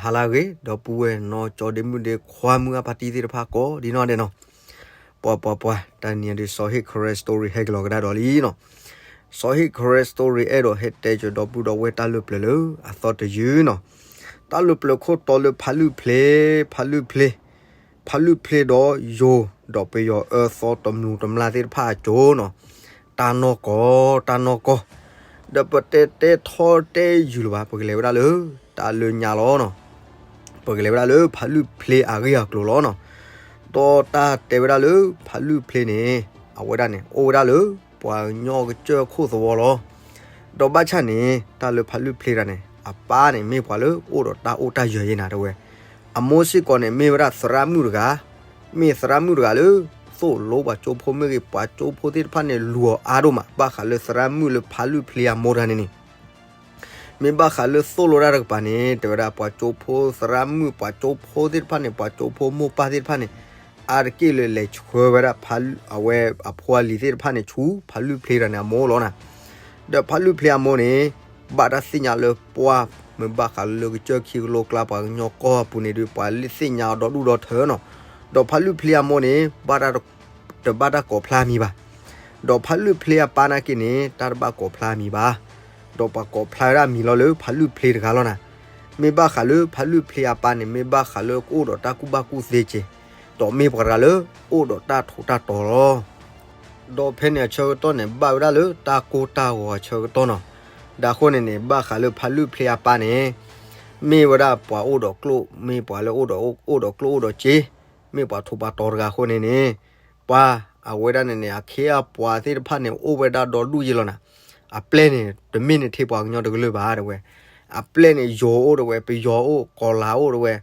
ဟါလၢအဂ့ၤ ဒီပုၢ်ဝဲၢ်နီၢ်ကၠီဒ့မုၣ်ဒ့ခွါမုၢ်အါဖါတံၢ်သ့ၣ်တဖၣ်ကိးဒ်နီၢ်ဒဲးနီၤ, ပှၤပှၤပှၤ တနံၤအံၤဒုး စီၤဟ့ၣ် Karen Story ဟဲက့ၤလီၤကဒါဒီးလံနီၤ, စီၤဟ့ၣ် Karen Story အဲၣ်ဒိးဟဲတဲက့ၤဒီပုၢ်ဒီဝဲၢ်တၢ်လၢပျၢၤလၢအသီတယုၢ်နီၤ, တၢ်လၢပျၢၤခိၣ်တီလၢဖးလုၢ်ဖျ့, ဖးလုၢ်ဖျ့ ဖးလုၢ်ဖျ့ဒီးယိၤ ဒီးပယီၤအၢသီတမျိးတမျာ်သ့ၣ်တဖၣ်အစိၤနီၤ, တၢ်နီၢ်ကီၢ် တၢ်နီၢ်ကီၢ်, ဒီးပတဲတဲထီတဲယုၢ်လၢၤဘၣ် ပကလဲၤဝဲဒၣ်လၢ တၢ်လၢညါလီၤနီၤ, ပကလဲၤဝဲဒၣ်လၢဖးလုၢ်ဖျ့အဂ့ၢ်အကျိၤလီၤနီၤ, ဒီးတၢ်တဲဝဲဒၣ်လၢဖးလုၢ်ဖျ့န့ၣ် အဝဲဒၣ်န့ၣ် အိၣ်ဝဲဒၣ်လၢ ပှၤကညီကစၢၢ်ခိၣ်သဝီလီၤ. ဒီးဘၣ်ဆၣ်န့ၣ် တၢ်လၢဖးလုၢ်ဖျ့တဂၤန့ၣ် အပၢ်န့ၣ်မ့ၢ်ပှၤလၢအိၣ်ဒီးတၢ်အိၣ်တၢ်ယၢၤယဲနၤတဲဝဲ, အမိၢ်စ့ၢ်ကီးန့ၣ် မ့ၢ်ဝဲဒၣ်သရၣ်မုၣ်တဂၤ, မ့ၢ်သရၣ်မုၣ်တဂၤလၢ သိၣ်လိပှၤကၠိဖိမ့ၢ်ဂ့ၤ ပှၤကၠိဖိသ့ၣ်တဖၣ်န့ၣ် လူၤအီၤအါဒိၣ်မး ဘၣ်ဃးလၢသရၣ်မုၣ်လၢဖးလုၢ်ဖျ့အမိၢ်တဂၤန့ၣ်န့ၣ် မ့ၢ်ဘၣ်ဃးလၢသိၣ်လိတၢ်တကပၤန့ၣ် တဲဝဲဒၣ်ပှၤကၠိဖိသရၣ်မုၣ် ပှၤကၠိဖိသ့ၣ်တဖၣ်န့ၣ် ပှၤကၠိဖိမိၢ်ပၢ်သ့ၣ်တဖၣ်န့ၣ် အါတက့ၢ်လၢလဲၤဆှၢဝဲဒၣ်ဖးလုၢ် အဝဲအဖိအလံၤသ့ၣ်တဖၣ်န့ၣ်ဆူ ဖးလုၢ်ဖျ့တဂၤန့ၣ်အမိၢ်လီၤနၤ, ဒီးဖးလုၢ်ဖျ့အမိၢ်န့ၣ် ဘၣ်တၢ်သ့ၣ်ညါလၢပှၤ မ့ၢ်ဘၣ်ဃးလၢကစၢၢ်ခံကလိကျါ ပှၤကညီကီၢ်အပူၤန့ၣ်ဒုး ပှၤလၢသ့ၣ်ညါအီၤဒီဒူၣ်ဒီထၢနီၤ, ဒီးဖးလုၢ်ဖျ့အမိၢ်န့ၣ် ဘၣ်တၢ် တဘၣ်တၢ်ကိးဖျါမံၤဘၣ်. ဒီးဖးလုၢ်ဖျ့အပၢ်နာ်က့န့ၣ် တၢ်တဘၣ်ကိးဖျါမံၤဘၣ်. ဒီးပှၤကိးဖျါဝဲဒၣ်မံၤလီၤလၢဖးလုၢ်ဖျ့တဂၤလီၤနၤ. မ့ၢ်ဘၣ်ဃးလၢဖးလုၢ်ဖျ့အပၢ်န့ၣ် မ့ၢ်ဘၣ်ဃးလၢကအိၣ်ဒီးတၢ်ကူၣ်ဘၣ်ကူၣ်သ့က့ၤ, ဒီးမ့ၢ်ပှၤတဂၤလၢအိၣ်ဒီးတၢ်ထူးတၢ်တီၤလီၤ. ဒီးဖဲန့ၣ်အဆၢကတီၢ်န့ၣ် ဘၣ်ဝဲဒၣ်လၢတၢ်ကိၢ်တၢ်ဂီၤအဆၢကတီၢ်နီၤ. ဒီးအဃိန့ၣ်န့ၣ် ဘၣ်ဃးလၢဖးလုၢ်ဖျ့အပၢ်န့ၣ် မ့ၢ်ဝဲဒၣ်ပှၤအိၣ်ဒီးကျိၣ်, မ့ၢ်ပှၤလၢအိၣ်ဒီး, အိၣ်ဒီးကျိၣ်အိၣ်ဒီးစ့, မ့ၢ်ပှၤထူးပှၤတီၤတဂၤအဃိန့ၣ်န့ၣ်, ပှၤအဝဲဒၣ်န့ၣ်န့ၣ် အခ့အပှၤသ့ၣ်တဖၣ်န့ၣ် အိၣ်ဝဲဒၣ်ဒီဒူၣ်ယဲလီၤနၤ. အပျဲၢ်န့ၣ် တမ့ၢ်န့ၣ်ထဲပှၤကညီတကလုာ်ဘၣ်တဲဝဲ. အပျဲၢ်န့ၣ် ယိၤအိၣ်တဲဝဲ, ပယီၤအိၣ်, ကီၤလၤအိၣ်တဲဝဲ.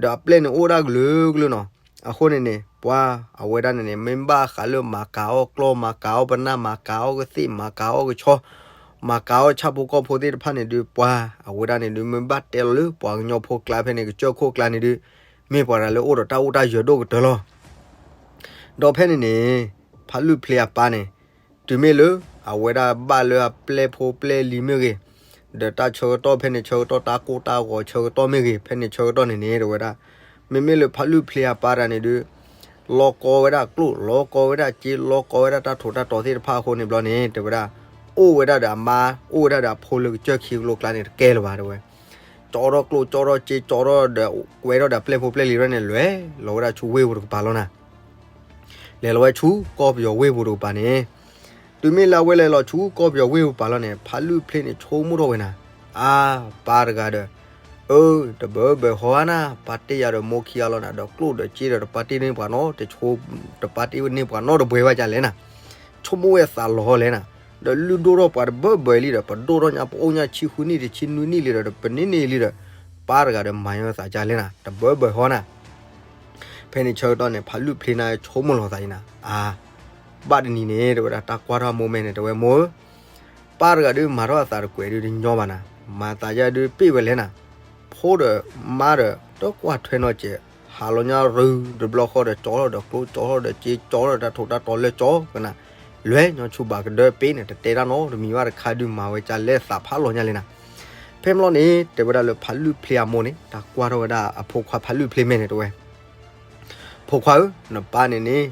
ဒီးအပျဲၢ်န့ၣ်အိၣ်ဒၣ်ကလုာ်ကလုာ်နီၤ. အဃိန့ၣ်န့ၣ် ပှၤအဝဲဒၣ်န့ၣ်န့ၣ် မ့ၢ်ဘၣ်ဃးလၢမၤကၤအီၣ်ကျီၢ်, မၤကၤအီၣ်ပနၢ်, မၤကၤအီၣ်ကသ့ၣ်, မၤကၤအီၣ်ကဆီ, မၤကၤအီၣ်ဆၣ်ဖိကီၢ်ဖိသ့ၣ်တဖၣ်န့ၣ်ဒုး ပှၤအဝဲဒၣ်န့ၣ်ဒုး မ့ၢ်ဘၣ်တဲလီၤလၢပှၤကညီဖိကျါဖဲန့ၣ် ကစၢၢ်ခိၣ်ကျါန့ၣ်ဒုး မ့ၢ်ပှၤတဂၤလၢအိၣ်ဒီးတၢ်အိၣ်တၢ်ယၢၤဒိၣ်ကတၢၢ်လီၤ. ဒီးဖဲန့ၣ်န့ၣ် ဖးလုၢ်ဖျ့အပၢ်န့ၣ် တုၤမ့ၢ်လၢ အဝဲဒၣ်ဘၣ်လၢအပျဲၢ်ဖိပျဲၢ်လံၤမ့ၢ်ဂ့ၤ, ဒီးတၢ်ဆၢကတီၢ်ဖဲန့ၣ် ဆၢကတီၢ်တၢ်ကိၢ်တၢ်ဂီၤဆၢကတီၢ်မ့ၢ်ဂ့ၤ, ဖဲန့ၣ်ဆၢကတီၢ်န့ၣ်န့ၣ် တဲဝဲဒၣ် မ့မ့ၢ်လၢဖးလုၢ်ဖျ့အပၢ်တဂၤန့ၣ်ဒုး လီၤကီဝဲဒၣ်ကျိၣ်, လီၤကီဝဲဒၣ်စ့, လီၤကီဝဲဒၣ်တၢ်ထူးတၢ်တီၤသ့ၣ်တဖၣ်အဃိန့ၣ်ဘျီန့ၣ် တဲဝဲဒၣ် အိၣ်ဝဲဒၣ်ဒီးအမါ, အိၣ်ဝဲဒၣ်ဒီးအဖိလၢကစၢၢ်ခံကလိကျါန့ၣ် တကဲလၢၤဘၣ်တဲဝဲ. ကၠီထီၣ်ကျိၣ်, ကၠီထီၣ်စ့, ကၠီထီၣ်ဒီး ကွဲထီၣ်ဒီးအပျဲၢ်ဖိပျဲၢ်လံၤန့ၣ် လဲၤလီၤဝဲဒၣ်ဆူဝ့ၢ်ပူၤတကပၤလီၤနၤ. လဲၤလီၤဝဲဆူကီၢ်ပယီၤဝ့ၢ်ပူၤတကပၤန့ၣ်, တုၤမ့ၢ်လၢအဝဲလဲၤလီၤဆူကီၢ်ပယီၤဝ့ၢ်ပူၤပၤလီၤန့ၣ် ဖးလုၢ်ဖျ့န့ၣ် ဆိကမိၣ်ထီၣ်ဝဲနၤ, အါ, ပၢ်တဂၤဒီး အၢ, တဘၢဘၢဟီဧါနၤ, ပာ်တ့ၢ်ယၤဒီးမိၢ်ခံဂၤလီၤနၤ, ဒီးကျိၣ်ဒီးစ့ဒီး တပာ်တ့ၢ်န့ၢ်ပှၤနီတဘျီ, တပာ်တ့ၢ်န့ၢ်ပှၤနီတဘျီဘၣ်ဒ်လဲၣ်နၤ. ဆိကမိၣ်ဝဲအသးလီၤလဲၣ်နၤ, ဒီးလုၢ်ဒိၣ်ထီၣ်ပှၤတဘၢဘၢလံဒီး ပဒိၣ်ထီၣ်ညါ ပအိၣ်ညါဆံဃုနံၣ်တဆံနွံနံၣ်လံဒီး ပန့ၢ်န့ၢ်လံဒီး ပၢ်တဂၤဒီးမၤညီသးဒ်လဲၣ်နၤ, တဘၢဘၢဟီနၤ. ဖဲန့ၣ်ဆၢကတီၢ်န့ၣ် ဖးလုၢ်ဖျ့န့ၣ်ဆိကမိၣ်လီၤသးအံၤနၤ, အါ, ဘၣ်တနံၤန့ၣ် တဲဝဲဒၣ် တၢ်ကွၢ်ထီၣ်မိၢ်မဲာ်န့ၣ် တဲဝဲမိၢ်ဧၢ, ပၢ်တဂၤဒုးမၤထီၣ်အသးတကွဲးဒုးတညီဘၣ်နၤ, မၤသးဒ်ဒုးပ့ၢ်ဝဲလဲၣ်နၤ, ဖိဒီးမါဒီး တကွၢ်ထွဲနီတစဲး, ဟးလီၤညါရုတဘျီဃီဒီး ကၠီထီၣ်ဒီးကျိၣ်, ကၠီထီၣ်ဒီးစ့, ကၠီထီၣ်ဒီးတၢ်ထူးတၢ်တီၤလၢကၠီကနၤ, လဲၤညီဆူဘၣ်ကဒၢပ့ၢ်န့ၣ် တတဲတၢ်နီတမံၤဘၣ်တခါဒုး မၤဝဲဒ်လဲၣ်သးဖးလီၤညါလဲၣ်နၤ. ဖဲမ့ၢ်လီၤန့ၣ် တဲဝဲဒၣ်လၢဖးလုၢ်ဖျ့အမိၢ်န့ၣ် တၢ်ကွၢ်ထီၣ်ဝဲဒၣ်အဖိခွါဖးလုၢ်ဖျ့မဲာ်န့ၣ် တဲဝဲ ဖိခွါဧၢ, နပၢ်န့ၣ်န့ၣ်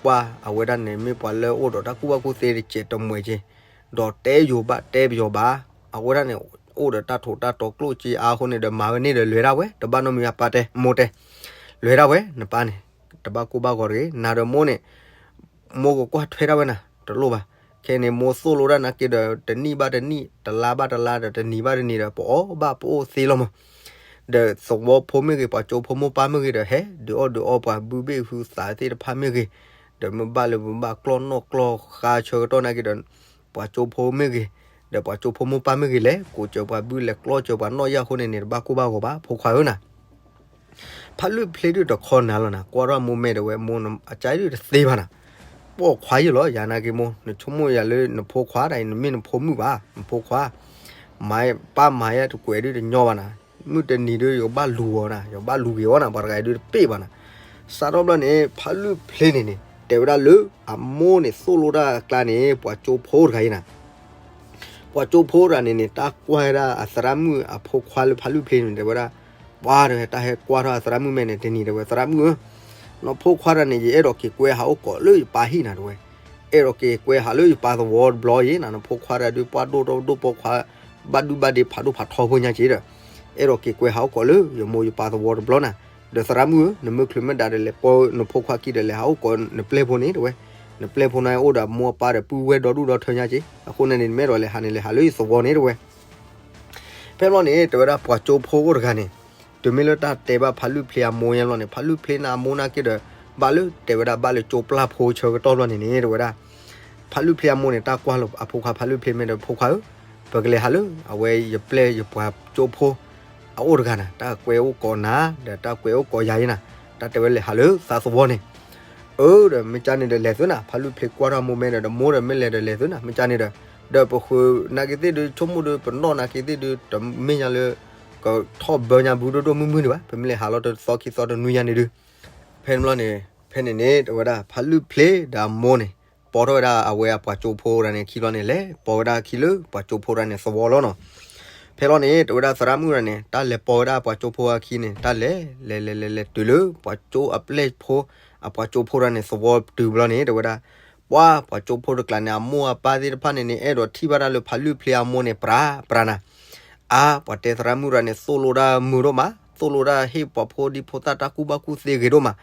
ပှၤအဝဲဒၣ်န့ၣ် မ့ၢ်ပှၤလၢအိၣ်ဒီးတၢ်ကူၣ်ဘၣ်ကူၣ်သ့တစဲးတမှဲးက့ၤ, ဒီးတဲယိၤဘၣ်တဲပယီၤဘၣ်, အဝဲဒၣ်န့ၣ် အိၣ်ဒီးတၢ်ထူးတၢ်တီၤကျိၣ်စ့အါအဃိန့ၣ်ဒီး မၤဝဲန့ၢ်ဒီးလဲၤဒၣ်ဝဲ, တဘၣ်နီတမံၤအပၢ်တဲ, မိၢ်တဲ, လဲၤဒၣ်ဝဲ နပၢ်န့ၣ် တဘၣ်ကူၣ်ဘၣ်ဂီၤတဂ့ၤ, နၤဒီးမိၢ်န့ၣ် မိၢ်ကကွၢ်ထွဲဒၣ်ဝဲနၤ တလိၣ်ဘၣ်. ခဲအံၤန့ၣ် မိၢ်သိၣ်လိဒၣ်နာ်က့ဒီး တနံၣ်ဘၣ်တနံၣ်, တလါဘၣ်တလါဒီး တနံၤဘၣ်တနံၤဒီး ပအီၣ်ဘၣ်ပအိၣ်သ့လီၤမး. ဒီးသဝီဖိမ့ၢ်ဂ့ၤ, ပှၤကၠိဖိမိၢ်ပၢ်မ့ၢ်ဂ့ၤဒီး ဟဲဒုးအီၣ်ဒုးအီပှၤဘုဘ့ၣ်ဟုသးသ့ၣ်တဖၣ်မ့ၢ်ဂ့ၤ, ဒီးမ့ၢ်ဘၣ်လၢပဘၣ်ကျီၢ်နီၣ်ကျီၢ်ဃါဆၢကတီၢ်နာ်က့ဒီး ပှၤကၠိဖိမ့ၢ်ဂ့ၤ, ဒီးပှၤကၠိဖိမိၢ်ပၢ်မ့ၢ်ဂ့ၤ လဲၤကိးစၢၤပှၤဘု လဲၤကျီၢ်စၢၤပှၤနီၣ်ယၢ်အဃိန့ၣ်န့ၣ် တဘၣ်ကူၣ်ဘၣ်ဂီၤဘၣ် ဖိခွါဧၢနၤ. ဖးလုၢ်ဖျ့ဒုးတခီနၤလီၤနၤ, ကွၢ်ထီၣ်မိၢ်မဲာ်တဲဝဲ မိၢ်အကါဒုးတသ့ဘၣ်နၤ, ပိာ်ခွါယုၢ်လီၤ ယၤနာ်က့မိၢ်, နဆိကမိၣ်ယၤလၢနဖိခွါဒၣ်အံၤ နမ့ၢ်နဖိမုၣ်ဘၣ်, နဖိခွါ, မၤ, ပၢ်မၤယဲတကွဲးဒုးတညီဘၣ်နၤ, မုၢ်တနံၤဒုး ယကဘၣ်လူၤအီၤနၤ, ယကဘၣ်လူၤဂ့ၤအီၤနၤ, ပှၤတဂၤအံၤဒုးတပ့ၢ်ဘၣ်နၤ. စးထီၣ်ဘျီန့ၣ် ဖးလုၢ်ဖျ့န့ၣ်န့ၣ် တဲဝဲဒၣ်လၢ အမိၢ်န့ၣ်သိၣ်လိတၢ်အကျါန့ၣ် ပှၤကၠိဖိတဂၤအံၤနၤ ပှၤကၠိဖိတဂၤန့ၣ်န့ၣ် တၢ်ကွၢ်ဝဲဒၣ်အသရၣ်မုၣ်အဖိခွါလၢဖးလုၢ်ဖျ့န့ၣ် တဲဝဲဒၣ်, ပှၤတဝဲ တၢ်ဟဲကွၢ်ထီၣ်အသရၣ်မုၣ်မဲာ်န့ၣ် တနံၤတဝဲ သရၣ်မုၣ်ဧၢ, နီၢ်ဖိခွါတဂၤန့ၣ် ယအဲၣ်ဒိးက့ၤကွဲဟးအိၣ်ကိးလၢယပၢ်ဟံၣ်နၤတဝဲ, အဲၣ်ဒိးက့ၤကွဲဟးလၢယပၢ်သဝီတဘျီယဲနၤ, နီၢ်ဖိခွါတဂၤဒုး ပှၤဒိၣ်ထီၣ်ဒိၣ်ပိာ်ခွါ ဘၣ်ဒုဘၣ်ဒ့ဖးဒိၣ်ဖးထီဖိညါက့ဒီး, အဲၣ်ဒိးက့ၤကွဲဟးအိၣ်ကိးလၢယမိၢ်ယပၢ်သဝီတဘျီနၤ, ဒီးသရၣ်မုၣ်ဧၢ, နမ့ၢ်ချုးမ့ၢ်ဒါဒီး လဲၤပိာ်နဖိခွါခံဒီးလဲၤဟးအိၣ်ကိးနပျဲၢ်ဖိန့ၣ်တဝဲ, နပျဲၢ်ဖိန့ၣ်အိၣ်ဒီးမိၢ်အပၢ်ဒီးပုၢ်ဝဲၢ်ဒီဒူၣ်ဒီထၢညါက့, အဃိန့ၣ်န့ၣ် နမ့ၢ်အဲၣ်ဒိးလဲၤဟးန့ၣ် လဲၤဟးလၢယသဝီန့ၣ်တဝဲ ဖဲဘျီန့ၣ် တဲဝဲဒၣ်ပှၤကၠိဖိအိၣ်တဂၤန့ၣ်, တုၤမ့ၢ်လၢတၢ်တဲဘၣ်ဖးလုၢ်ဖျ့အမိၢ်ညါဘျီန့ၣ်, ဖးလုၢ်ဖျ့န့ၣ်အမိၢ်နာ်က့ဒီး ဘၣ်လၢတဲဝဲဒၣ်ဘၣ်လၢကၠိပျၢ်ဖိဆၢကတီၢ်ဘျီန့ၣ်န့ၣ် တဲဝဲဒၣ်, ဖးလုၢ်ဖျ့အမိၢ်န့ၣ် တၢ်ကွၢ်လၢအဖိခွါဖးလုၢ်ဖျ့မ့ၢ်ဒီး ဖိခွါဧၢ, ပကလဲၤဟးလၢ အဝဲယပျဲၢ်ယပှၤကၠိဖိ အအိၣ်တဂၤနၤ, တၢ်ကွဲးအိၣ်ကိးနၤ, ဒီးတၢ်ကွဲးအိၣ်ကိးယၤယဲနၤ, တၢ်တဲဝဲလဲၤဟးလၢသးသဝီန့ၣ် အၢ ဒီးမ့ၢ်ကန့ၣ်ဒီးလဲၤသုနၤ, ဖးလုၢ်ဖျ့ကွၢ်ထီၣ်မိၢ်မဲာ်ဒီး ဒီးမိၢ်ဒီးမ့ၢ်လဲၤဒီးလဲၤသုနၤ, မ့ၢ်ကန့ၣ်ဒီး, ဒီးပဃုာ်နာ်က့သ့ၣ်ဒုး ဆိကမိၣ်ဒုး ပနီၣ်နာ်က့သ့ၣ်ဒုး တမ့ၢ်ညါလၢ ကထီၣ်ဘၢညါဘုဒိၣ်ဒိၣ်မုၢ်မုၢ်ဒံးဘၣ်, ပမ့ၢ်လဲၤဟးလီၤတသီခံသီတနွံညါန့ၣ်ဒုး, ဖဲန့ၣ်ဘျီန့ၣ်, ဖဲန့ၣ်န့ၣ် တဲဝဲဒၣ် ဖးလုၢ်ဖျ့ဒီးအမိၢ်န့ၣ် ပိာ်ထီၣ်ဝဲဒၣ်အဝဲအပှၤကၠိဖိတဂၤန့ၣ် ခံဘျီန့ၣ် လဲၤပိာ်ဝဲဒၣ်အခံလၢပှၤကၠိဖိတဂၤန့ၣ်သဝီလီၤနီၤ. ဖဲလီၤန့ၣ် တဲဝဲဒၣ်သရၣ်မုၣ်တဂၤန့ၣ် တၢ်လဲၤပိာ်ဝဲဒၣ်ပှၤကၠိဖိအခံန့ၣ် တၢ်လဲၤ လဲၤလဲၤလဲၤလဲၤတုၤလၢပှၤကၠိအပျဲၢ်ဖိ အပှၤကၠိဖိတဂၤန့ၣ်သဝီတုၤဘျီန့ၣ် တဲဝဲဒၣ်, ပှၤ ပှၤကၠိဖိတကျါန့ၣ် အမိၢ်အပၢ်သ့ၣ်တဖၣ်န့ၣ်န့ၣ် အဲၣ်ဒိးထံၣ်ဘၣ်တၢ်လၢဖးလုၢ်ဖျ့အမိၢ်န့ၣ် ပြးပြးနၤ အါ ပှၤတဲသရၣ်မုၣ်တဂၤန့ၣ် သိၣ်လိတၢ်မုာ်ဒိၣ်မး, သိၣ်လိတၢ်ဟ့ၣ်ပှၤဖိဒံဖိသၣ်တၢ်ကူၣ်ဘၣ်ကူၣ်သ့ဂ့ၤဒိၣ်မး,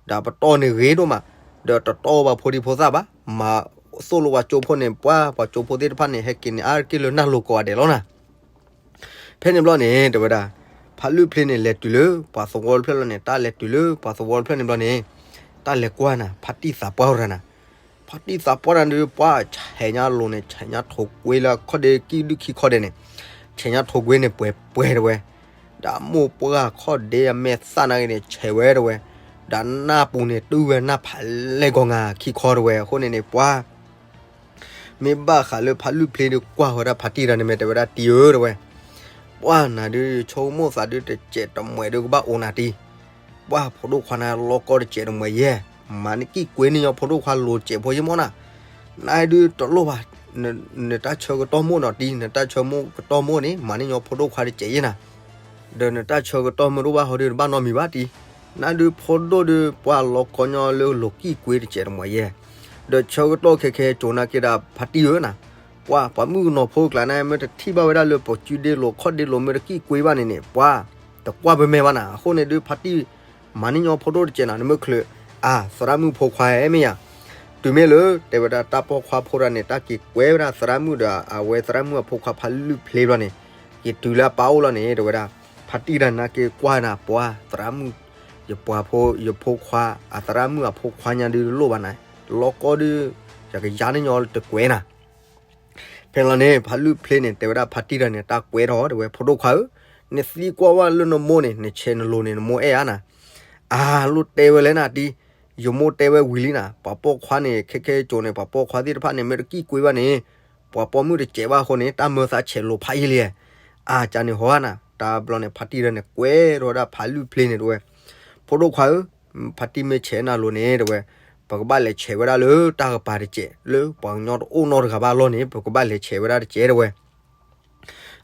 ဒီးပတီၢ်န့ၣ်ဂ့ၤဒိၣ်မး, ဒီးတတီၢ်ဘၣ်ဖိဒံဖိသၣ်ဘၣ်, မၤသိၣ်လိပှၤကၠိဖိန့ၣ် ပှၤ ပှၤကၠိဖိသ့ၣ်တဖၣ်န့ၣ် ဟဲက့ၤန့ၣ် အါတက့ၢ်လၢနၢ်လိၤကိးဂၤဒဲးလီၤနၤ. ဖဲန့ၣ်ဘျီန့ၣ် တဲဝဲဒၣ်, ဖးလုၢ်ဖျ့န့ၣ် လဲၤတုၤလၢပှၤသဝီတဖျၢၣ်လီၤန့ၣ်, တၢ်လဲၤတုၤလၢပှၤသဝီတဖျၢၣ်န့ၣ်ဘျီန့ၣ်, တၢ်လဲၤကွၢ်နၤ ဖါတံၢ်သးပှၢ်တဂၤနၤ ဖါတံၢ်သးပှၢ်တဂၤဒီး ပှၤဆဲးညါလိၤန့ၣ် ဆဲးညါထိၣ်ကွ့လၢအခီၣ်ဒ့ ကံၣ်ဒုၣ်ခံခီဒဲးန့ၣ်, ဆဲးညါထိၣ်ကွ့န့ၣ် ပှဲၤပှဲၤတဝဲ, ဒီးမိၢ်ပှၢ်ခီၣ်ဒ့အမဲာ်သၣ်နာ်က့န့ၣ် ဆဲးဝဲတဝဲ, ဒီးနၢ်ပူၤန့ၣ် တုၤဝဲနၢ်ဖးလဲၢ်ကီၢ်ငါခံခီတဝဲ, အဃိန့ၣ်န့ၣ် ပှၤ မ့ၢ်ဘၣ်ဃးလၢဖးလုၢ်ဖျ့ဒီးကွၢ်ဝဲဒၣ်ဖါတံၢ်တဂၤန့ၣ်မ့ၢ် တဲဝဲဒၣ်တံၢ်ဧၢတဝဲ, ပှၤနၤဒုး ဆိကမိၣ်သးဒုး တစဲးတမှဲးဒုးကဘၣ်အိၣ်နၤတံၢ်, ပှၤဖိဒိၣ်ခွါန့ၣ် လီၤကီတစဲးတမှဲးယဲၢ်, မၤနကံၣ်ကွ့န့ၢ်ညီဖိဒိၣ်ခွါလိၤစဲးဖိယဲၢ်မီၢ်နၤ, နဒုးတလိၣ်ဘၣ်, နတၢ်ဆၢကတီၢ်မိၢ်နီၤတံၢ်, နတၢ်ဆၢကတီၢ်မိၢ်န့ၣ် မၤန့ၢ်ညီဖိဒိၣ်ခွါတစဲးယဲၢ်နၤ ဒီးနတၢ်ဆၢကတီၢ်မ့ၢ်တအိၣ်ဘၣ်ဟီဒုး တဘၣ်နီတမံၤဘၣ်တံၢ်, နဒုးဖိဒိၣ်ဒုး ပှၤလီၤကီညီလၢလိၤကံၣ်ကွ့တစဲးတမှဲးယဲၢ်, ဒီးဆၢကတီၢ်ခဲခဲကိးနာ်က့ဒီး ဖါတံၢ်ဧၢနၤ, ပှၤပှၤမုၣ်ကနီၤဖိကျါန့ၣ် မ့ၢ်တထံၣ်ဘၣ်ဝဲဒၣ်လၢပစုဒ့လိၤခီၣ်ဒ့လိၤ မ့ၢ်တကံၣ်ကွ့ဘၣ်န့ၣ်န့ၣ် ပှၤတကွၢ်ပမဲာ်ဘၣ်နၤ, အဃိန့ၣ်ဒုး ဖါတံၢ် မၤန့ၢ်ညီဖိဒိၣ်တစဲးနၤ, နမ့ၢ်ချုး အါ သရၣ်မုၣ်ဖိခွါဧၢ မ့ၢ်ယၤ, တုၤမ့ၢ်လၢ တဲဝဲဒၣ်တၢ်ပိာ်ခွါဖိတဂၤန့ၣ် တၢ်က့ၤကွဲဝဲဒၣ်သရၣ်မုၣ်ဒီး အဝဲသရၣ်မုၣ်အဖိခွါဖးလုၢ်ဖျ့ဘျီန့ၣ်, က့ၤတုၤလၢအပၢ်အိၣ်လီၤန့ၣ် တဲဝဲဒၣ်, ဖါတံၢ်တဂၤန့ၣ်က့ၤကွၢ်နၤ ပှၤသရၣ်မုၣ် ယပှၤဖိ ယဖိခွါ အသရၣ်မုၣ်အဖိခွါညါဒုးတလိၣ်ဘၣ်နၤ, လီၤကီဒုး ယကယါန့ၢ်ညီတကွဲးနၤ ဖဲလီၤန့ၣ် ဖးလုၢ်ဖျ့န့ၣ် တဲဝဲဒၣ်ဖါတံၢ်တဂၤန့ၣ် တၢ်ကွဲးထီၣ် တဲဝဲ ဖိဒိၣ်ခွါဧၢ, နသံကွၢ်ဝဲလၢနမိၢ်န့ၣ် နဆဲးနလိၤန့ၣ် နမိၢ်အဲၣ်ဧါနၤ, အါ လိၣ်တဲဝဲလဲၣ်နၤတံၢ်, ယမိၢ်တဲဝဲဝံၤလံနၤ, ပှၤပိာ်ခွါန့ၣ် ခဲခဲကိးန့ၣ် ပှၤပိာ်ခွါသ့ၣ်တဖၣ်န့ၣ် မ့ၢ်တကံၣ်ကွ့ဘၣ်န့ၣ် ပှၤပိာ်မုၣ်တစဲးဘၣ်အဃိန့ၣ် တၢ်မၢသးဆဲးလိၤဖးယံာ်လံ, အါ ကန့ၣ်ဟီဧါနၤ, တၢ်ဘျီန့ၣ် ဖါတံၢ်တဂၤန့ၣ် ကွဲးထီၣ်ဝဲဒၣ်ဖးလုၢ်ဖျ့န့ၣ် တဲဝဲ, ဖိဒိၣ်ခွါဧၢ, ဖါတံၢ်မ့ၢ်ဆဲးနၤလိၤန့ၣ် တဲဝဲ, ပကဘၣ်လဲၤဆဲးဝဲဒၣ်လၢတၢ်ကပၤတစဲး လၢပှၤကညီတအိၣ်နီတဂၤဘၣ်အလီၢ်န့ၣ် ပကဘၣ်လဲၤဆဲးဝဲဒၣ်တစဲး တဲဝဲ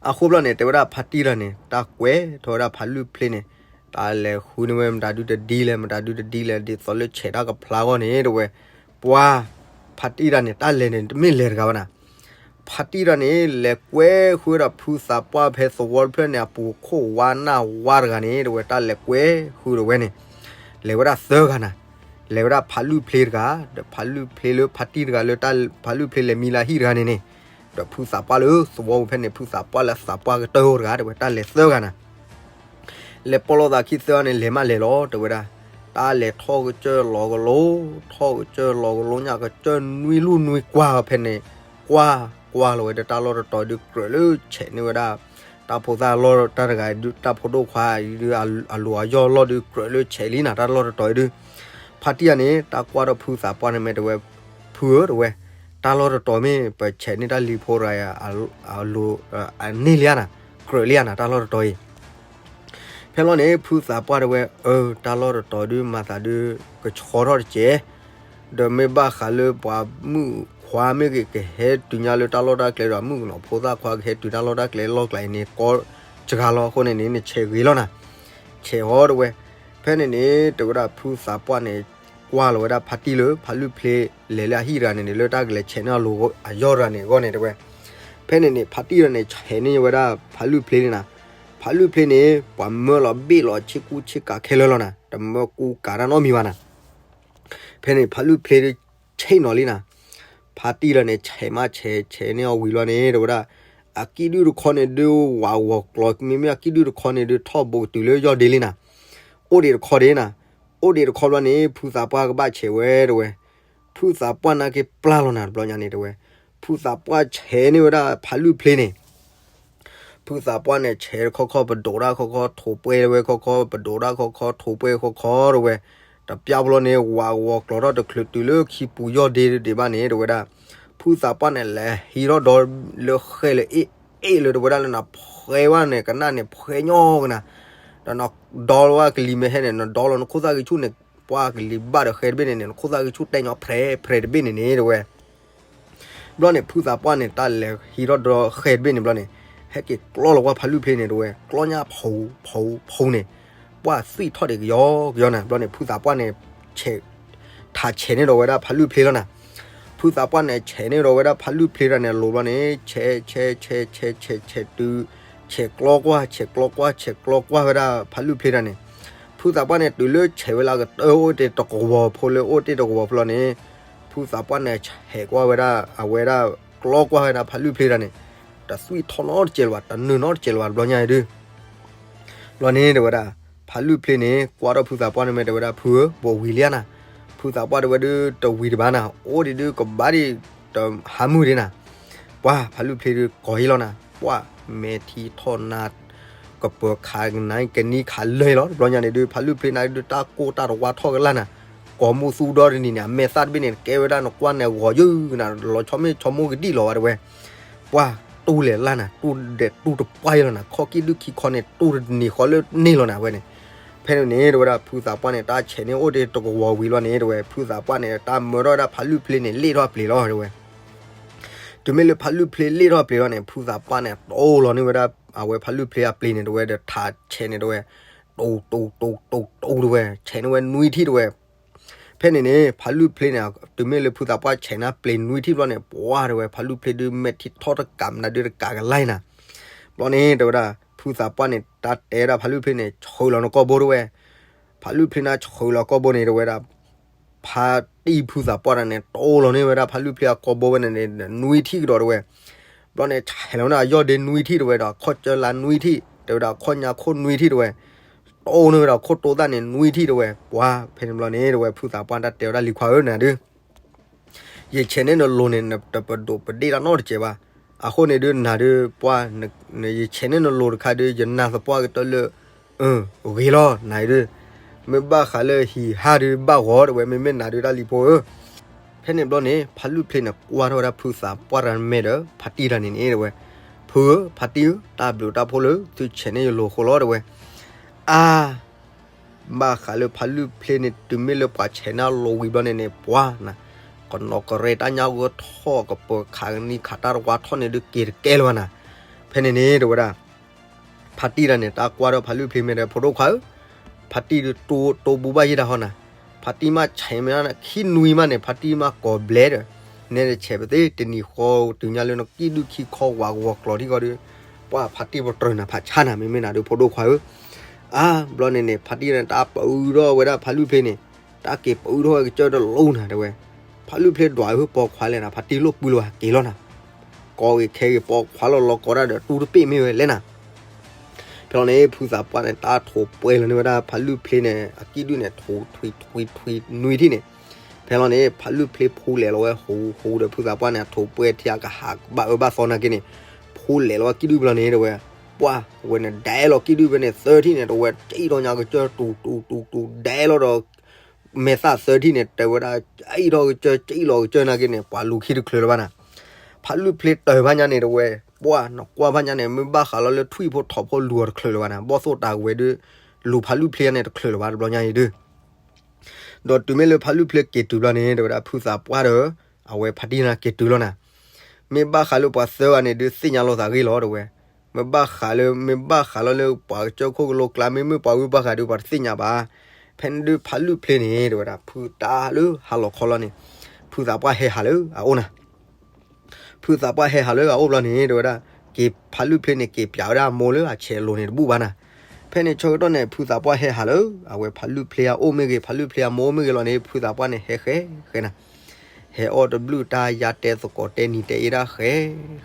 အဃိဘျီန့ၣ် တဲဝဲဒၣ်ဖါတံၢ်တဂၤန့ၣ် တၢ်ကွဲးထီၣ်ဝဲဒၣ်ဖးလုၢ်ဖျ့န့ၣ်, တၢ်လဲၤဃုန့ၢ်ဝဲမတၤဒုတဒ်လဲၣ် မတၤဒုတဒ်လဲၣ် ဒ်သိးလၢဆဲးတၢ်ကဖျါအဂီၢ်န့ၣ် တဲဝဲ, ပှၤ ဖါတံၢ်တဂၤန့ၣ် တၢ်လဲၤန့ၣ် တမ့ၢ်လဲၤတဂၤဘၣ်နၤ, ဖါတံၢ်တဂၤန့ၣ် လဲၤကွဲးဃုဝဲဒၣ်ဖုသးပှၢ်ဖဲသဝီတဖျၢၣ်န့ၣ် အပူၤခိၣ်ဝါနၢ်ဝါတဂၤန့ၣ် တဲဝဲ တၢ်လဲၤကွဲးဃုဒီးဝဲန့ၣ်, လဲၤဝဲဒၣ်သၢဂၤနၤ, လဲၤဝဲဒၣ်ဖးလုၢ်ဖျ့တဂၤ ဒီးဖးလုၢ်ဖျ့လၢဖါတံၢ်တဂၤလၢ ဖးလုၢ်ဖျ့လဲၤမံလၢဟံၣ်တဂၤန့ၣ်န့ၣ်, ဒီးဖုသးပှၢ်လၢသဝီပူၤဖဲန့ၣ် ဖုသးပှၢ်လၢသးပှၢ်ကတၢၢ်တဂၤ တဲဝဲ တၢ်လဲၤသၢဂၤနၤ လဲၤပိာ်လိာ်သးခံသၢဂၤန့ၣ် လဲၤမးလဲၤလီၤ တဲဝဲဒၣ်, တၢ်လဲၤထီၣ်ကစၢၢ်လီၤကလိ, ထီၣ်ကစၢၢ်လီၤကလိ ညၣ်ကစၢၢ်နွံလူၢ်နွံကွၢ်ဖဲန့ၣ်, ကွၢ်ကွၢ်လီၤဝဲဒီးတၢ်လီၢ်တတီၤဒုးကြၢးလၢဆဲးန့ၢ်ဝဲဒၣ်, တၢ်ဖိသၣ်လီၢ်တၢ်တဂၤဒုး တၢ်ဖိဒိၣ်ခွါအံၤဒုး အလူၤအယီၢ်လီၢ်ဒုးကြၢးလၢဆဲးလံနၤ တၢ်လီၢ်တတီၤအံၤဒုး, ဖါတံၢ်တဂၤန့ၣ် တၢ်ကွၢ်ဒီးဖုသးပှၢ်န့ၣ်မ့ၢ်တဲဝဲ, ဖုဧၢ တဲဝဲ, တၢ်လီၢ်တတီၤမ့ၢ် ပဆဲးန့ၢ်တၢ်လံၤဖိတဂၤ အလူၤ, အန့ၢ်လံဧါနၤ, ကြၢးလံဧါနၤ တၢ်လီၢ်တတီၤအံၤ ဖဲလီၤန့ၣ် ဖုသးပှၢ်တဲဝဲ, အၢ တၢ်လီၢ်တတီၤဒုး မၤသးဒုး ကဆှီထီၣ်တစဲး, ဒီးမ့ၢ်ဘၣ်ဃးလၢပှၤမုၣ်ခွါမ့ၢ်ဂ့ၤ ကဟဲတုၤညါလၢတၢ်လီၢ်တၢ်ကျဲဒီး မုၣ်ကနီၤဖိသၣ်ခွါကဟဲတုၤတၢ်လီၢ်တၢ်ကျဲလီၢ်ကျဲအံၤန့ၣ် ကီစှၤလီၤအဃိန့ၣ်န့ၣ် နဆဲးဂ့ၤလီၤနၤ, ဆဲးအီၤတဝဲ. ဖဲန့ၣ်န့ၣ် တဲဝဲဒၣ်ဖုသးပှၢ်န့ၣ် ကွၢ်လီၤဝဲဒၣ်ဖါတံၢ်လၢဖးလုၢ်ဖျ့လဲၤလၢအဟံၣ်တဂၤန့ၣ်န့ၣ် လၢတၢ်ကလဲၤဆဲးန့ၢ်အလိၤအယီၢ်တဂၤန့ၣ်အဂီၢ်န့ၣ်တဝဲ. ဖဲန့ၣ်န့ၣ် ဖါတံၢ်တဂၤန့ၣ် ဆဲးန့ၢ်ဝဲဒၣ်ဖးလုၢ်ဖျ့န့ၣ်နၤ. ဖးလုၢ်ဖျ့န့ၣ် ပှၤမၢလီၤဘ့ၣ်လီၤဆ့ကူဆ့ကၤခဲလၢာ်လီၤနၤ, တမၢကူကၤတၢ်နီတမံၤဘၣ်နၤ. ဖဲန့ၣ် ဖးလုၢ်ဖျ့ဒုးဆ့ၣ်နီၤလံနၤ. ဖါတံၢ်တဂၤန့ၣ် ဆဲးမးဆဲး ဆဲးန့ၢ်အီၤဝံၤလီၤန့ၣ် တဲဝဲဒၣ် အကံၣ်ဒုၣ်တခီန့ၣ်ဒုး ဝးဂီၤကျိၤ မ့မ့ၢ်အကံၣ်ဒုၣ်တခီန့ၣ်ဒုး ထီၣ်ဘိးကတုၤလၢယီၢ်ဒ့လံနၤ. အိၣ်ဒံးတခီဒ့နၤ. အိၣ်ဒံးတခီဘျီန့ၣ် ဖုသးပှၢ်ကဘၣ်ဆဲးဝဲတဝဲ. ဖုသးပှၢ်နာ်က့ပျၢ်လီၤနၤ တဘျီညါန့ၣ်တဝဲ. ဖုသးပှၢ်ဆဲးန့ၢ်ဝဲဒၣ်ဖးလုၢ်ဖျ့န့ၣ် ဖုသးပှၢ်န့ၣ် ဆဲးတခီခီ ပဒိးတၢ်ခီခီ ထိးပှဲဝဲခီခီ ပဒိးတၢ်ခီခီ ထိးပှဲခီခီတဝဲ. တပျၢ်ဘျီန့ၣ် ဝးဂီၤကျိၤထီၣ်တချုးတုၤလၢခံပူၤယီၢ်ဒ့ဒံးဘၣ်န့ၣ် တဲဝဲဒၣ် ဖုသးပှၢ်န့ၣ် လဲၤဟံးထီၣ်ဒီလၢဃဲလၢအ့ၣ်အ့ၣ်လၢ တဲဝဲဒၣ်လၢနဖှဲဝဲန့ၣ် ကနၣ်န့ၣ် ဖှဲညီကနၤ, ဒီးနဒီလီၤဝဲကလံၤမ့ၢ်ဟဲန့ၣ် နဒီလီၤနခိၣ်သၣ်ဂံၢ်ဆူၣ်န့ၣ် ပှၢ်ကလံၤဘၣ်ဒီးဃဲတဘ့ၣ်န့ၣ်န့ၣ် နခိၣ်သၣ်ဂံၢ်ဆူၣ်တဲညီဖျဲးဖျဲးတဘ့ၣ်န့ၣ်န့ၣ် တဲဝဲ. ဘျီန့ၣ် ဖုသးပှၢ်န့ၣ် တၢ်လဲၤဟံးထီၣ်ဒီဃဲတဘ့ၣ်န့ၣ်ဘျီန့ၣ် ဟဲက့ၤကျီလီၤကွၢ်ဖးလုၢ်ဖျ့န့ၣ် တဲဝဲ ကျီညါဖူဖူဖူန့ၣ် ပှၢ်သွံၣ်ထီၣ်ဒံးကယီကယီနၤ. ဘျီန့ၣ် ဖုသးပှၢ်န့ၣ် ဆဲး ထးဆဲးန့ၢ်ဒီးဝဲဒၣ်ဖးလုၢ်ဖျ့လီၤနၤ. ဖုသးပှၢ်န့ၣ် ဆဲးန့ၢ်ဒီးဝဲဒၣ်ဖးလုၢ်ဖျ့တဂၤန့ၣ် အလိၤဘျီန့ၣ် ဆဲး ဆဲး ဆဲး ဆဲး ဆဲး ဆဲးတုၤ ဆဲးကျီကွၢ် ဆဲးကျီကွၢ် ဆဲးကျီကွၢ်ဝဲဒၣ် ဖးလုၢ်ဖျ့တဂၤန့ၣ်. ဖုသးပှၢ်န့ၣ် တုၤလၢဆဲးဝဲလၢအကတၢၢ်အိၣ်တ့ၢ်တကဝီၤဖိလၢအိၣ်တ့ၢ်တကဝီၤဖိလီၤန့ၣ် ဖုသးပှၢ်န့ၣ် ဆဲးကွၢ်ဝဲဒၣ် အဝဲဒၣ် ကျီကွၢ်ဝဲဒၣ်ဖးလုၢ်ဖျ့တဂၤန့ၣ် တသွံၣ်ထီၣ်နီတစဲးလၢၤဘၣ် တနၢၤနီတစဲးလၢၤဘၣ် တဘျီညါအံၤဒုး ဘျီန့ၣ် တဲဝဲဒၣ် ဖးလုၢ်ဖျ့န့ၣ် ကွၢ်ထီၣ်ဖုသးပှၢ်န့ၣ်မ့ၢ် တဲဝဲဒၣ် ဖုဧၢ ဘိးဝံၤလံဧါနၤ. ဖုသးပှၢ်တဲဝဲဒၣ် တဝံၤတဘၣ်နၤ အိၣ်ဒံးဒုးကဘၣ်ဒံး တဟါမုၢ်ဒံးနၤ. ပှၢ် ဖးလုၢ်ဖျ့ဒုးကိးဟ့ၣ်လီၤနၤ ပှၢ် မဲာ်ထံထီၣ်နၤ ကပၢၤခးနၤ ကနံၣ်ခးလၢာ်လီၤ တဘျီညါန့ၣ်ဒုး ဖးလုၢ်ဖျ့နၤဒုး တၢ်ကိၢ်တၢ်တဝါထီၣ်ကလာ်နၤ ကိးမူသူဒီတနံၤန့ၣ် အမဲာ်သၣ်တဘ့ၣ်န့ၣ် ကဲဝဲဒၣ်နကွၢ်န့ၣ် ဂီၤယုၢ်နၤ လီၤဆီမ့ၢ်ဆီမိၢ်ကဒံၣ်လီၤဝဲ တဲဝဲ ပှၢ်တူၢ်လဲၤလၢ်နၤ တူၢ်ဒဲးတူၢ်တပှၢ်အံၤလီၤနၤ ခီၣ်ကံၣ်ဒုၣ်ခံခီလၢန့ၣ်လီၤနၤ အဝဲန့ၣ်. ဖဲန့ၣ်န့ၣ် တဲဝဲဒၣ် ဖုသးပှၢ်န့ၣ် တၢ်ဆဲးန့ၢ်အိၣ်တ့ၢ်တကဝီၤဝံၤလီၤန့ၣ် တဲဝဲ ဖုသးပှၢ်န့ၣ် တၢ်မၢထီၣ်ဝဲဒၣ်ဖးလုၢ်ဖျ့န့ၣ် လ့ၣ်ထီၣ်အပျ့ၤလီၤ တဲဝဲ. တုၤမ့ၢ်လၢဖးလုၢ်ဖျ့လ့ၣ်ထီၣ်အပျ့ၤလီၤန့ၣ် ဖုသးပှၢ်န့ၣ် တိၢ်လီၤန့ၢ်ဝဲဒၣ် အဝဲဖးလုၢ်ဖျ့အပျ့ၤန့ၣ် တဲဝဲ ဒီးထးဆဲးန့ၣ် တဲဝဲ တိၢ်တိၢ်တိၢ်တိၢ် တဲဝဲ ဆဲးန့ၢ်ဝဲနွံထံၣ် တဲဝဲ. ဖဲန့ၣ်န့ၣ် ဖးလုၢ်ဖျ့န့ၣ် တုၤမ့ၢ်လၢဖုသးပှၢ်ဆဲးန့ၢ်ပျ့ၤနွံထံၣ်ဘျီန့ၣ် ပှၢ် တဲဝဲ ဖးလုၢ်ဖျ့ဒုးမဲာ်ထံထီၣ်တကးမနုၤဒုးတကးကလါနၤ. ဘျီန့ၣ် တဲဝဲဒၣ် ဖုသးပှၢ်န့ၣ် တၢ်တဲဒၣ်ဖးလုၢ်ဖျ့န့ၣ် ဆှၢလီၤနကိာ်ဘိ တဲဝဲ. ဖးလုၢ်ဖျ့န့ၣ်ဆှၢလီၤကိာ်ဘိန့ၣ် တဲဝဲဒၣ် ဖါတံၢ်ဖုသးပှၢ်တဂၤန့ၣ် တိၢ်လီၤန့ၢ်ဝဲဒၣ်ဖးလုၢ်ဖျ့အကိာ်ဘိဝဲန့ၣ်န့ၣ် နွံထံၣ်ကဒီး တဲဝဲ. ဘျီန့ၣ် ဆဲးလီၤန့ၢ်အယီၢ်ဒ့နွံထံၣ် တဲဝဲ ဒီးအခီၣ်ကၢလါနွံထံၣ် တဲဝဲဒၣ် အခီၣ်ညါခိၣ်နွံထံၣ် တဲဝဲ. တိၢ်န့ၢ်ဝဲဒၣ်ခိၣ်တိသၣ်န့ၣ်နွံထံၣ် တဲဝဲ. ပှၢ် ဖဲန့ၣ်ဘျီန့ၣ် တဲဝဲ ဖုသးပှၢ်တၢ်တဲဝဲဒၣ်လံၤခွါဧၢ နၤဒုး ယဆဲးန့ၢ်နလိၤန့ၣ် နတပဒိးပဒ့ၣ်တၢ်နီတစဲးဘၣ်. အဃိန့ၣ်ဒုး နၤဒုး ပှၢ် ယဆဲးန့ၢ်နလိၤတခါဒုး ယနာ်သပှၢ်ကတၢၢ်လၢ ဂ့ၤလီၤ နၤဒုး မ့ၢ်ဘၣ်ဃးလၢဟံးဟၣ်ဒုးဘၣ်ဂီၤ တဲဝဲ မ့မ့ၢ်နၤဒုးတၢ်လံၤဖိဧၢ. ဖဲန့ၣ်ဘျီန့ၣ် ဖးလုၢ်ဖျ့န့ၣ် ကွၢ်ထီၣ်ဝဲဒၣ်ဖုသးပှၢ်တၢ်မဲာ်ဒီး ဖါတံၢ်တၢ်န့ၣ်န့ၣ် တဲဝဲ ဖုဧၢ ဖါတံၢ်ဧၢ တၢ်ဘျုးတၢ်ဖှိၣ်လၢ သုဆဲးန့ၢ်ယလိၤအဃိလီၤ တဲဝဲ. အါ ဘၣ်ဃးလၢဖးလုၢ်ဖျ့န့ၣ် တုၤမ့ၢ်လၢပှၤဆဲးန့ၢ်အလိၤဝံၤဘျီန့ၣ်န့ၣ် ပှၢ်နၤ ကနီၤကရဲတၢ်ညါဂၢၢ်ထီၣ် ကပၢၤခးကနံၣ်ခးတၢ်တဝါထီၣ်န့ၣ်ဒုး က့ၤတကဲလၢၤဘၣ်နၤ. ဖဲန့ၣ်န့ၣ် တဲဝဲဒၣ် ဖါတံၢ်တၢ်န့ၣ် တၢ်ကွၢ်ဒီးဖးလုၢ်ဖျ့မဲာ်ဒီး ဖိဒိၣ်ခွါဧၢ, ဖါတံၢ်ဒုးတိၢ်တိၢ်ဘူဘၣ်ယဲၢ်တၢ်ဟီနၤ, ဖါတံၢ်မးဆဲးမ့ၢ်န့ၣ် ခံနွံမးန့ၣ် ဖါတံၢ်မးကိးဘျဲၣ်ဒီး နဲဒၣ်ဆဲးပသ့ တနံၤဃီတုၤညါလၢနကံၣ်ဒုၣ်ခံခီဝးကဝီၤကျိၤထံၣ်ဃီဒီး ပှၢ်ဖါတံၢ်ပတြၢၤနၤဖးဆါနၤ မ့မ့ၢ်နၤဒုးဖိဒိၣ်ခွါဧၢ. အါ ဘျီန့ၣ်န့ၣ် ဖါတံၢ်န့ၣ် တၢ်ပအုထီၣ်ဝဲဒၣ်ဖးလုၢ်ဖျ့န့ၣ် တၢ်က့ၤပအုထီၣ်ဝဲကစၢၢ်တလိနၤ တဲဝဲ. ဖးလုၢ်ဖျ့ဒွးဧၢ ပိာ်ခွါလဲၣ်နၤ ဖါတံၢ်လိၣ်ပုၢ်လၢၤဘၣ်က့ၤလီၤနၤ. ကိးဂ့ၤခဲဂ့ၤပိာ်ခွါလီၤလီၤကိးတၢ်ဒီး တူၢ်တပ့ၢ်မ့ၢ်ဝဲလဲၣ်နၤ. ဖဲလီၤန့ၣ် ဖုသးပှၢ်န့ၣ် တၢ်ထိးပှဲၤလီၤန့ၢ်ဝဲဒၣ်ဖးလုၢ်ဖျ့န့ၣ် အကံၣ်ဒုၣ်န့ၣ် ထိးထွံထွံထွံနွံထံၣ်န့ၣ်. ဖဲလီၤန့ၣ် ဖးလုၢ်ဖျ့ဖိလဲၤလီၤဝဲဟူးဟူးဒီးဖုသးပှၢ်န့ၣ် အထိးပှဲၤထံအကဟးဘၣ်အၢဘၣ်သီနာ်က့န့ၣ် ဖိလဲၤလီၤဝဲကံၣ်ဒုၣ်ဖဲလီၤန့ၣ် တဲဝဲ. ပှၢ်ဝဲန့ၣ် ဒဲးလီၤကံၣ်ဒုၣ်ဖဲန့ၣ် သၢထံၣ်န့ၣ် တဲဝဲ ကံၣ်ထီၣ်ညါကစၢၢ်တူၤတူၤတူၤတူၤ ဒဲးလီၤဒီး မဲာ်သၣ်သၢထံၣ်န့ၣ် တဲဝဲဒၣ် အံၣ်ထီၣ်ကစၢၢ် ကံၣ်လီၤကစၢၢ်နာ်က့န့ၣ် ပှၤလူၤခံတချုးလၢၤဘၣ်နၤ. ဖးလုၢ်ဖျ့တၢၤဘၣ်ညါန့ၣ် တဲဝဲ ပှၢ်နကွၢ်ဘၣ်ညါန့ၣ် မ့ၢ်ဘၣ်ဃးလီၤလၢထွံၣ်ဖိထိးဖိလူၤအီၤတချုးလၢၤဘၣ်နၤ ဘီၣ်သိၣ်တၢ်ဝဲဒုး လူၤဖးလုၢ်ဖျ့န့ၣ်တချုးလၢၤဘၣ်တဘျီညါအံၤဒုး. ဒီးတုၤမ့ၢ်လၢဖးလုၢ်ဖျ့က့ၤတုၤဘျီန့ၣ် တဲဝဲဒၣ်ဖုသးပှၢ်ဒီး အဝဲဖါတံၢ်န့ၣ်က့ၤတုၤလီၤနၤ. မ့ၢ်ဘၣ်ဃးလၢပှၤသၢဂၤန့ၣ်ဒုးသ့ၣ်ညါလိာ်သးဂ့ၢ်လီၤ တဲဝဲ. မ့ၢ်ဘၣ်ဃးလၢ မ့ၢ်ဘၣ်ဃးလီၤလၢပှၤကစၢၢ်ခိၣ်ကလိကျါ မ့မ့ၢ်ပှၤဂုၤပှၤဂၤဒီး ပှၤတသ့ၣ်ညါဘၣ်. ဖဲန့ၣ်ဒုးဖးလုၢ်ဖျ့န့ၣ် တဲဝဲဒၣ် ဖုတၢ်လၢဟါလီၤခီလီၤန့ၣ် ဖုသးပှၢ်ဟဲဟးလၢအအိၣ်နၤ ဖုသးပှၢ်ဟဲဟးလၢအအိၣ်ဘျီန့ၣ် တဲဝဲဒၣ် က့ၤဖးလုၢ်ဖျ့န့ၣ် က့ၤပျးဝဲဒၣ်အမိၢ်လၢအဆဲးအလိၤန့ၣ်တဘူၣ်ဘၣ်နၤ. ဖဲန့ၣ်ဆၢကတီၢ်န့ၣ် ဖုသးပှၢ်ဟဲဟးလၢ အဝဲဖးလုၢ်ဖျ့အအိၣ်မ့ၢ်ဂ့ၤ ဖးလုၢ်ဖျ့အမိၢ်အိၣ်မ့ၢ်ဂ့ၤလီၤန့ၣ် ဖုသးပှၢ်န့ၣ်ဟဲဃဲဃဲနၤ ဟဲအီၣ်တဘျုးတၢ် ယါတဲသကိးတဲနံၤတဲအ့ဒၣ်ဃဲ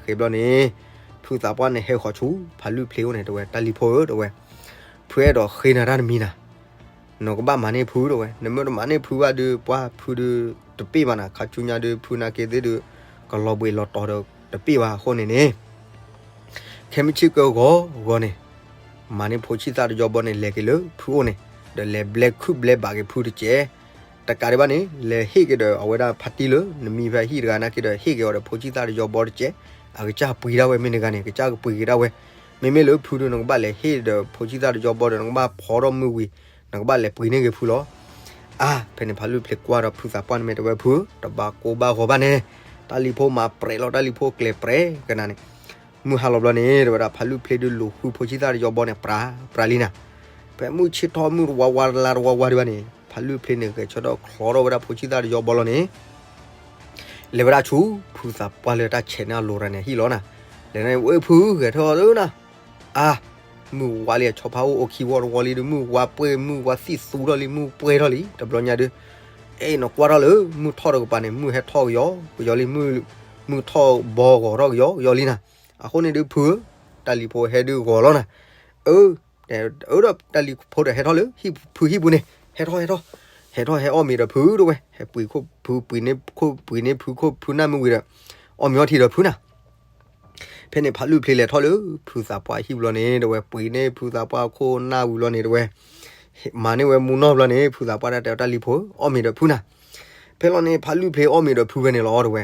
ဃဲဘျီန့ၣ် ဖုသးပှၢ်န့ၣ်ဟဲဃီၤဆူ ဖးလုၢ်ဖျ့အိၣ်န့ၣ် တဲဝဲ တၢ်လံၤဖိဧၢ တဲဝဲ ဖုအဲၣ်ဒိးဃ့နၤတၢ်တမံၤနၤ နကဘၣ်မၤန့ၢ်ဖု တဲဝဲ နမ့ၢ်တမၤန့ၢ်ဖုဘၣ်ဒီး ပှၢ်ဖုဒီးတပ့ၢ်ဘၣ်နၤ ခါဆူညါဒီး ဖုနာ်က့သ့ၣ်ဒီး ကလီၤဘှံးလီၤတီၤဒီးတပ့ၢ်ဘၣ်အဃိန့ၣ်န့ၣ် ခဲမုၢ်ဆ့ၣ်ကဂီၤဂီၤန့ၣ် မၤန့ၢ်ဖိဆံၣ်သၣ်တယီဘီန့ၣ် လဲၤက့ၤလၢဖုအိၣ်န့ၣ် ဒီးလဲၤဘျဲခုၣ်ဘျဲဘၣ်က့ၤဖုတကဲး တကးဒံးဘၣ်န့ၣ် လဲၤဟ့ၣ်က့ၤဒီးအဝဲဒၣ်ဖါတံၢ်လၢ နမံဖဲဟံၣ်တဂၤနာ်က့ဒီး ဟ့ၣ်က့ၤအီၤဒီးဖိဆံၣ်သၣ်တယီဘီတကဲး အကစၢ်ပှ့ၤဒၣ်ဝဲမ့ၢ်နဂၤန့ၣ် ကစၢ်ကပှ့ၤက့ၤဒၣ်ဝဲ မ့မ့ၢ်လၢဖုဒီး နကဘၣ်လဲၤဟ့ၣ်ဒီးဖိဆံၣ်သၣ်တယီဘီဒီး နကဘၣ်ဖီထီၣ်မုၢ်ဝံၤ နကဘၣ်လဲၤပှ့ၤန့ၢ်က့ၤဖုလီၤ. အါ ဖဲန့ၣ်ဖးလုၢ်ဖျ့ကွၢ်ဒီးဖုသးပှၢ်န့ၣ်မ့ၢ်တဲဝဲဖု တဘၣ်ကိၢ်ဘၣ်ဂီၤဘၣ်န့ၣ် တၢ်လံၤဖိမၤပြဲးလီၤ တၢ်လံၤဖိကျဲၤပြဲးကနၤန့ၣ် မုၢ်ဟါလီၤဘျီန့ၣ် တဲဝဲဒၣ်ဖးလုၢ်ဖျ့ဒုးလူၤဃုဖိဆံၣ်သၣ်တယီဘီန့ၣ် ပြးပြးလံနၤ ဖဲမုၢ်ဆ့ၣ်ထီၣ်မုၢ်တဝါဝါတလါတဝါဝါဒံးဘၣ်န့ၣ် ဖးလုၢ်ဖျ့န့ၣ် ဂဲၤဆၢထၢၣ်ချီထီၣ်ဝဲဒၣ်ဖိဆံၣ်သၣ်တယီဘီလီၤန့ၣ် လဲၤဝဲဒၣ်ဆူ ဖုသးပှၢ်လၢတၢ်ဆဲးန့ၢ်အလိၤတဂၤန့ၣ် ဟံၣ်လီၤနၤ လဲၤန့ၣ် ဝဲဖု ဂဲၤထီၣ်လၢနၤ အါ မုၢ်ဝါလံ အဆီဖါအိၣ်အိၣ်ခံဝီတဝီလံဒီး မုၢ်ဝါပှဲၤ မုၢ်ဝါသံၣ်သူထီၣ်လံ မုၢ်ပှဲၤထီၣ်လံ တဘျီညါဒုး အဲၣ် နကွၢ်ထီၣ်လၢ မုၢ်ထီၣ်တကပၤန့ၣ် မုၢ်ဟဲထီၣ်ကယီကယီလံ မုၢ်ထီၣ်ဘီဂီၤထီၣ်ကယီကယီလံနၤ အဃိန့ၣ်ဒုးဖုဧၢ တၢ်လံၤဖိဟဲဒုးဂီၤလီၤနၤ အၢ အၢဒီးတၢ်လံၤဖိဒီးဟဲထီၣ်လၢ ဟံၣ်ဖုဟံၣ်ပူၤန့ၣ် ဟဲထီၣ်ဟဲထီၣ် ဟဲထီၣ်ဟဲအီၣ်မ့ၤဒီးဖုတဲဝဲ ဟဲပှ့ၤခိၣ်ဖုပှ့ၤန့ၢ်ခိၣ်ပှ့ၤန့ၢ်ဖုခိၣ်ဖုနၢ်မုၢ်ဝံၤဒီး အီၣ်မ့ၤအီထံဒီးဖုနၤ ဖဲန့ၣ်ဖးလုၢ်ဖျ့လဲၤထီၣ်လၢ ဖုသးပှၢ်ဟံၣ်ဘျီန့ၣ် တဲဝဲ ပှ့ၤန့ၢ်ဖုသးပှၢ်ခိၣ်နၢ်ဝံၤဘျီန့ၣ် တဲဝဲ မၤန့ၢ်ဝဲမူနီၢ်ဘျီန့ၣ် ဖုသးပှၢ်တၢ်တဲအီၤ တၢ်လံၤဖိ အီၣ်မ့ၤဒီးဖုနၤ ဖဲလီၤန့ၣ် ဖးလုၢ်ဖျ့အီၣ်မ့ၤဒီးဖုဝဲန့ၣ်လီၤ တဲဝဲ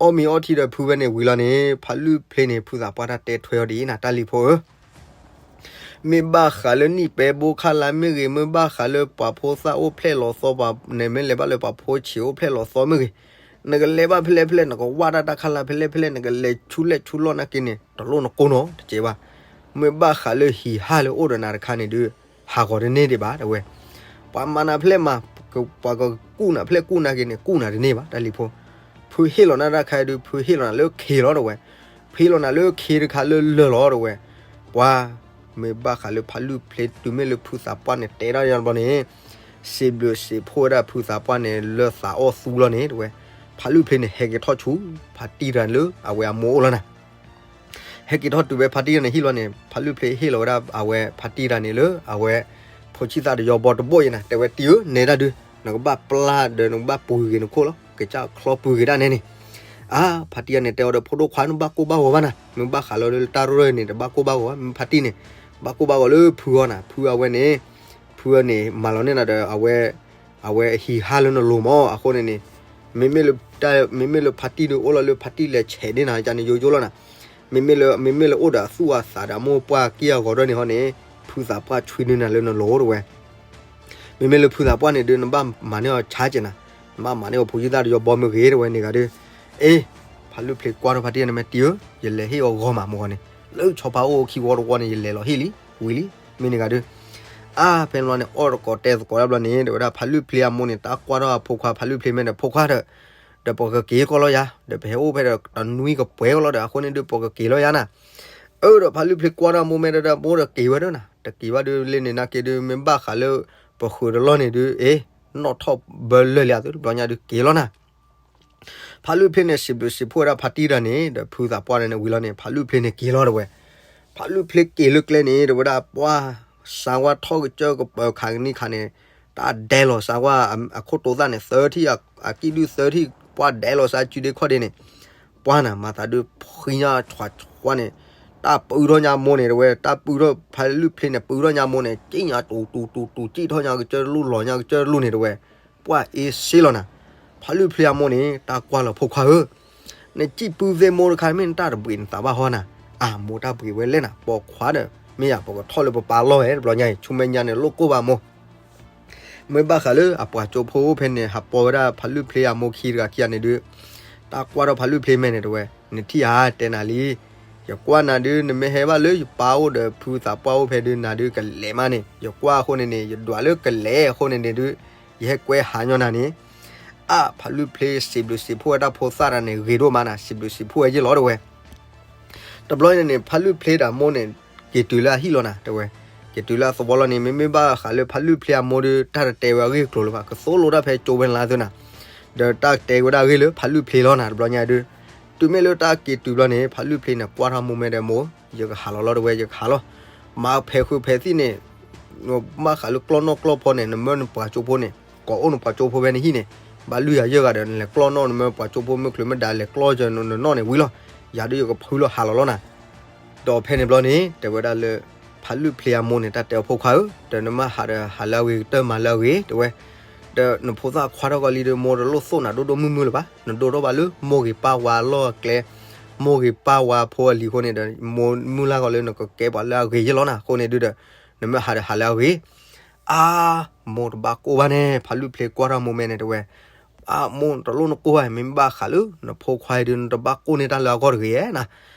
အီၣ်မ့ၤအီထံဒီးဖုဝဲန့ၣ်ဝံၤလီၤန့ၣ် ဖးလုၢ်ဖျ့န့ၣ် ဖုသးပှၢ်တၢ်တဲထွဲအီၤဒ်အံၤနၤ တၢ်လံၤဖိဧၢ မ့ၢ်ဘၣ်ဃးလၢနံၣ်ပဲဘိခါလါမ့ၢ်ဂ့ၤ မ့ၢ်ဘၣ်ဃးလၢပှၤဖိသၣ်အိၣ်ဖျဲၣ်လီၤသီပှၤ နမ့ၢ်လဲၤဘၣ်လၢပှၤဖိဆံးအိၣ်ဖျဲၣ်လီၤသီမ့ၢ်ဂ့ၤ နကလဲၤဘၣ်ဖဲလဲၣ်ဖဲလဲၣ် နကဝၢ်တၢ်တၢ်ခါလါဖဲလဲၣ်ဖဲလဲၣ် နကလဲၤဆူလဲၣ်ဆူလီၢ်နာ်က့န့ၣ် တလိၣ်နကိးနီတကဲးဘၣ် မ့ၢ်ဘၣ်ဃးလၢဟံးဟၣ်လၢအိၣ်ဒီးနၤတခါန့ၣ်ဒုး ဟးဂီၤတန့ၢ်ဒံးဘၣ် တဲဝဲ ပှၤမၤနၤဖဲလဲၣ်မၤ ပှၤကကူၣ်နၤဖဲလဲၣ်ကူၣ်နာ်က့န့ၣ် ကူၣ်နၤတန့ၢ်ဘၣ် တၢ်လံၤဖိ ဖုဟ့ၣ်လီၤနၤတၢ်ခါဒုး ဖုဟ့ၣ်လီၤနၤလၢခ့လီၤ တဲဝဲ ဖုဟ့ၣ်လီၤနၤလၢခ့တခါလၢလၢၢ်လီၤ တဲဝဲ ပှၤ မ့ၢ်ဘၣ်ဃးလၢဖးလုၢ်ဖျ့ တုၤမ့ၢ်လၢဖုသးပှၢ်န့ၣ်တဲဒၣ်ယၤဘျီန့ၣ် စံးဘျုးစံးဖှိၣ်ဝဲဒၣ်ဖုသးပှၢ်န့ၣ် လၢသးအီၣ်သူလီၤန့ၣ် တဲဝဲ ဖးလုၢ်ဖျ့န့ၣ် ဟဲက့ၤထီၣ်ဆူ ဖါတံၢ်တဂၤလၢအဝဲအမိၢ်အိၣ်လီၤနၤ ဟဲက့ၤထီၣ်တုၤဖဲဖါတံၢ်တဂၤန့ၣ်ဟံၣ်လီၤန့ၣ် ဖးလုၢ်ဖျ့ဟ့ၣ်လီၤဝဲဒၣ်အဝဲဖါတံၢ်တဂၤန့ၣ်လၢအဝဲ ဖိဆံၣ်သၣ်တယီဘီတဘိၣ်အံၤနၤ တဲဝဲတံၢ်ဧၢ နဲဒၣ်ဒုး နကဘၣ်ပျၢ်ဒီးနကဘၣ်ပှ့ၤဂ့ၤနခိၣ်လီၤ ကစၢ်ချီပှ့ၤဂ့ၤဒၣ်နဲန့ၣ် အါ ဖါတံၢ်တဂၤန့ၣ် တဲအီၤဒီး ဖိဒိၣ်ခွါ နဘၣ်ကိၢ်ဘၣ်ဂီၤဘၣ်နၤ မ့ၢ်ဘၣ်ဃးလီၤလၢတၢ်ရၢၢ်န့ၣ် တဘၣ်ကိၢ်ဘၣ်ဂီၤဘၣ် မ့ၢ်ဖါတံၢ်န့ၣ် ဘၣ်ကိၢ်ဘၣ်ဂီၤလၢဖုအီၤနၤ ဖုအဝဲန့ၣ် ဖုအန့ၣ် မၤလီၤန့ၢ်နၤဒီး အဝဲ အဝဲဟံးဟၣ်လၢနလိၤမး အဃိန့ၣ်န့ၣ် မ့မ့ၢ်လၢ မ့မ့ၢ်လၢဖါတံၢ်ဒုးအိၣ်လီၤလၢဖါတံၢ်လဲၤဆဲးန့ၢ်နၤန့ၣ် ယိယိလီၤနၤ မ့မ့ၢ်လၢ မ့မ့ၢ်လၢအိၣ်ဒီးအသူၣ်အသးဒီးအမိၢ်ပှၢ်ကံၢ်အဂီၤဒၢန့ၣ်ဟီန့ၣ် ဖုသးပှၢ်ဆွံနုၤနၤလၢနလိၤတဲဝဲ မ့မ့ၢ်လၢဖုသးပှၢ်န့ၣ်ဒုး နဘၣ်မၤန့ၢ်အီၤဆါကဲးနၤ နဘၣ်မၤန့ၢ်အီၤဖိဆံၣ်သၣ်တယီဘီမ့ၢ်ဂ့ၤတဲဝဲန့ၣ်ဂၤဒုး အ့ ဖးလုၢ်ဖျ့ကွၢ်ထီၣ်ဖါတံၢ်န့ၣ် မ့ၢ်တံၢ်ဧၢ ယလဲၤဟ့ၣ်အီၤဂီၤမးမ့ၢ်ဂီၤန့ၣ် လၢဆီဖါအိၣ်ခံဝီတဝီန့ၣ် ယလဲၤလီၤဟ့ၣ်လံ ဝံၤလံ မ့ၢ်န့ၣ်ဂၤဒုး အါ ဖဲန့ၣ်လီၤန့ၣ် အီၣ်တကိးတဲသကိးတၢ်ဘျီန့ၣ် တဲဝဲဒၣ်ဖးလုၢ်ဖျ့အမိၢ်န့ၣ် တၢ်ကွၢ်ထီၣ်အဖိခွါ ဖးလုၢ်ဖျ့မ့ၢ်ဒီး ဖိခွါဒီး ဒီးပကက့ၤကီၢ်လီၤယၤ ဒီးပဟဲအိၣ်ဖဲဒီးတနွံကပှဲၤကီၢ်လီၤဒီး အဃိန့ၣ်ဒုး ပကက့ၤလီၤယၤနၤ အၢ ဒီးဖးလုၢ်ဖျ့ကွၢ်ထီၣ်အမိၢ်မ့ၢ်ဒီး မိၢ်ဒီးက့ၤဝဲဒၣ်နၤ တက့ၤဘၣ်ဒုးလၢန့ၣ်နာ်က့ဒုး မ့ၢ်ဘၣ်ဃးလၢ ပဃုာ်တလီၢ်န့ၣ်ဒုး အ့ နီၣ်ထီၣ်ဘၢလၢာ်လံအသိး တဘျီညါဒုးက့ၤလီၤနၤ ဖးလုၢ်ဖျ့န့ၣ် စံးဘျုးစံးဖှိၣ်ဝဲဒၣ်ဖါတံၢ်တဂၤန့ၣ် ဒီးဖုသးပှၢ်န့ၣ်ဝံၤလီၤန့ၣ် ဖးလုၢ်ဖျ့န့ၣ်က့ၤလီၤတဲဝဲ ဖးလုၢ်ဖျ့က့ၤလၢကျဲန့ၣ် တဲဝဲဒၣ်ပှၢ် စါဝါထီၣ်ကစၢၢ်ကပၤခးကနံၣ်ခါန့ၣ် တၢ်ဒဲလီၤစါဝါအခိၣ်တိသၣ်န့ၣ် သၢထံၣ် အကံၣ်ဒုၣ်သၢထံၣ် ပှၢ်ဒဲလီၤစါစုဒ့ခီၣ်ဒ့န့ၣ် ပှၢ်နၤ မၤသးဒုးဖှံညါထွးထွးန့ၣ် တၢ်ပုထီၣ်ညါမိၢ်န့ၣ်တဲဝဲ တၢ်ပုထီၣ်ဖးလုၢ်ဖျ့န့ၣ် ပုထီၣ်ညါမိၢ်န့ၣ် ကံၣ်ညါတူၤတူၤတူၤတူၤ ကံၣ်ထီၣ်ညါကစၢၢ်တလူၢ် လီၤညါကစၢၢ်တလူၢ်န့ၣ်တဲဝဲ ပှၢ်အ့စ့လီၤနၤ ဖးလုၢ်ဖျ့အမိၢ်န့ၣ် တၢ်ကွၢ်လီၤဖိခွါဧၢ နစံၣ်ပုၢ်သ့ၣ်မိၢ်တခါ မ့ၢ်နတၢ်တဘှံးနသးဘၣ်ဟီနၤ အမိၢ်တၢ်ဘှံးဝဲလဲၣ်နၤ ပိာ်ခွါဒီး မ့ၢ်ယၤပကထီၣ်လၢပပာ်လီၢ်ဝဲ တဘျီညါအံၤ ဆူမဲာ်ညါန့ၣ် လိၣ်ကိၢ်ဘၣ်မိၢ် မ့ၢ်ဘၣ်ဃးလၢအပှၤကၠိဖိအိၣ်ဖဲန့ၣ် ဟးပိာ်ဝဲဒၣ်ဖးလုၢ်ဖျ့အမိၢ်ခံတဂၤခံဂၤန့ၣ်ဒုး တၢ်ကွၢ်ထီၣ်ဖးလုၢ်ဖျ့မဲာ်န့ၣ်တဲဝဲ နထံၣ်ဧါ တဲနၤလံ ယကွၢ်နၤဒုး နမ့ၢ်ဟဲဘၣ်လၢယပၢ်အိၣ်ဒီးဖုသးပှၢ်အိၣ်ဖဲဒုး နၤဒုးကလဲၤမးန့ၣ် ယကွၢ်အဃိန့ၣ်န့ၣ် ယဒွးလၢကလဲၤအဃိန့ၣ်န့ၣ်ဒုး ယဟဲကွဲဟးညီနၤန့ၣ် အါ ဖးလုၢ်ဖျ့စံးဘျုးစံးဖှိၣ်ဝဲတၢ်ဖိသၣ်တဂၤန့ၣ် ဂ့ၤဒိၣ်မးနၤ စံးဘျုးစံးဖှိၣ်ဝဲယ့ၢ်လီၤတဲဝဲ တဘျီန့ၣ်န့ၣ် ဖးလုၢ်ဖျ့ဒီးမိၢ်န့ၣ် က့ၤတုၤလၢအဟံၣ်လီၤနၤ တဲဝဲ, က့ၤတုၤလၢအသဝီလီၤန့ၣ် မ့မ့ၢ်ဘၣ်ဃးလၢဖးလုၢ်ဖျ့အမိၢ်ဒုး တၢ်တတဲဝဲအဂ့ၢ်အကျိၤလၢၤဘၣ် ကသိၣ်လိတၢ်ဖဲကၠိဝဲလါသုနၤ, ဒီးတၢ်တဲဝဲဒၣ်အဂ့ၢ်လၢဖးလုၢ်ဖျ့လီၤနၤ တဘျီညါဒုး, တုၤမ့ၢ်လၢတၢ်က့ၤတုၤဘျီန့ၣ် ဖးလုၢ်ဖျ့န့ၣ် ကွၢ်ထီၣ်မိၢ်မဲဒီးမိၢ်, ယကဟးလီၤလီၤတဲဝဲ ယကဟးလီၤ, မၤဖဲးဃုာ်ဖဲးသံၣ်န့ၣ် ဘၣ်ဃးလၢကျီၢ်နီၣ်ကျီၢ်ဖီန့ၣ် နမၢနပှၤကၠိဖိန့ၣ် ကိးအိၣ်နပှၤကၠိဖိဖဲနဟံၣ်န့ၣ်, ဘၣ်လုၢ်ယၤယဲၢ်ဂၤဒီး နလဲၤကျီၢ်နီၣ် နမၢပှၤကၠိဖိမုၢ်ချုးမ့ၢ်ဒါလဲၤကျီၢ်ယနီၢ်န့ၣ်ဝံၤလီၤ, ယၤဒုးယကဖုလီၤဟးလီၤလီၤနၤ, ဒီးဖဲန့ၣ်ဘျီန့ၣ် တဲဝဲဒၣ်လၢ ဖးလုၢ်ဖျ့အမိၢ်န့ၣ် တၢ်တဲအီၤဖိခွါဧၢ, ဒီးနမ့ၢ်ဟးဒီးဟးလၢအဂ့ၤ ကတၢၢ်မၤလၢအဂ့ၤ တဲဝဲ, ဒီးနဖိသၣ်ခွါထီၣ်ကီးလံဒီး မိၢ်တလိၣ်သိၣ်နၤဒိၣ်ဒိၣ်မုၢ်မုၢ်လၢၤဘၣ်, နဒိၣ်ထီၣ်ဘၣ်လၢမိၢ်ဂ့ၤပၢ်ဝါအလီၢ်အကျဲ, မိၢ်ဂ့ၤပၢ်ဝါဖိအလံၤအဃိန့ၣ်ဒီး မိၢ်မုၢ်လၢ်ကီးလၢနကကဲပှၤလၢအဂ့ၤယဲၢ်လီၤနၤ အဃိန့ၣ်ဒုးဒီး နမ့ၢ်ဟးဒီးဟးလၢအဂ့ၤ အါ, မိၢ်တဘၣ်ကိၢ်ဘၣ်န့ၣ် ဖးလုၢ်ဖျ့ကွၢ်ထီၣ်မိၢ်မဲန့ၣ်တဲဝဲ, အါ မိၢ်တလိၣ်နကိၢ်ဘၣ် မ့မ့ၢ်ဘၣ်ဃးလၢ နဖိခွါအံၤဒုး နတဘၣ်ကိၢ်န့ၢ်တၢ်လၢအဂီၢ်တဂ့ၤဧါနၤ,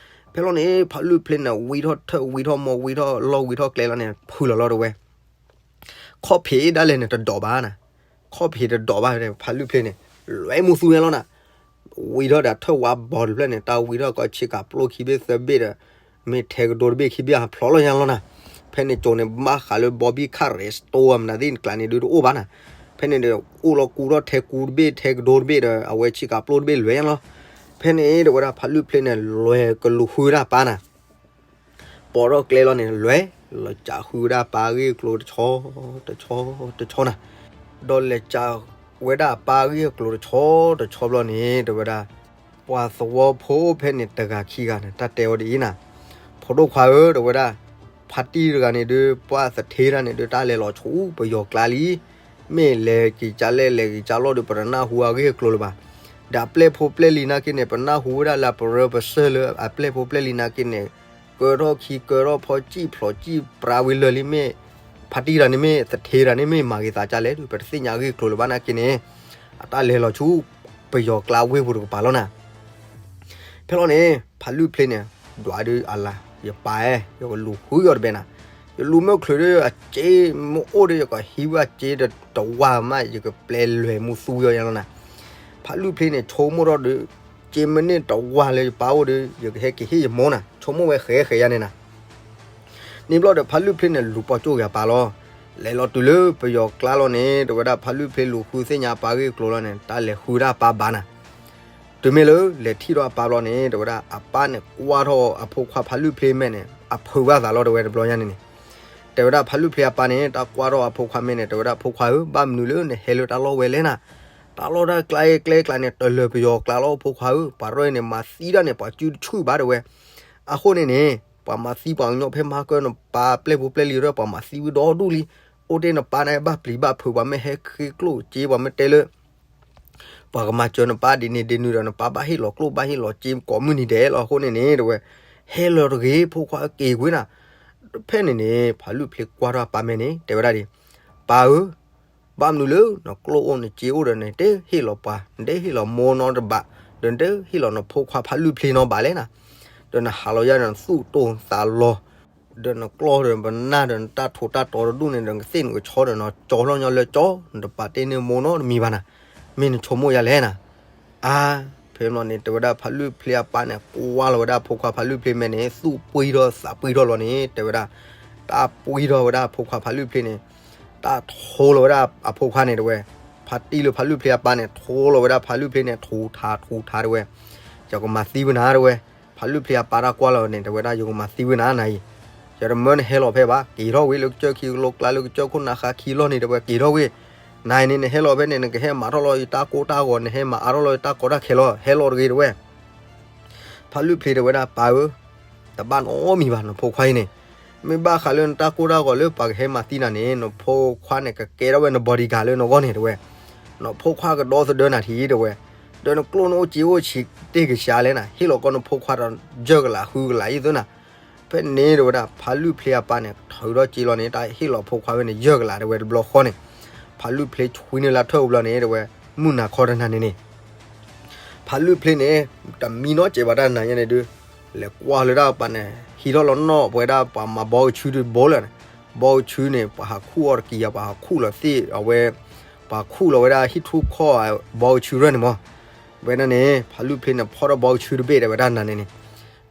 ဖဲလီၤန့ၣ် ဖးလုၢ်ဖျ့န့ၣ် ဝံထီၣ်ထၢၣ်ဝံထီၣ်မိၢ်ဝံထီၣ်လီၢ်ဝံထီၣ်ကျဲလီၤန့ၣ် ဖုလီၤလီၤတဲဝဲ ခီၣ်ဖံးဒၣ်လဲာ်န့ၣ်တဒိးဘၣ်နၤ, ခီၣ်ဖံးတဒိးဘၣ် ဖးလုၢ်ဖျ့န့ၣ် လွဲမူသူဝဲလီၤနၤ, ဝံထီၣ်ဒီးထၢၣ်ဝါဘီတဖျၢၣ်န့ၣ် တၢ်ဝံထီၣ်ကီးဆ့ကၤပျိခံဘ့ၣ်သၢဘ့ၣ်ဒီး မ့ၢ်ထဲကဒိတဘ့ၣ်ခံဘ့ၣ်ဟးဖျိးလီၤညါလီၤနၤ, ဖဲန့ၣ်ကၠိန့ၣ် ဘၣ်ဃးလၢ ဘီဘံၣ်ခၣ်ရဲးစတိၣ် မနုၤသ့ၣ်ကျါန့ၣ်ဒုးတအိၣ်ဘၣ်နၤ, ဖဲန့ၣ်ဒီး အိၣ်လီၤကူထီၣ်ထဲကူတဘ့ၣ်ထဲကဒိတဘ့ၣ်ဒီး အဝဲဆ့ကၤပျိတဘ့ၣ်လွဲညါလီၤ, ဖဲန့ၣ်တဲဝဲဒၣ်ဖးလုၢ်ဖျ့န့ၣ် လွဲၤကလူၤဃုဝဲဒၣ်အပၢ်နၤ ပိာ်ထီၣ်ကျဲလီၤန့ၣ် လွဲၤ လီၤစးဃုဝဲဒၣ်အပၢ်အဂ့ၢ်အကျိၤတဆီတဆီနၤ, ဒီးလဲၤစးဝဲဒၣ်အပၢ်အဂ့ၢ်အကျိၤတဆီတဆီဘျီန့ၣ် တဲဝဲဒၣ် ပှၤသဝီဖိအိၣ်ဖဲန့ၣ်တဂၤခံဂၤန့ၣ် တၢ်တဲဝဲဒ်အံၤနၤ, ဖိဒိၣ်ခွါဧၢ တဲဝဲဒၣ်, ဖါတံၢ်တဂၤန့ၣ်ဒုး ပှၤသထ့တၢ်န့ၣ်ဒုး တၢ်လဲၤလီၤဆူပယီၤကျါလံ မ့ၢ်လဲၤက့ၤကလဲၣ်လဲၤက့ၤကလဲၣ်ဒီး ပတနၢ်ဟူအဂ့ၢ်အကျိၤလၢၤဘၣ်, ဒီးအပျဲၢ်ဖိပျဲၢ်လံၤနာ်က့န့ၣ် ပနၢ်ဟူဝဲဒၣ်လၢအပရၢပစၢၢ်လၢအပျဲၢ်ဖိပျဲၢ်လံၤနာ်က့န့ၣ် ကၢထီၣ်ခံကၢထီၣ်ဖီ စံၣ်ဖျိးစံၣ်ပြါဝံၤလၢာ်လံမ့ၢ်, ဖါတံၢ်တဂၤန့ၣ်မ့ၢ်သထ့တဂၤန့ၣ်မ့ၢ်မၤဂ့ၤသးဒ်လဲၣ်ဒီး ပတသ့ၣ်ညါအဂ့ၢ်အကျိၤလၢၤဘၣ်နာ်က့န့ၣ်, အတၢ်လဲၤလီၤဆူပယီၤကျါဝ့ၢ်ပူၤတကပၤလီၤနၤ ဖဲလီၤန့ၣ် ဖးလုၢ်ဖျ့န့ၣ် ဒွးဒုးအလၤ ယပၢ်ဧၢ ယကလူၤဃုအီၤတဘဲနၤ, ယလူၤမုၢ်ချုးဒီးအစ့မ့ၢ်အိၣ်ဒီး ယကဟံးဝဲအစ့ဒီးတဝါမး ယကပျဲလွဲၤမူသူယီၤယါလီၤနၤ, ဖးလုၢ်ဖျ့န့ၣ် ဆိကမိၣ်ထီၣ်ဒီး စ့မ့ၢ်န့ၢ်တဝါလၢယပၢ်အိၣ်ဒီး ယကဟဲက့ၤဟ့ၣ်ယမိၢ်နၤ ဆိကမိၣ်ဝဲဃဲဃဲယါန့ၣ်နၤ န့ၣ်ဘျီဒီး ဖးလုၢ်ဖျ့န့ၣ် လူၤပိာ်ကၠိက့ၤအပၢ်လီၤ. လဲၤလီၤတုၤလၢပယီၤကျါလီၤန့ၣ် တဲဝဲဒၣ် ဖးလုၢ်ဖျ့လူၤဃုသ့ၣ်ညါအပၢ်ဂ့ၢ်ကျိၤလီၤန့ၣ် တၢ်လဲၤဃုဒၣ်အပၢ်ဘၣ်နၤ. တုၤမ့ၢ်လၢလဲၤထံၣ်ဒီးအပၢ်ဘျီန့ၣ် တဲဝဲဒၣ် အပၢ်န့ၣ်ကွၢ်ထီၣ်အဖိခွါဖးလုၢ်ဖျ့မဲာ်န့ၣ် အဖုးဘၣ်သးလီၤ တဲဝဲတဘျီညါန့ၣ်န့ၣ် တဲဝဲဒၣ် ဖးလုၢ်ဖျ့အပၢ်န့ၣ် တၢ်ကွၢ်ထီၣ်အဖိခွါမဲာ်န့ၣ် တဲဝဲဒၣ် ဖိခွါဧၢ ဘၣ်မနုၤလၢနဟဲလၢတၢ်လီၢ်ဝဲလဲၣ်နၤ. တၢ်လီၢ်တၢ်ကျါအံၤကျဲကျါန့ၣ် တလၢၤပယီၤကျါလီၤ ဖိခွါဧၢ, ပှၤရဲၣ်န့ၣ် မၤသံတၢ်န့ၣ် ပှၤစုတဆူၣ်ဘၣ်တဲဝဲ. အဃိန့ၣ်န့ၣ် ပှၤမၤသံပှၤကညီဖဲမၤကၢၢ်နပၢ်ပျဲၢ်ဖိပျဲၢ်လံၤဒီး ပှၤမၤသံဝံၤဒီဒူၣ်လံ. အိၣ်တ့ၢ်နပၢ်န့ၣ် ဘၣ်ပျံၤဘၣ်ဖုး ပှၤမ့ၢ်ဟဲဃ့ကျိၣ်စ့ ပှၤမ့ၢ်တဲလၢ ပှၤကမၤစၢၤနပၢ်ဒ်န့ၣ်ဒ်နုၤဒီး နပၢ်ဘၣ်ဟ့ၣ်လီၤကျိၣ်ဘၣ်ဟ့ၣ်လီၤစ့ကိးမုၢ်နံၤဒဲးလီၤ. အဃိန့ၣ်န့ၣ် တဲဝဲ ဟဲလီၤတဂ့ၤ ဖိခွါက့ၤကွံာ်နၤ. ဖဲန့ၣ်န့ၣ် ဖးလုၢ်ဖျ့ကွၢ်ထီၣ်အပၢ်မဲာ်န့ၣ် တဲဝဲဒၣ်ဒ် ပၢ်ဧၢ ဘၣ်မနုၤလၢနကျိၣ်အိၣ်နစ့အိၣ်ဒီး နတဟ့ၣ်လီၤပှၤ နတဟ့ၣ်လီၤမိၢ်နီတဘၣ် ဒီးနတဟ့ၣ်လီၤနဖိခွါဖးလုၢ်ဖျ့နီဘၣ်လဲၣ်နၤ. ဒီးနဟးလီၤယါဒီးနသူၣ်တိၢ်သးလီၤ ဒီးနကျီၢ်ဒီးပနၢ်ဒီးနတၢ်ထိးတၢ်တီၤတဒူၣ်န့ၣ် ဒီးနကသ့ၣ်နကဆီဒီးနကၠီလီၤညီလၢကၠီ နတပာ်တ့ၢ်န့ၢ်မိၢ်နီတမံၤဘၣ်နၤ. မ့ၢ်နဆိကမိၣ်ယါလဲၣ်နၤ. အါ ဖဲန့ၣ်န့ၣ် တဲဝဲဒၣ်ဖးလုၢ်ဖျ့အပၢ်န့ၣ် ကွၢ်လီၤဝဲဒၣ်အဖိခွါဖးလုၢ်ဖျ့မဲာ်န့ၣ် သူၣ်ပှံၢ်ထီၣ်သးပှံၢ်ထီၣ်လီၤန့ၣ် တဲဝဲဒၣ် တၢ်ပှံၢ်ထီၣ်ဝဲဒၣ်အဖိခွါဖးလုၢ်ဖျ့န့ၣ် တၢ်ထိလီၤဝဲဒၣ်အဖိခွါန့ၣ် တဲဝဲ ဖါတံၢ်လၢဖးလုၢ်ဖျ့အပၢ်န့ၣ် ထိလီၤဝဲဒၣ်ဖးလုၢ်ဖျ့န့ၣ် ထူးထါထူးထါတဲဝဲ ယကမၤသံဝဲနၤတဲဝဲ. ဖးလုၢ်ဖျ့အပၢ်တၢ်ကွၢ်လီၤန့ၣ် တဲဝဲဒၣ် ယကမၤသံဝဲနၤနၤအံၤ ယတမၢနဟဲလီၤဖဲဘၣ် က့ၤထီၣ်ဝံၤလၢကစၢၢ်ခံကလိကျါလၢကစၢၢ်ခိၣ်နၢ်ဃါခံလီၢ်န့ၣ် တဲဝဲ က့ၤထီၣ်ဝံၤ နၤအံၤန့ၣ် နဟဲလီၤဖဲန့ၣ် နကဟဲမၤထီၣ်လီၤယတၢ်ကိၢ်တၢ်ဂီၤ နဟဲမၤအါထီၣ်လီၤယတၢ်ကီတၢ်ခဲလီၤ ဟဲလီၤတဂ့ၤတဲဝဲ. ဖးလုၢ်ဖျ့တဲဝဲဒၣ် ပၢ်ဧၢ တဘၣ်နီတမံၤဘၣ် နဖိခွါအံၤန့ၣ် မ့ၢ်ဘၣ်ဃးလၢနတၢ်ကိၢ်တၢ်ဂီၤလၢပှၤကဟဲမၤသံနၤန့ၣ် နဖိခွါန့ၣ် ကကဲထီၣ်ဝဲန bodyguard လၢနဂီၢ်န့ၣ်တဲဝဲ. နဖိခွါကဒီသဒၢနၤထံတဲဝဲ ဒီးနကျိၣ်နအိၣ်စ့အိၣ်ဆံးတ့ၢ်ကစှၤလဲၣ်နၤ ဟ့ၣ်လီၤကီးနဖိခွါဒီးယဲၢ်ကလးဃုကလးယသၢနၤ. ဖဲန့ၣ်တဲဝဲဒၣ် ဖးလုၢ်ဖျ့အပၢ်န့ၣ် ထုးထီၣ်စ့လီၤန့ၣ် တၢ်ဟ့ၣ်လီၤဖိခွါဝဲန့ၣ် ယဲၢ်ကလးတဲဝဲတဘျီဃီန့ၣ် ဖးလုၢ်ဖျ့ဆွံန့ၢ်လၢထၢၣ်အူဘျီန့ၣ် တဲဝဲ မုၢ်နၤခီတနၤန့ၣ်န့ၣ် ဖးလုၢ်ဖျ့န့ၣ် တမံနီစဲးဘၣ်တၢ်နၤယဲန့ၣ်ဒုး လဲၤကွၢ်လၢတၢ်ပၤန့ၣ် ဟံးထီၣ်လီၤနီၣ်ပဝဲဒၣ်ပှၤမၤဘီကဆူတဘိလၢာ်န့ၣ်, ဘီကဆူန့ၣ် ပှၤဟးခူၣ်အီၤတကံၤယၤ ပှၤဟးခူၣ်လီၤသ့ၣ်အဝဲ, ပှၤခူၣ်လီၤဝဲဒၣ်ဟံၣ်ထူၣ်ခီၣ်ဘီကဆူရၢၢ်န့ၣ်မး. ဝဲဒၣ်န့ၣ် ဖးလုၢ်ဖျ့န့ၣ် ဖီၣ်ထီၣ်ဘီကဆူတဘ့ၣ်တဲဝဲဒၣ်နၤန့ၣ်န့ၣ်,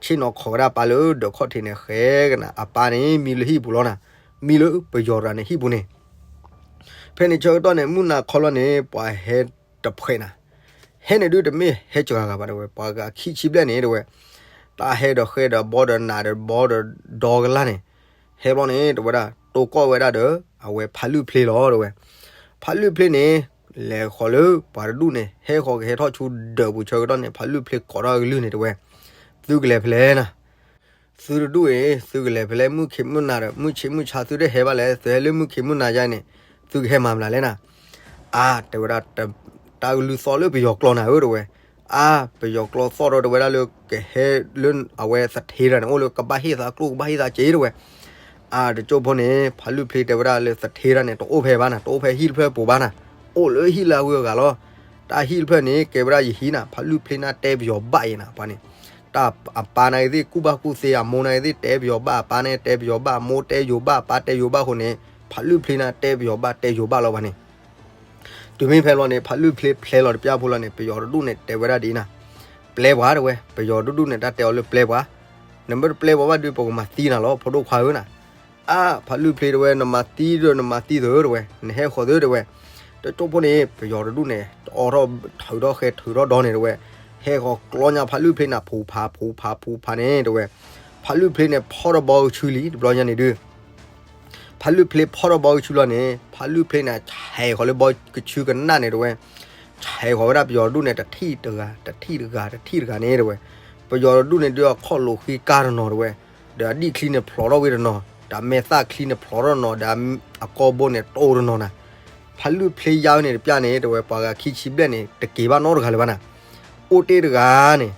ဆ့ၣ်နီၤခိးဝဲဒၣ်ပၢ်လၢဒၢးခီၣ်ထံးန့ၣ် ဃဲကနၤ အပၢ်န့ၣ် မံလၢဟံၣ်ပူၤလီၤနၤ, မံလၢပယီၤတဂၤန့ၣ်ဟံၣ်ပူၤန့ၣ် ဖဲန့ၣ်ဆၢကတီၢ်န့ၣ် မုၢ်နၤခီလီၤန့ၣ် ပှၤဟဲတဖှဲးနၤ, ဟဲန့ၣ်ဒုးတမ့ၢ်ဟဲစှၤဂၤဘၣ်တဲဝဲ ပှၤဂၤခံဆံဘျဲၣ်န့ၣ်တဲဝဲ, တၢ်ဟဲဒီးဃဲဒီးဘီဒီးနးဒီးဘီဒီးဒီကလၢ်န့ၣ်, ဟဲဘျီန့ၣ်တဲဝဲဒၣ် တိၢ်ကီၢ်ဝဲဒၣ်ဒီး အဝဲဖးလုၢ်ဖျ့လီၤတဲဝဲ, ဖးလုၢ်ဖျ့န့ၣ် လဲၤဃီၤလၢပှၤတဒူၣ်န့ၣ် ဟဲဃီၤကဟဲထီၣ်ဆူဒၢးပူၤဆၢကတီၢ်န့ၣ် ဖးလုၢ်ဖျ့ကိးထီၣ်အကလုၢ်န့ၣ်တဲဝဲ, သုကလဲၤဖဲလဲၣ်နၤ သုတဒူၣ်အံၤ သုကလဲၤဖဲလဲၣ် မုၢ်ခ့မုၢ်နၤဒီး မုၢ်ဆ့မုၢ်ဆါသုတဟဲဘၣ်လဲၣ် သုဟဲလၢမုၢ်ခ့မုၢ်နၤယါန့ၣ် သုကဟဲမၤမနုၤလဲၣ်နၤ, အါ တဲဝဲဒၣ် တၢ်ကလုၢ်သီၣ်လၢပယီၤကျိာ်နၤဧၢတဲဝဲ, အါ ပယီၤကျိာ်သီၣ်ဒီးတဲဝဲဒၣ်လၢ ကဟဲလၢအဝဲသထ့တဂၤန့ၣ် အိၣ်လၢကဘၣ်ဟ့ၣ်သးကျိၣ်ကဘၣ်ဟ့ၣ်သးစ့တဲဝဲ, အါ တကၠိဖိန့ၣ် ဖးလုၢ်ဖျ့တဲဝဲဒၣ်လၢသထ့တဂၤန့ၣ် တအိၣ်ဖဲဘၣ်နၤ တအိၣ်ဖဲဟံၣ်တဖျၢၣ်ပူၤဘၣ်နၤ, အိၣ်လၢဟံၣ်လၢအဂုၤအဂၤလီၤ, တၢ်ဟံၣ်တဖျၢၣ်န့ၣ် ကဲဝဲဒၣ်ယဟံၣ်နၤ ဖးလုၢ်ဖျ့န့ၣ်တဲပယီၤဘၣ်အံၤနၤ ပှၤန့ၣ် တၢ်အပၢ်န့ၣ်ကသ့ၣ်ကူၣ်ဘၣ်ကူၣ်သ့ အမိၢ်န့ၣ်ကသ့ၣ်တဲပယီၤဘၣ် အပၢ်န့ၣ်တဲပယီၤဘၣ် အမိၢ်တဲယိၤဘၣ် အပၢ်တဲယိၤဘၣ်အဃိန့ၣ် ဖးလုၢ်ဖျ့န့ၣ်တဲပယီၤဘၣ်တဲယိၤဘၣ်လီၤပှၤန့ၣ်, တုၤမ့ၢ်ဖဲလီၤန့ၣ် ဖးလုၢ်ဖျ့ဖျဲလီၤတပျၢ်ဖိလီၤန့ၣ် ပယီၤတဒူၣ်န့ၣ် တဲဝဲဒၣ်ဒ်အံၤနၤ, ပျဲပှၤတဲဝဲ, ပယီၤတဒူၣ်န့ၣ် တၢ်တဲအီၤလၢပျဲပှၤ, နမ့ၢ်တပျဲပှၤဘၣ်ဒုး ပကမၤသံနၤလီၤ ဖိဒိၣ်ခွါဧၢနၤ, အါ ဖးလုၢ်ဖျ့တဲဝဲ နမၤသံဒီးနမၤသံသုတဲဝဲ, နဟဲဃီၤသုတဲဝဲ, တကၠိဖိန့ၣ် ပယီၤတဒူၣ်န့ၣ် တအီထီၣ်ထုးထီၣ်ဃဲထုးထီၣ်ဒီန့ၣ်တဲဝဲ, ဟဲဃီၤကျီညါဖးလုၢ်ဖျ့န့ၣ် ဖူးဖးဖူးဖးဖူးဖးန့ၣ်တဲဝဲ, ဖးလုၢ်ဖျ့န့ၣ် ဖီၣ်ထီၣ်ဘီကဆူလံ တဘျီညါန့ၣ်ဒုး ဖးလုၢ်ဖျ့ဖီၣ်ထီၣ်ဘီကဆူလီၤန့ၣ် ဖးလုၢ်ဖျ့န့ၣ် ဆဲးဃီၤလၢဘီကဆူကနၣ်န့ၣ်တဲဝဲ, ဆဲးဃီၤဝဲဒၣ်ပယီၤတဒူၣ်န့ၣ် တထံၣ်တဂၤ တထံၣ်တဂၤ တထံၣ်တဂၤန့ၣ်တဲဝဲ, ပယီၤတဒူၣ်န့ၣ်ဒုးအခီၣ်လိာ်ဃံကါတနီၤတဲဝဲ, ဒီးအဒံၣ်ချံန့ၣ်ဖျိးထီၣ်ဝဲတနီၤ, ဒီးအမဲာ်သၣ်ချံန့ၣ်ဖျိးထီၣ်တနီၤ, ဒီးအကီဘိန့ၣ်တိၢ်တနီၤနၤ, ဖးလုၢ်ဖျ့ယါဝဲန့ၣ်တပျၢ်န့ၣ်တဲဝဲ ပှၤဂၤခံဆံဘျဲၣ်န့ၣ် တက့ၤဘၣ်နီတဂၤလၢၤဘၣ်နၤ, အိၣ်တ့ၢ်တဂၤန့ၣ်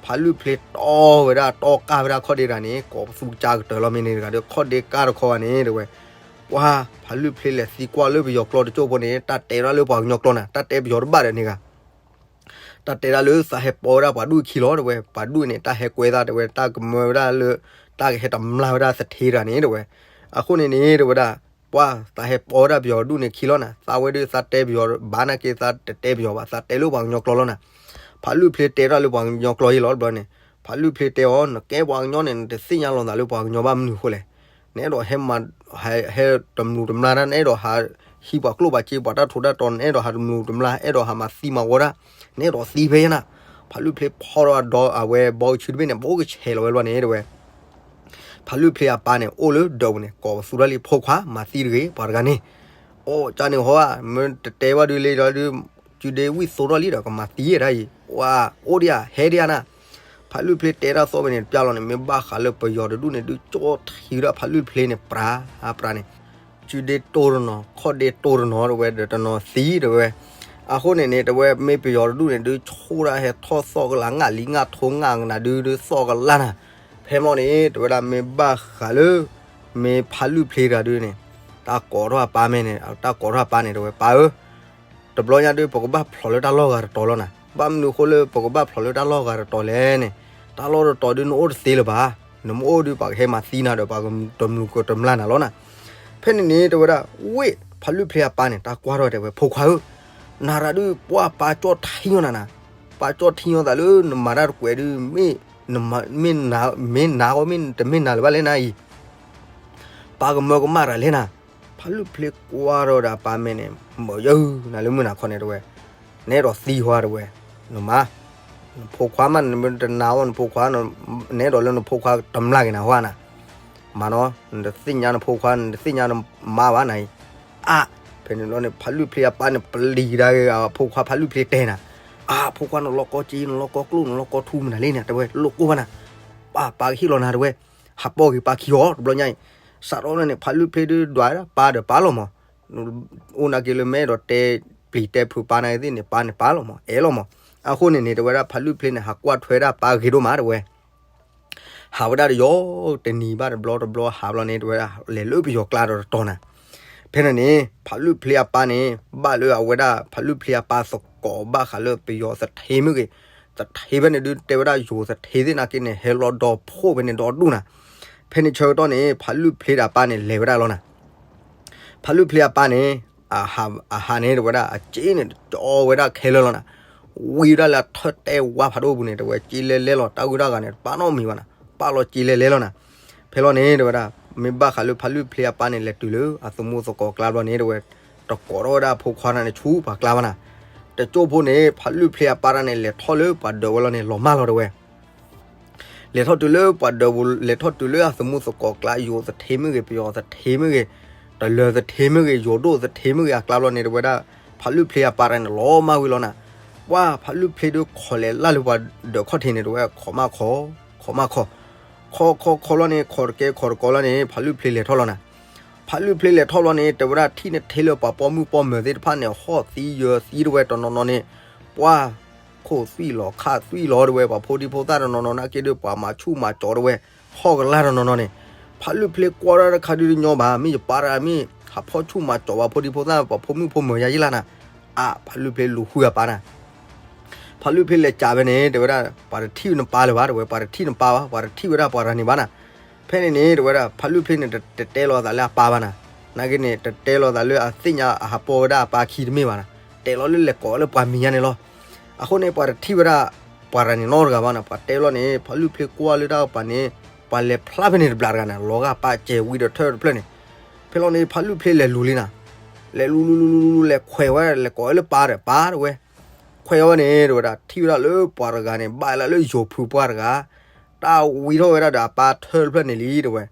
ဖးလုၢ်ဖျ့တီဝဲဒၣ်တီကၢ်ဝဲဒၣ်ခီၣ်ဒ့တဂၤန့ၣ် ကိးပသူကစၢ်ကတၢၢ်လီၤမ့ၢ်န့ၣ်တဂၤဒီး ခီၣ်ဒ့ကၢ်တခီဂၤန့ၣ်တဲဝဲ, ပှၤဖးလုၢ်ဖျ့လဲၤသံကွၢ်လၢပယီၤကျိာ်တကၠိၢ်ဖိန့ၣ် တၢ်တဲဒၣ်လၢပှၤကညီကျိာ်နၤ တၢ်တဲပယီၤတဘၣ်ဒီးန့ၣ်ဂၤ တၢ်တဲဒၣ်လၢသးဟဲပိာ်ဝဲဒၣ်ပှၤဒူၣ်ခံလီၤတဲဝဲ, ပှၤဒူၣ်န့ၣ် တၢ်ဟဲကွဲသးတဲဝဲ တၢ်ကမၢဝဲဒၣ်လၢ တၢ်ကဟဲတမျၢ်ဝဲဒၣ်သထ့တဂၤန့ၣ်တဲဝဲ, အဃိန့ၣ်န့ၣ်တဲဝဲဒၣ် ပှၤသးဟဲပိာ်ဝဲဒၣ်ပယီၤဒူၣ်န့ၣ်ခံလီၤနၤ, သးဝဲဒၣ်သးတဲပယီၤဘၣ်နာ်က့ သးတတဲပယီၤဘၣ် သးတဲလၢပှၤကညီကျိာ်လီၤနၤ, ဖးလုၢ်ဖျ့တဲတၢ်လၢပှၤကညီကျိာ်ယဲလီၤတဘျီန့ၣ်, ဖးလုၢ်ဖျ့တဲအီၤ နကဲပှၤကညီန့ၣ် နတသ့ၣ်ညါလီၤသးလၢပှၤကညီဘၣ်မနုၤအဃိလဲၣ်, နအဲၣ်ဒိးဟဲမၤ ဟဲတမျိးတမျာ်တၢ် နအဲၣ်ဒိးဟး ဟံးပှၤကျိၣ်ပှၤစ့ပှၤတၢ်ထူးတၢ်တီၤ နအဲၣ်ဒိးဟးတမျိးတမျာ် အဲၣ်ဒိးဟးမၤသံမၤဝီတၢ်, နအဲၣ်ဒိးသံဖဲယဲနၤ, ဖးလုၢ်ဖျ့ဖီၣ်ထီၣ်ဒီးအဝဲဘီကဆူတဘ့ၣ်န့ၣ် ဘိကဆဲးလီၤဝဲဘျီန့ၣ်တဲဝဲ ဖးလုၢ်ဖျ့အပၢ်န့ၣ် အိၣ်လၢဒၢးပူၤန့ၣ် ကိးပသူထီၣ်လံ ဖိခွါ မၤသံတဂ့ၤ ပှၤတဂၤန့ၣ်, အိၣ်ကၢ်န့ၣ်ဟီဧါ မ့ၢ်တတဲဘၣ်ဒုးလၢဒီးဒုး စုဒ့ဝံၣ်သိထီၣ်လံဒီး ကမၤသံဒၣ်အံၤ ဝါ အိၣ်ဒံးဧါ ဟဲဒံးဧါနၤ, ဖးလုၢ်ဖျ့တဲတၢ်သီၣ်ဖဲန့ၣ် တပျၢ်လီၤန့ၣ် မ့ၢ်ဘၣ်ဃးလၢပယီၤတဒူၣ်န့ၣ် ဒုးကၠီထံဝဲဒၣ်ဖးလုၢ်ဖျ့န့ၣ် ပြၤ ပြၤန့ၣ်, စုဒ့တိၢ်တနီၤ ခီၣ်ဒ့တိၢ်တနီၤတဲဝဲ ဒီးတနီၤသံတဲဝဲ, အဃိန့ၣ်န့ၣ် တဲဝဲမ့ၢ်ပယီၤတဒူၣ်န့ၣ် ဒုးဆိၣ်ဒၣ်ဟဲထီၣ်သီၣ်ကလၤ ငၣ်လံငၣ်ထိငၣ်ကနၤဒုး ဒုးသီၣ်ကလၤနၤ, ဖဲမီၢ်န့ၣ် တဲဝဲဒၣ်မ့ၢ်ဘၣ်ဃးလၢ မ့ၢ်ဖးလုၢ်ဖျ့တဂၤဒုးန့ၣ် တၢ်ကိးထီၣ်အပၢ်မ့ၢ်န့ၣ် တၢ်ကိးထီၣ်အပၢ်န့ၣ် တဲဝဲ ပၢ်ဧၢ တဘျီညါဒုး ပကဘၣ်ဖျိးလၢတၢ်လီၢ်ဂၤတတီၤလီၤနၤ, ဘၣ်မနုၤအဃိလၢပကဘၣ်ဖျိးလၢတၢ်လီၢ်ဂၤတတီၤလဲၣ်န့ၣ်, တၢ်လီၢ်တတီၤဒုးနအိၣ်တသ့လၢၤဘၣ်, နမ့ၢ်အိၣ်ဒုး ပှၤကဟဲမၤသံနၤဒီး ပှၤကတမျိးကတမျာ်နၤလီၤနၤ, ဖဲန့ၣ်န့ၣ် တဲဝဲဒၣ် ဝ့ၢ် ဖးလုၢ်ဖျ့အပၢ်န့ၣ် တၢ်ကွၢ်ထီၣ်တဲဝဲ ဖိခွါဧၢ, နၤရၤဒုး ပှၤပၢ်ကၠီၣ်ထံညီနၤနၤ, ပၢ်ကၠီၣ်ထံညီသးလၢနမၤတၢ်တကွဲးဒုး မ့ၢ် မ့ၢ်နၤ မ့ၢ်နၤဂီၢ် မ့ၢ်တမ့ၢ်နၤလၢၤဘၣ်လဲၣ်နၤအံၤ ပၢ်ကမၢကမၣ်တၢ်လဲၣ်နၤ, ဖးလုၢ်ဖျ့ကွၢ်ထီၣ်ဒီးအပၢ်မဲာ်န့ၣ် မၢယၢနၤလၢမုၢ်နၤခီန့ၣ်တဲဝဲ, နအဲၣ်ဒိးသံဟီတဲဝဲ, နမါ, နဖိခွါမး နတနာ်အီၤနဖိခွါ, နအဲၣ်ဒိးလၢနဖိခွါတမျာ်က့ၤနၤဟီနၤ, မၤနီၤ နတသ့ၣ်ညါနဖိခွါ နတသ့ၣ်ညါနမါဘၣ်နၤအံၤ, အါ, ဖဲန့ၣ်လီၤန့ၣ် ဖးလုၢ်ဖျ့အပၢ်န့ၣ် ပျံၤကဒါက့ၤအဖိခွါ ဖးလုၢ်ဖျ့တဲနၤ, အါ ဖိခွါနလီၤကီက့ နလီၤကီကျိၣ် နလီၤကီထူမနုၤလဲၣ်န့ၣ် တဲဝဲ လိၣ်ကိၢ်ဘၣ်နၤ, ပၢ် ပၢ်ကဟ့ၣ်လီၤနၤတဲဝဲ, ဟးပိာ်က့ၤပၢ်ခံအီၤ တဘျီညါအံၤ, စးထီၣ်န့ၣ် ဖးလုၢ်ဖျ့ဒုးဒွးဝဲဒၣ်ပၢ်ဒီးပၢ်လီၤမး, အိၣ်နာ်က့လၢမ့ၢ်အဲၣ်ဒိးတဲပျံၤတဲဖုးပၢ်နာ်က့သ့ၣ်န့ၣ် ပၢ်န့ၣ်ပၢ်လီၤမး အဲၣ်လီၤမး, အဃိန့ၣ်န့ၣ် တဲဝဲဒၣ်ဖးလုၢ်ဖျ့န့ၣ် ဟးကွၢ်ထွဲဒၣ်ပၢ်ဂ့ၤဒိၣ်မးတဲဝဲ ဟးဝဲဒၣ်တယီၤတနံၤဘၣ်တဘျီတဘျီဟးဘျီန့ၣ် တဲဝဲဒၣ် လဲၤလၢပယီၤကျါဒီးတတီၤနၤ, ဖဲန့ၣ်န့ၣ် ဖးလုၢ်ဖျ့အပၢ်န့ၣ် ဘၣ်လၢအဝဲဒၣ် ဖးလုၢ်ဖျ့အပၢ်သကိးဘၣ်ဃးလၢပယီၤသထ့မ့ၢ်ဂ့ၤ, သထ့ဖဲန့ၣ်ဒုး တဲဝဲဒၣ်ယိၤသထ့သ့ၣ်နာ်က့န့ၣ် ဟဲလီၤဒီးဖှိၣ်ဖဲန့ၣ်ဒီးဒူၣ်နၤ. ဖဲန့ၣ်ဆၢကတီၢ်န့ၣ် ဖးလုၢ်ဖျ့ဒီးအပၢ်န့ၣ် လဲၤဝဲဒၣ်လီၤနၤ. ဖးလုၢ်ဖျ့အပၢ်န့ၣ် အဟးန့ၣ် တဲဝဲဒၣ် အစ့န့ၣ် ကၠီဝဲဒၣ်ခဲလၢာ်လီၤနၤ. ဝံဝဲဒၣ်လၢအထၢၣ်တဲဝါဖးဒိၣ်ပူၤန့ၣ် တဲဝဲ စ့လဲလဲလီၤ တၢ်ဂုၢ်တၢ်ဂၤန့ၣ် တပာ်နီတမံၤဘၣ်နၤ, ပာ်လီၤစ့လဲလဲလီၤနၤ. ဖဲလီၤန့ၣ် တဲဝဲဒၣ် မ့ၢ်ဘၣ်ဃးလၢဖးလုၢ်ဖျ့အပၢ်န့ၣ် လဲၤတုၤလၢအသမူသကိးကျါဘျီန့ၣ် တဲဝဲ တကိးထီၣ်ဝဲဒၣ်အဖိခွါန့ၣ်ဆူပှၤကျါဘၣ်နၤ. တကၠိၢ်ဖိန့ၣ် ဖးလုၢ်ဖျ့အပၢ်တၢ်န့ၣ် လဲၤထီၣ်လၢပှၤဒၢးဝဲလီၤန့ၣ် လီၤမၢ်လီၤ တဲဝဲ လဲၤထီၣ်တုၤလၢပှၤဒၢးပူၤ လဲၤထီၣ်တုၤလၢအသမူသကိးကျါ ယိၤသထ့မ့ၢ်ဂ့ၤ ပယီၤသထ့မ့ၢ်ဂ့ၤ, တလၢၤသထ့မ့ၢ်ဂ့ၤ ယိၤဒိၣ်သထ့မ့ၢ်ဂ့ၤ အကျါဘျီန့ၣ် တဲဝဲဒၣ် ဖးလုၢ်ဖျ့အပၢ်တၢ်န့ၣ် လီၤမၢ်ဝံၤလီၤနၤ. ပှၢ်ဖးလုၢ်ဖျ့ဒုးခိးလဲၤလၢ်လၢပှၤဒၢးခီၣ်ထံးန့ၣ် တဲဝဲ ခိးမၢ်ခိး, ခိးမၢ်ခိး, ခိးခိးခိးလီၤန့ၣ် ခိးတကဲခိးတကီလီၤန့ၣ် ဖးလုၢ်ဖျ့လဲၤထီၣ်လီၤနၤ. ဖးလုၢ်ဖျ့လဲၤထီၣ်လီၤန့ၣ် တဲဝဲဒၣ်ထံၣ်န့ၣ်ထဲလၢပှၤပိာ်မုၣ်ပိာ်မၢၤသ့ၣ်တဖၣ်န့ၣ် ဟီၣ်သံယၢၤသံ တဲဝဲ တနီၤနီၤန့ၣ် ပှၢ် ခိၣ်သွံၣ်လီၤခၣ်သွံၣ်လီၤ တဲဝဲ ပှၤဖိဒံဖိသၣ်တနီၤနီၤနာ်က့ဒုး ပှၤမၤဆူၣ်မၤကၠီၤ တဲဝဲ ဟီၣ်ကလၢ်တနီၤနီၤန့ၣ် ဖးလုၢ်ဖျ့ကွၢ်တၢ်တခါဒုးတညီဘၣ် မ့ၢ်ယပၢ်တဂၤမ့ၢ် ဟးဖီၣ်ဆူၣ်မၤကၠီၤပှၤဖိဒံဖိသၣ် ပှၤဖိမုၣ်ဖိမၢၤယါယံလၢ်နၤ. အါ ဖးလုၢ်ဖျ့လူၤဃုအပၢ်နၤ. ဖးလုၢ်ဖျ့လဲၤကးဖဲန့ၣ် တဲဝဲဒၣ် ပှၤတထံၣ်နပၢ်လၢၤဘၣ် တဲဝဲ ပှၤတထံၣ်နပၢ်ဘၣ် ပှၤတထံၣ်ဝဲဒၣ်ပှၤတဂၤန့ၣ်ဘၣ်နၤ. ဖဲန့ၣ်န့ၣ် တဲဝဲဒၣ် ဖးလုၢ်ဖျ့န့ၣ် တတဲလီၤသးလၢအပၢ်ဘၣ်နၤ. နာ်က့န့ၣ် တတဲလီၤသးလၢအသ့ၣ်ညါအဟးပိာ်ဝဲဒၣ်အပၢ်ခံတမ့ၢ်ဘၣ်နၤ. တဲလီၤလၢလဲၤကိးလၢပှၤမံၤညါန့ၣ်လီၤ. အဃိန့ၣ် ပှၤတထံၣ်ဝဲဒၣ် ပှၤတဂၤန့ၣ်နီတဂၤဘၣ်နၤ. ပှၤတဲလီၤန့ၣ် ဖးလုၢ်ဖျ့ကွၢ်လၢတၢ်ကပၤန့ၣ် ပှၤလဲၤဖျါဖဲန့ၣ်တဘျီတဂၤနၤ လီၤဂာ်ပၢ်စဲၤဝံဒီးထၢၣ်တဖျၢၣ်န့ၣ်. ဖဲလီၤန့ၣ် ဖးလုၢ်ဖျ့လဲၤလူၤလံနၤ. လဲၤလူၤလူၤလူၤလူၤလူၤ လဲၤခွဲးဝဲ လဲၤကိးဝဲလၢပၢ်ဒီး ပၢ်တဲဝဲ ခွဲးဝဲန့ၣ် တဲဝဲဒၣ် ထံၣ်ဝဲဒၣ်လၢပှၤတဂၤန့ၣ် ဘၣ်လၢယိၤဖုပှၢ်တဂၤ တၢ်ဝံထီၣ်ဝဲဒၣ်ဒီးအပၢ်ထၢၣ်တဖျၢၣ်န့ၣ်လံ တဲဝဲ.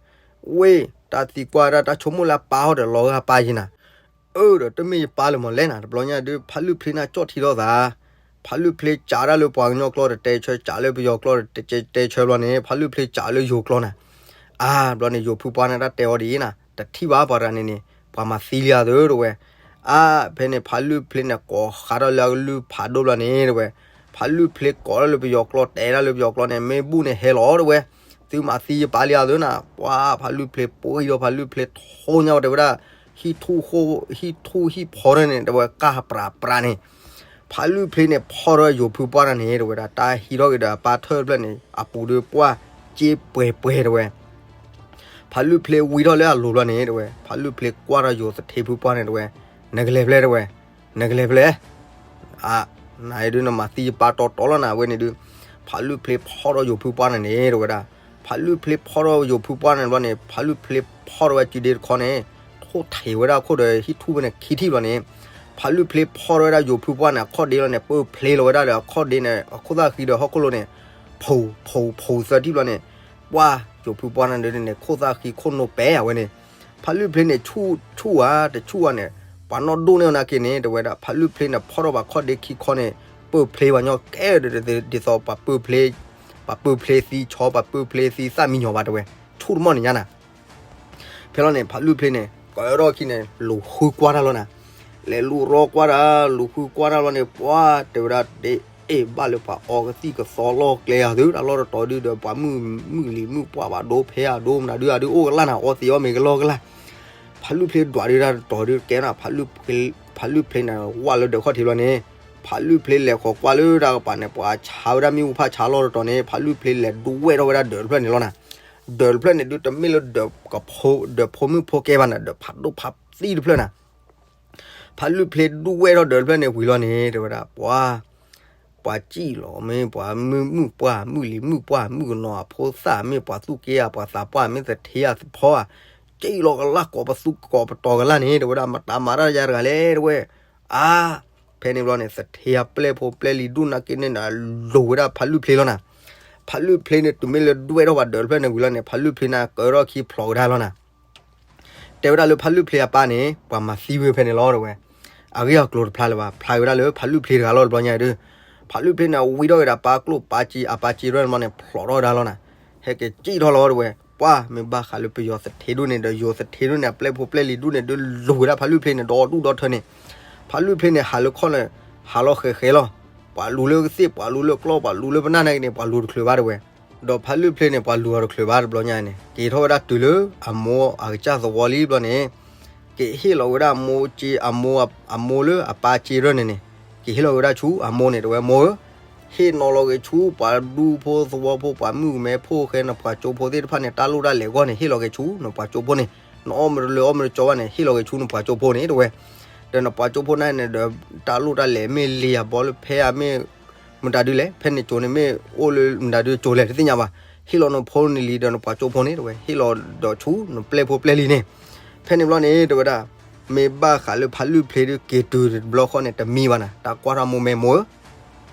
ဝ့ၢ် တၢ်သံကွၢ်ဒၣ်တၢ်ဆိကမိၣ်လၢအပၢ်ဟီၣ်ဒီးလီၤဂာ်ပၢ်ယံနၤ. အၢ ဒီးတမ့ၢ်ယပၢ်လၢၤမးလဲၣ်နၤ တဘျီညါဒုး ဖးလုၢ်ဖျ့န့ၣ်ကၠီၣ်ထံထီၣ်သး ဖးလုၢ်ဖျ့ကးဒၣ်လၢပှၤကညီကျိာ်ဒီးတဲဆၢ ကးလၢပယီၤကျိာ်ဒီးတဲဆၢ တဲဆၢဘျီန့ၣ် ဖးလုၢ်ဖျ့ကးလၢယိၤကျိာ်နၤ. အါ ဘျီန့ၣ် ယိၤဖုပှၢ်န့ၣ်တၢ်တဲအီၤဒ်အံၤနၤ တထံၣ်ဘၣ်ပှၤတဂၤန့ၣ်န့ၣ် ပှၤမၤသံလံဧါသၢ တဲဝဲ. အါ ဖဲန့ၣ် ဖးလုၢ်ဖျ့န့ၣ် ကိးဃးထီၣ်လၢအကလုၢ်ဖးဒိၣ်ဘျီန့ၣ် တဲဝဲ. ဖးလုၢ်ဖျ့ကိးထီၣ်လၢပယီၤကျိာ် တဲဒၣ်လၢပယီၤကျိာ်န့ၣ် မ့ၢ်ဘူၣ်န့ၣ်ဟဲလီၤ တဲဝဲ. သုမၤသံယပၢ်လံဧါသၢနၤ. ပှၢ်ဖးလုၢ်ဖျ့ပှံၢ်ဒီး ဖးလုၢ်ဖျ့ထိညါဝဲ တဲဝဲဒၣ် ဟံၣ်ထူၣ်ဟံၣ်ဖီထၢၣ်န့ၣ် တဲဝဲ ကၢ်ပြးပြးန့ၣ် ဖးလုၢ်ဖျ့န့ၣ် ဖီၣ်ထီၣ်ယိၤဖုပှၢ်တၢ်န့ၣ် တဲဝဲဒၣ် တၢ်ဟံးထီၣ်က့ၤဒီးအပၢ်ထၢၣ်တဖျၢၣ်န့ၣ် အပူၤဒုးပှၢ်စ့ပှဲၤပှဲၤ တဲဝဲ. ဖးလုၢ်ဖျ့ဝံထီၣ်လၢအလိၤဘျီန့ၣ် တဲဝဲ ဖးလုၢ်ဖျ့ကွၢ်ထီၣ်ယိၤသထ့ဖုပှၢ်န့ၣ် တဲဝဲ နကလဲၤဖဲလဲၣ် တဲဝဲ နကလဲၤဖဲလဲၣ်. အါ နဒုးနမၤသံယပၢ်တီတီလီၤနၤ အဝဲန့ၣ်ဒုး ဖးလုၢ်ဖျ့ဖီၣ်ထီၣ်ယိၤဖုပှၢ်န့ၣ်န့ၣ် တဲဝဲဒၣ် ဖးလုၢ်ဖျ့ဖီၣ်ထီၣ်ယိၤဖုပှၢ်န့ၣ်ဘျီန့ၣ် ဖးလုၢ်ဖျ့ဖီၣ်ထီၣ်ဝဲစုဒ့တခီန့ၣ် ထိၣ်ထံးဝဲဒၣ်အခိၣ်ဒီးဟံၣ်ထူၣ်ဖဲန့ၣ်ခံထံၣ်ဘျီန့ၣ် ဖးလုၢ်ဖျ့ဖီၣ်ထီၣ်ဝဲဒၣ်ယိၤဖုပှၢ်န့ၣ် အခီၣ်ဒ့လီၤန့ၣ် ပၢၢ်ဖျ့လီၤဝဲဒၣ်ဒီးအခီၣ်ဒ့န့ၣ် အခိၣ်သၣ်ဃံဒီးဟီၣ်ခိၣ်လိၤန့ၣ် ဖူးဖူးဖူးသၢထံၣ်ဘျီန့ၣ် ပှၢ်ယိၤဖုပှၢ်န့ၣ်ဒုးန့ၣ် ခိၣ်သၣ်ဃံခိၣ်နူာ်ပဲာ်ဝဲန့ၣ် ဖးလုၢ်ဖျ့န့ၣ် ဆူၣ်ဆူၣ်ဧါ တဆူၣ်ဧါန့ၣ် ပှၤနီၣ်ဒိၣ်န့ၢ်အီၤနာ်က့န့ၣ် တဲဝဲဒၣ် ဖးလုၢ်ဖျ့န့ၣ် ဖီၣ်ထီၣ်ပှၤခီၣ်ဒ့ခံခီန့ၣ် ပၢၢ်ဖျ့ပှၤညီကဲဒီး ဒ်သိးပှၤပၢၢ်ဖျ့ ပှၤပၢၢ်ဖျ့သံဆီ ပှၤပၢၢ်ဖျ့သံသၣ်မံညီၤဘၣ်တဲဝဲ ဆူၣ်တမီၢ်န့ၣ်ညါနၤ ဖဲလီၤန့ၣ် ဖးလုၢ်ဖျ့န့ၣ် ကၢထီၣ်ခံန့ၣ် လူၤဃုကွၢ်တၢ်လီၤနၤ. လဲၤလူၤရီကွၢ်တၢ် လူၤဃုကွၢ်တၢ်လီၤန့ၣ် ပှၢ်တဲဝဲဒၣ် တအ့ၣ်ဘၣ်လၢပှၤအီကသံၣ်ကသီလီၢ်ကျဲဧါသၢ တၢ်လီၢ်တတီၤဒုးဒီး ပှၤမုၢ်လံၤမုၢ်ပှၢ်ဘၣ်ဒိဖဲအဒိမနုၤဒုး အဒုးအိၣ်ကလၢ်နၤ အီသံးအီၣ်မ့ၤကလီကလၢ် ဖးလုၢ်ဖျ့ဒွးဒုးတၢ်တတီၤဒုးကဲနၤ ဖးလုၢ်ဖျ့န့ၣ် ဝၢ်လၢဒၢးခီၣ်ထံးလီၤန့ၣ် ဖးလုၢ်ဖျ့လဲၤဃီၤကွၢ်လၢတၢ်ကပၤန့ၣ် ပှၤဆါဝဲဒၣ်မ့ၣ်အူဖးဆါလီၢ်တတီၤန့ၣ် ဖးလုၢ်ဖျ့လဲၤဒွဲၣ်ထီၣ်ဝဲဒၣ်ဒၢးတဖျၢၣ်န့ၣ်လီၤနၤ. ဒၢးတဖျၢၣ်န့ၣ်ဒုးတမ့ၢ်လၢဒၢးကဖိ ဒၢးဖိမုၣ်ဖိကဲဘၣ်နၤ ဒၢးဖးဒိၣ်ဖးသံတဖျၢၣ်နၤ. ဖးလုၢ်ဖျ့ဒွဲၣ်ထီၣ်ဒၢးတဖျၢၣ်န့ၣ်ဝံၤလီၤန့ၣ် တဲဝဲဒၣ် ပှၤ ပှၤစံၣ်လီၤမ့ၢ် ပှၤမုၢ်မုၢ်ပှၢ် မုၢ်လံၤမုၢ်ပှၢ် မုၢ်ကနီၤအဖိသၣ် မ့ၢ်ပှၤသူၣ်က့ဧါ ပှၤသးပှၢ် မ့ၢ်သထ့ဧါသဖီဧါ စံၣ်လီၤကလၢ် ကိးပသူကိးပတီၤကလၢ်န့ၣ် တဲဝဲဒၣ် မတၤမၤတၢ်ယၤတဂၤလဲၣ် တဲဝဲ. အါ ဖဲန့ၣ်ဘျီန့ၣ် သထ့အပျဲၢ်ဖိပျဲၢ်လံၤဒူၣ်နာ်က့န့ၣ်ဒီး လူၤဝဲဒၣ်ဖးလုၢ်ဖျ့လီၤနၤ. ဖးလုၢ်ဖျ့န့ၣ် တုၤမ့ၢ်လၢဒွဲၣ်ထီၣ်ပှၤဒၢးတဖျၢၣ်န့ၣ်ဝံၤလီၤန့ၣ် ဖးလုၢ်ဖျ့န့ၣ်ကၢထီၣ်ခံဖျိးကဒါလီၤနၤ. တဲဝဲဒၣ်လၢဖးလုၢ်ဖျ့အပၢ်န့ၣ် ပှၤမၤသံဝဲဖဲန့ၣ်လီၤ တဲဝဲ. အဂ့ၢ်အကျိၤတဖျါလၢၤဘၣ် ဖျါဝဲဒၣ်လၢဖးလုၢ်ဖျ့တဂၤလီၤ တဘျီညါဒုး ဖးလုၢ်ဖျ့န့ၣ်ဝံထီၣ်ဝဲဒၣ်ပၢ်ကျိၣ်ပၢ်စ့အပၢ်စ့ရဲၣ်န့ၣ်ဘျီန့ၣ် ဖျိးထီၣ်ဝဲဒၣ်လီၤနၤ. ဟဲက့ၤစံၣ်ထီၣ်လီၤ တဲဝဲ. ပှၢ် မ့ၢ်ဘၣ်ဃးလၢပယီၤသထ့ဒူၣ်န့ၣ်ဒီး ယိၤသထ့ဒူၣ်န့ၣ် အပျဲၢ်ဖိပျဲၢ်လံၤဒူၣ်န့ၣ် ဒုးလူၤဝဲဒၣ်ဖးလုၢ်ဖျ့န့ၣ် ဒီဒူၣ်ဒီထၢန့ၣ် ဖးလုၢ်ဖျ့န့ၣ် ဟးလၢခီၣ်န့ၣ် ဟးလီၤဃဲၤဃဲၤလီၤ. ပှၤလူၤလၢကသ့ၣ် ပှၤလူၤလၢကျီၢ် ပှၤလူၤလၢပနၢ်နာ်က့န့ၣ် ပှၤလူၤတချုးဘၣ် တဲဝဲ. ဒီးဖးလုၢ်ဖျ့န့ၣ် ပှၤလူၤအီၤတချုးဘၣ် တဘျီညါန့ၣ် က့ၤထီၣ်ဝဲဒၣ်တုၤလၢအမိၢ်အကစၢ်သဝီလံ တဘျီန့ၣ် က့ၤဟ့ၣ်လီၤဝဲဒၣ်အမိၢ်စ့ အမိၢ် အမိၢ်လၢအပၢ်စ့ရဲၣ်န့ၣ်န့ၣ် က့ၤဟ့ၣ်လီၤဝဲဒၣ်ဆူအမိၢ်န့ၣ် တဲဝဲ မိၢ်ဧၢ ဟ့ၣ်နီၤလီၤက့ၤဆူပှၤဒူဖိသဝီဖိ ပှၤမုၣ်ကမဲဖိဃဲ နပှၤကၠိဖိသ့ၣ်တဖၣ်န့ၣ် တၢ်လိၣ်တၢ်လဲၤအဂီၢ်န့ၣ် ဟ့ၣ်လီၤက့ၤဆူနပှၤကၠိဖိန့ၣ်, နအီၣ်မ့ၢ်တလၢအီၣ်မ့ၢ်တကၠီဘၣ်န့ၣ် ဟ့ၣ်လီၤက့ၤဆူနပှၤကၠိဖိန့ၣ်တဝဲ. ဒီးနပှၤကၠိဖိန့ၣ်န့ၣ်ဒီး တၢ်လိၣ်တၢ်လဲၤမ့ၢ်လံယၤဘီလၢဖဲအမ့ၢ် မတၤဒုလဲၣ်, ဖဲန့ၣ်ကၠိန့ၣ်မ့ၢ်အိၣ်လၢမတၤဒုကၠိလဲၣ် တသ့ၣ်ညါဘၣ်. ဟ့ၣ်လီၤနဖိန့ၣ်လံဒီးနပှၤကၠိဖိန့ၣ်တဝဲ, ဟ့ၣ်လီၤဒီးဆူနပျဲၢ်ဖိပျဲၢ်လံန့ၣ်. ဖဲန့ၣ်ဘျီန့ၣ်တဝဲဒၣ် မ့ၢ်ဘၣ်ဃးလၢဖးလွံၢ်ဖျ့ဒုက့ၤတုၤတဘျီဃီန့ၣ် တမံဘၣ်နၤ, တၢ်ကွၢ်ထီၣ်မိၢ်မဲမိၢ်ဧၢ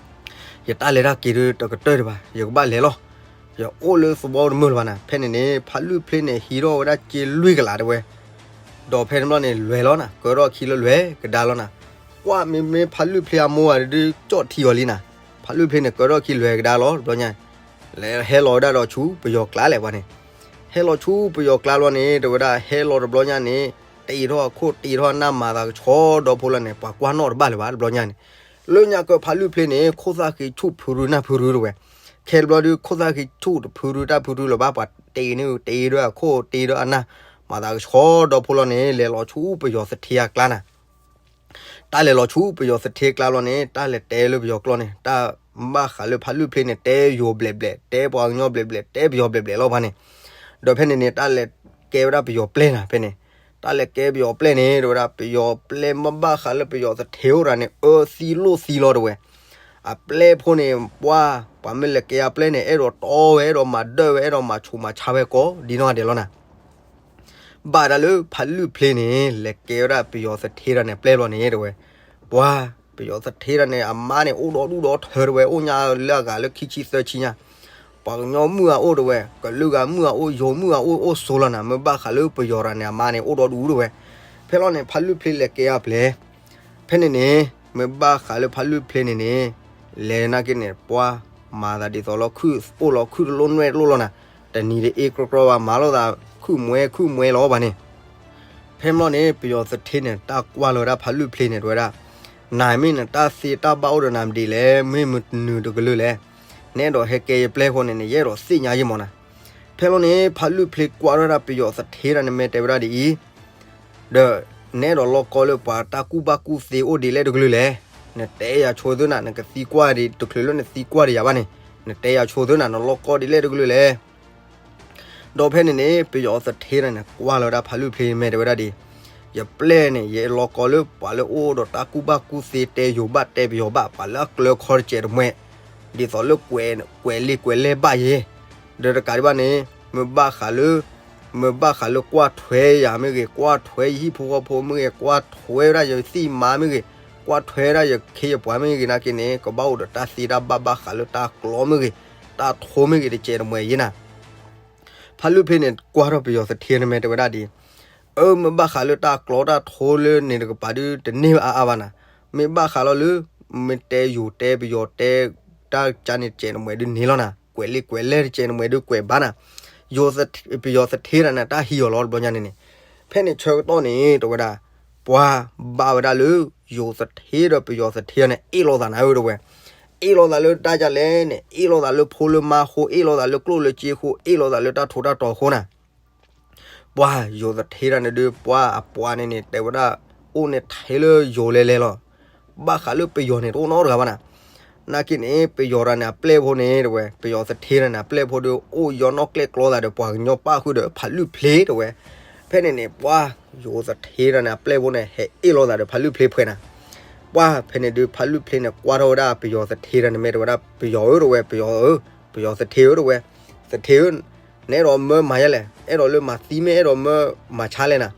ယတၢ်လဲၤတၢ်က့ၤဒုတကတၢၢ်ဒံးဘၣ်, ယကဘၣ်လဲၤလီၤ. ယအိၣ်လၢသဝီတမုာ်လၢၤဘၣ်နၤ. ဖဲန့ၣ်န့ၣ် ဖးလွံၢ်ဖျ့န့ၣ် ဟံးထီၣ်ဝဲဒၣ်စ့လွံၢ်ကလးတဝဲ, ဒီးဖဲန့ၣ်ဘျီန့ၣ် လဲၤလီၤနၤ, ကၢထီၣ်ခံလၢလဲၤကဒါလီၤနၤ. ကွၢ်မ့မ့ၢ်ဖးလွံၢ်ဖျ့အမိၢ်ဂၤဒု ကၠီၣ်ထံအီၤလံနၤ. ဖးလွံၢ်ဖျ့န့ၣ် ကၢထီၣ်ခံလဲၤကဒါလီၤတဘျီညါ, လဲၤဟဲလီၤဝဲဒၣ်ဒီးဆူပယီၤကျါလဲၣ်ပှၤန့ၣ်, ဟဲလီၤဆူပယီၤကျါလီၤန့ၣ် တဝဲဒၣ်ဟဲလီၤတဘျီညါန့ၣ် တ့ထီၣ်အခိၣ်တ့ထီၣ်အနၢ်မၤသးကဆှီဒီဖိလီၤန့ၣ် ပှၤကွၢ်နီၣ်တဘၣ်လၢၤဘၣ်တဘျီညါန့ၣ်. လၢညါကၢဖးလွံၢ်ဖျ့န့ၣ် ခိၣ်သၣ်ဃံဆူၣ်ဖုရူနၢ်ဖုရူတဝဲ, ခဲတဘျီဒု ခိၣ်သၣ်ဃံဆူၣ်တဖုရူတၢ်ဖုရူလၢၤဘၣ် ပှၤတ့န့ၣ်တ့ဒီးအခိၣ်တ့ဒီးအနၢ် မၤသးကဆှီဒီဖိလီၤန့ၣ် လဲၤလီၤဆူပယီၤသထ့အကျါနၤ. တၢ်လဲၤလီၤဆူပယီၤသထ့ကျါလီၤန့ၣ် တၢ်လဲၤတဲလၢပယီၤကျိာ်န့ၣ် တၢ်ဘၣ်ဃးလၢဖးလွံၢ်ဖျ့န့ၣ် တဲယိၤဘျဲးဘျဲး တဲပှၤကညီဘျဲးဘျဲး တဲပယီၤဘျဲးဘျဲးလီၤပှၤန့ၣ်. ဒီးဖဲန့ၣ်န့ၣ် တၢ်လဲၤကဲဝဲဒၣ်ပယီၤပျဲၢ်နၤ ဖဲန့ၣ်, တၢ်လဲၤကဲပယီၤပျဲၢ်န့ၣ် တဝဲဒၣ်ပယီၤပျဲၢ်မ့ၢ်ဘၣ်ဃးလၢပယီၤသထ့အိၣ်တဂၤန့ၣ် အၢသံလိၣ်သံလီၤတဝဲ. အပျဲၢ်ဖိန့ၣ် ပှၤ ပှၤမ့ၢ်လဲၤကဲအပျဲၢ်န့ၣ် အဲၣ်ဒိးတီဝဲ အဲၣ်ဒိးမၤဒၢၣ်ဝဲ အဲၣ်ဒိးမၤဆူးမၤဆါဝဲကိးဒ်နီၢ်ဂၤဒဲးလီၤနၤ. ဘၣ်ဒၣ်လၢဖးလွံၢ်ဖျ့န့ၣ် လဲၤကဲဝဲဒၣ်ပယီၤသထ့တဂၤန့ၣ် ပျဲၢ်ဘျီန့ၣ်တဝဲ, ပှၤ ပယီၤသထ့တဂၤန့ၣ် အမါန့ၣ် အိၣ်ဒီဒူၣ်ဒီထၢတဝဲ အိၣ်ညါလၢအဂၤလၢခံဆံသၢဆံညါ, ပှၤကညီမုၣ်အအိၣ်တဝဲ ကလုာ်ဂၤမုၣ်အအိၣ် ယိၤမုၣ်အအိၣ် အိၣ်ဆိးလီၤနၤ. မ့ၢ်ဘၣ်ဃးလၢပယီၤတဂၤန့ၣ် အမါန့ၣ် အိၣ်ဒီဒူၣ်တဝဲ. ဖဲလီၤန့ၣ် ဖးလွံၢ်ဖျ့လဲၤကဲအပျဲၢ် ဖဲန့ၣ်န့ၣ် မ့ၢ်ဘၣ်ဃးလၢဖးလွံၢ်ဖျ့န့ၣ်န့ၣ် လဲၤနာ်က့န့ၣ် ပှၤ မၤသးဒ်သိးလီၤ ခုၣ်အိၣ်လီၤ ခုၣ်တလိၣ်နွဲၣ်တလိၣ်လီၤနၤ, တနံၤတအ့ကြီကြီဘၣ် မၤလိာ်သး ခုၣ်မှဲခုၣ်မှဲလီၤဘၣ်န့ၣ်. ဖဲမ့ၢ်လီၤန့ၣ် ပယီၤသထ့န့ၣ် တၢ်ကွၢ်လီၤဝဲဒၣ်ဖးလွံၢ်ဖျ့န့ၣ် တဝဲဒၣ်, နၤမ့ၢ်နတၢ်သ့တၢ်ဘၣ်အိၣ်ဒီးနၤမဒံးလဲၣ်, မ့ၢ်မနုၤတကလုာ်လဲၣ်, နအဲၣ်ဒိးဟဲကဲယပျဲၢ်ဃိန့ၣ် ယအဲၣ်ဒိးသ့ၣ်ညါယံမးနၤ. ဖဲလီၤန့ၣ် ဖးလွံၢ်ဖျ့ကွၢ်ထီၣ်ဝဲဒၣ်ပယီၤသထ့တဂၤန့ၣ် မ့ၢ်တဲဝဲဒၣ်ဒ်အံၤ ဒီး နအဲၣ်ဒိးလီၢ်ကီလၢပှၤတၢ်ကူၣ်ဘၣ်ကူၣ်သ့အိၣ်ဒ်လဲၣ်တကလုာ်လဲၣ်. နတဲယၤဆိသုနၤ နကသံကွၢ်ဒံး တချုးလၢနသံကွၢ်ဒံးယၤဘၣ်န့ၣ်, နတဲယၤဆိသုနၤ နလီၢ်ကီဒ်လဲၣ်တကလုာ်လဲၣ်. ဒီးဖဲန့ၣ်န့ၣ် ပယီၤသထ့တဂၤန့ၣ် ကွၢ်လီၤဝဲဒၣ်ဖးလွံၢ်ဖျ့ မ့ၢ်တဲဝဲဒၣ်ဒ်အံၤ, ယပျဲၢ်န့ၣ် ယလီၢ်ကီလၢပှၤလၢအိၣ်ဒီးတၢ်ကူၣ်ဘၣ်ကူၣ်သ့ တဲယိၤဘၣ်တဲပယီၤဘၣ် ပှၤလၢအကျၢၤခီတစဲးတမှဲၤ ဒ်သိးလၢ ကွဲးလံာ်ကွဲးလဲၢ်ဘၣ်ယဲ. ဒီးတကးဒံးဘၣ်န့ၣ် မ့ၢ်ဘၣ်ဃးလၢ မ့ၢ်ဘၣ်ဃးလၢကွၢ်ထွဲယၤမ့ၢ်ဂ့ၤ, ကွၢ်ထွဲယဟံၣ်ဖိဃီဖိမ့ၢ်ဂ့ၤ, ကွၢ်ထွဲဝဲဒၣ်ယသံၣ်မါမ့ၢ်ဂ့ၤ, ကွၢ်ထွဲဝဲဒၣ်ယခ့ယပှၤမ့ၢ်ဂ့ၤနာ်က့န့ၣ် ကဘၣ်အိၣ်ဒီးတၢ်သ့တၢ်ဘၣ် ဘၣ်ဃးလၢတၢ်ကျီမ့ၢ်ဂ့ၤ, တၢ်ထိမ့ၢ်ဂ့ၤ တစဲးတမှဲၤယဲနၤ. ဖးလွံၢ်ဖျ့န့ၣ် ကွၢ်ထီၣ်ပယီၤသထ့န့ၣ် မ့ၢ်တဲဝဲဒၣ်ဒ်အံၤ, အၢ မ့ၢ်ဘၣ်ဃးလၢတၢ်ကျီတၢ်ထိလၢန့ၣ်တကပၤဒု တန့ၢ်အါအါဘၣ်နၤ. မ့ၢ်ဘၣ်ဃးလီၤလၢ မ့ၢ်တဲယိၤတဲပယီၤတဲ တၢ်ကန့ၣ်တစဲးတမှဲၤဒုန့ၣ်လီၤနၤ. ကွဲးလံာ်ကွဲးလဲၢ်တစဲးတမှဲၤဒုကွဲးဘၣ်နၤ. ပယီၤသထ့တဂၤန့ၣ် တၢ်ဟံးအီၤလီၤတဘျီညါန့ၣ်န့ၣ်. ဖဲန့ၣ်ဆၢကတီၢ်န့ၣ် တဲဝဲဒၣ် ပှၤဘၣ်ဝဲဒၣ်လၢ ယိၤသထ့ဒီးပယီၤသထ့န့ၣ် အ့ၣ်လိာ်သးနၤဧၢ တဲဝဲ. အ့ၣ်လိာ်သးလၢတၢ်ဒ်လဲၣ်န့ၣ် အ့ၣ်လိာ်သးလၢဖိလၢမါအဃိ, အ့ၣ်လိာ်သးလၢကျိၣ်လၢစ့အဃိ, အ့ၣ်လိာ်သးလၢတၢ်ထူးတၢ်တီၤအဃိနၤ. ပှၤယိၤသထ့တဂၤန့ၣ်ဒုး ပှၤအပှၤန့ၣ်န့ၣ် တဲဝဲဒၣ် အိၣ်န့ၣ်ထဲလၢယိၤလဲၤလဲၤလီၤ. ဘၣ်ဃးလၢပယီၤန့ၣ် တအိၣ်နီတဂၤဘၣ်နၤ. နာ်က့န့ၣ် ပယီၤတဂၤန့ၣ် အပျဲၢ်ဖိန့ၣ် တဲဝဲ, ပယီၤသထ့တဂၤန့ၣ် အပျဲၢ်ဖိဒုး အိၣ်ယီၤနီၣ်ကျဲၣ်ကျီသးဒီး ပှၤကညီပၣ်ဃုာ်ဒီးဖးလွံၢ်ဖျ့ တဲဝဲ. ဖဲန့ၣ်န့ၣ် ပှၤယိၤသထ့တဂၤန့ၣ် အပျဲၢ်ဖိန့ၣ် ဟဲအ့ၣ်လိာ်သးဒီးဖးလွံၢ်ဖျ့ဖှဲးနၤ. ပှၤဖဲန့ၣ်ဒုး ဖးလွံၢ်ဖျ့န့ၣ် ကွၢ်ထီၣ်ဝဲဒၣ်ပယီၤသထ့တဂၤန့ၣ် မ့ၢ်တဲဝဲဒၣ် ပယီၤဧၢ တဲဝဲ, ပယီၤဧၢ, ပယီၤသထ့ဧၢ တဲဝဲ, သထ့ဧၢ, နအဲၣ်ဒိးမၢမၤယဲလဲၣ်, အဲၣ်ဒိးလၢမၤသံမ့ၢ်အဲၣ်ဒိးမၢမၤဆါလဲၣ်နၤ.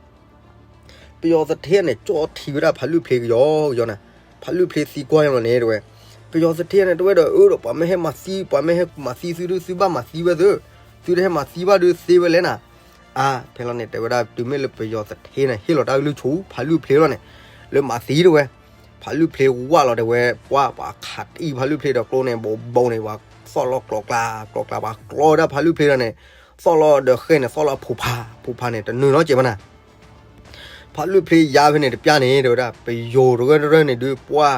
ပယီၤသထ့န့ၣ် ကၠီၣ်ထံဝဲဒၣ်ဖးလွံၢ်ဖျ့ကယီကယီနၤ. ဖးလွံၢ်ဖျ့သံကွၢ်ယလီၤန့ၣ် တဲဝဲ. ပယီၤသထ့န့ၣ် တဲဝဲဒီး အၢဒီး ပှၤမ့ၢ်ဟဲမၤသံ, ပှၤမ့ၢ်ဟဲမၤသံသုဒုး သုဘၣ်မၤသံဝဲသု, သုတဟဲမၤသံဘၣ်ဒုးသ့ဝဲလဲၣ်နၤ. အါ ဖဲလီၤန့ၣ် တဲဝဲဒၣ် တုၤမ့ၢ်လၢပယီၤသထ့န့ၣ် ဟ့ၣ်လီၤတၢ်ကလုၢ်ဆူဖးလွံၢ်ဖျ့လီၤန့ၣ်, လၢမၤသံ တဲဝဲ. ဖးလွံၢ်ဖျ့ဝၢ်လီၤ တဲဝဲ, ပှၤ ပှၤခးတံၢ်ဖးလွံၢ်ဖျ့ဒီးကျိန့ၣ် ဘိးဘိးန့ၣ် ပှၤသီၣ်လီၤကျိၤကျါ, ကျိၤကျါ ပှၤကျီဝဲဒၣ်ဖးလွံၢ်ဖျ့ဒီးန့ၣ်, သီၣ်လီၤဒီးဃဲန့ၣ် သီၣ်လီၤဖိဖး, ဖိဖးန့ၣ် တနုာ်နီတစဲးဘၣ်နၤ. ဖးလွံၢ်ဖျ့ယါဖဲန့ၣ်တပျၢ်န့ၣ် တဲဝဲဒၣ် ပယီၤတဂၤတရၢၢ်န့ၣ်ဒုး ပှၤ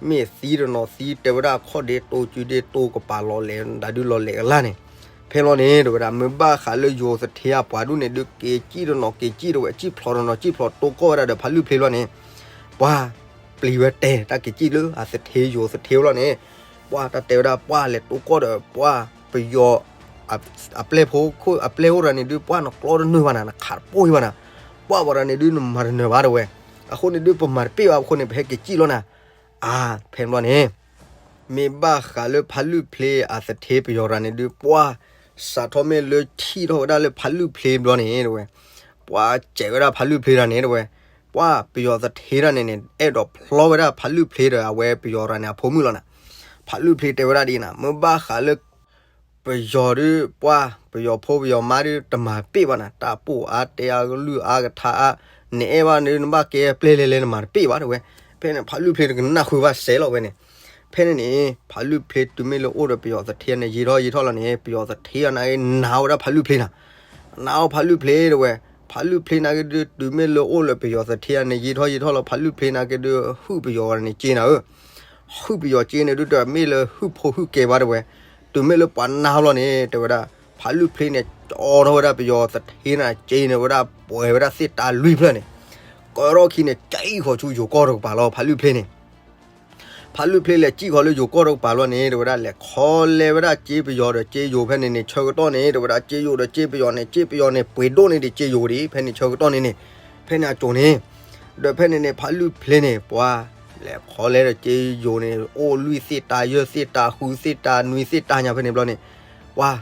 မ့ၢ်သံတနီၤသံ တဲဝဲဒၣ်ခီၣ်ဒ့တိၤစုဒ့တိၤကပၤလီၤလဲၤ ဒၣ်ဒုးလီၤလဲၤအလၢ်န့ၣ်. ဖဲလီၤန့ၣ် တဲဝဲဒၣ် မ့ၢ်ဘၣ်ဃးလၢယိၤသထ့အပှၤဒုးန့ၣ်ဒုး က့ၤစံၣ်တနီၤက့ၤစံၣ် တဲဝဲ, စံၣ်ဖျိးတနီၤစံၣ်ဖျိး တိၤကီၢ်ဝဲဒၣ်ဒီးဖးလွံၢ်ဖျ့လီၤန့ၣ်, ပှၤ ပျံၤဝဲတဲတၢ်က့ၤစံၣ်လၢအသထ့ယိၤသထ့လီၤန့ၣ်, ပ ပှၢ်တၢ်တဲဝဲဒၣ် ပှၢ်လဲၤတိကီၢ်ဒီး ပှၢ်ပယီၤ အပျဲၢ်ဖိ အပျဲၢ်အိၣ်တဂၤန့ၣ်ဒုး ပှၢ်နကျီတနၢၤဘၣ်နၤ နခးတပိၢ်ဘၣ်နၤ, ပှၢ်ပှၤတဂၤန့ၣ်ဒုး နမၤတနၢၤဘၣ်တဝဲ, အဃိန့ၣ်ဒုး ပမၤတပ့ၢ်ဘၣ်အဃိန့ၣ် ပဟဲက့ၤစံၣ်လီၤနၤ, အါ ဖဲန့ၣ်ဘျီန့ၣ် မ့ၢ်ဘၣ်ဃးလၢဖးလုၢ်ဖျ့အသထ့ပယီၤတဂၤန့ၣ်ဒုး ပှၢ် စးထီၣ်မ့ၢ်လၢထံၣ်ထီၣ်ဝဲဒၣ်လၢဖးလုၢ်ဖျ့ဘျီန့ၣ်တဝဲ, ပှၢ်စဲးဝဲဒၣ်ဖးလုၢ်ဖျ့တဂၤန့ၣ်တဝဲ, ပှၢ်ပယီၤသထ့တဂၤန့ၣ်န့ၣ် အဲၣ်ဒိးဖျီဝဲဒၣ်ဖးလုၢ်ဖျ့ဒီးအဝဲပယီၤတဂၤန့ၣ်အဖိမုၣ်လီၤနၤ, ဖးလုၢ်ဖျ့တဲဝဲဒၣ်ဒ်နၤ မ့ၢ်ဘၣ်ဃးလၢ ပယီၤဒုး ပှၢ်ပယီၤဖိပယီၤမါဒုး တမၤပ့ၢ်ဘၣ်နၤ တၢ်ပိၢ်အါတဲအါကလုၢ်အါကထါအါ, နအဲၣ်ဘၣ်ဒုး နဘၣ်ကဲပျဲၢ်လဲၤလဲၤ နမၤတပ့ၢ်ဘၣ်တဝဲ, ဖဲန့ၣ် ဖးလုၢ်ဖျ့တကနၣ်ဃုာ်ဘၣ်စဲးလီၤဝဲန့ၣ်, ဖဲန့ၣ်န့ၣ် ဖးလုၢ်ဖျ့တုၤမ့ၢ်လၢအိၣ်ဒီးပယီၤသထ့န့ၣ် ယံာ်ထီၣ်ယံာ်ထီၣ်လီၤန့ၣ် ပယီၤသထ့အနၢ်ဂ့ၢ် နာ်ဝဲဒၣ်ဖးလုၢ်ဖျ့နၤ နာ်အီၤဖးလုၢ်ဖျ့တဝဲ, ဖးလုၢ်ဖျ့နာ်က့ဒုး တုၤမ့ၢ်လၢအိၣ်လၢပယီၤသထ့န့ၣ် ယံာ်ထီၣ်ယံာ်ထီၣ်လီၤ ဖးလုၢ်ဖျ့နာ်က့ဒုး ဟုၣ်ပယီၤန့ၣ်က့နၤဧၢ, ဟုၣ်ပယီၤက့န့ၣ်ဒုး တမ့ၢ်လၢဟုၣ်ဖိဟုၣ်ကဲဘၣ်တဝဲ, တုၤမ့ၢ်လၢပှၤနာ်လီၤန့ၣ် တဲဝဲဒၣ် ဖးလုၢ်ဖျ့န့ၣ် ကၠီထီၣ်ဝဲဒၣ်ပယီၤသထ့န့ၣ် က့န့ၣ်ဝဲဒၣ် ပှဲၤဝဲဒၣ်သ့ၣ်တၢ်လွံၢ်ဖျၢၣ်န့ၣ်, ကၢထီၣ်ခံန့ၣ် ကံၣ်ဃီၤဆူယိၤကီၢ်တကပၤလီၤ ဖးလုၢ်ဖျ့န့ၣ် ဖးလုၢ်ဖျ့လဲၤကံၣ်ဃီၤလၢယိၤကီၢ်တကပၤလီၤန့ၣ် တဲဝဲဒၣ် လဲၤခီလဲဝဲဒၣ်က့ပယီၤဒီးက့ယိၤဖဲန့ၣ်န့ၣ် ဆၢကတီၢ်န့ၣ် တဲဝဲဒၣ် က့ယိၤဒီးက့ပယီၤန့ၣ် က့ပယီၤန့ၣ် ပှ့ၤဒိၣ်န့ၢ်ဒံးက့ယိၤဒံး ဖဲန့ၣ်ဆၢကတီၢ်န့ၣ်န့ၣ်, ဖဲန့ၣ်အစိၤန့ၣ်, ဒီးဖဲန့ၣ်န့ၣ် ဖးလုၢ်ဖျ့န့ၣ် ပှၤ လဲၤခီလဲဒီးက့ယိၤန့ၣ် အိၣ်လွံၢ်သ့ၣ်တၢ်ယဲၢ်သ့ၣ်တၢ်ဃုသ့ၣ်တၢ်နွံသ့ၣ်တၢ်ညါဖဲန့ၣ်ဘျီန့ၣ်, ပှၤ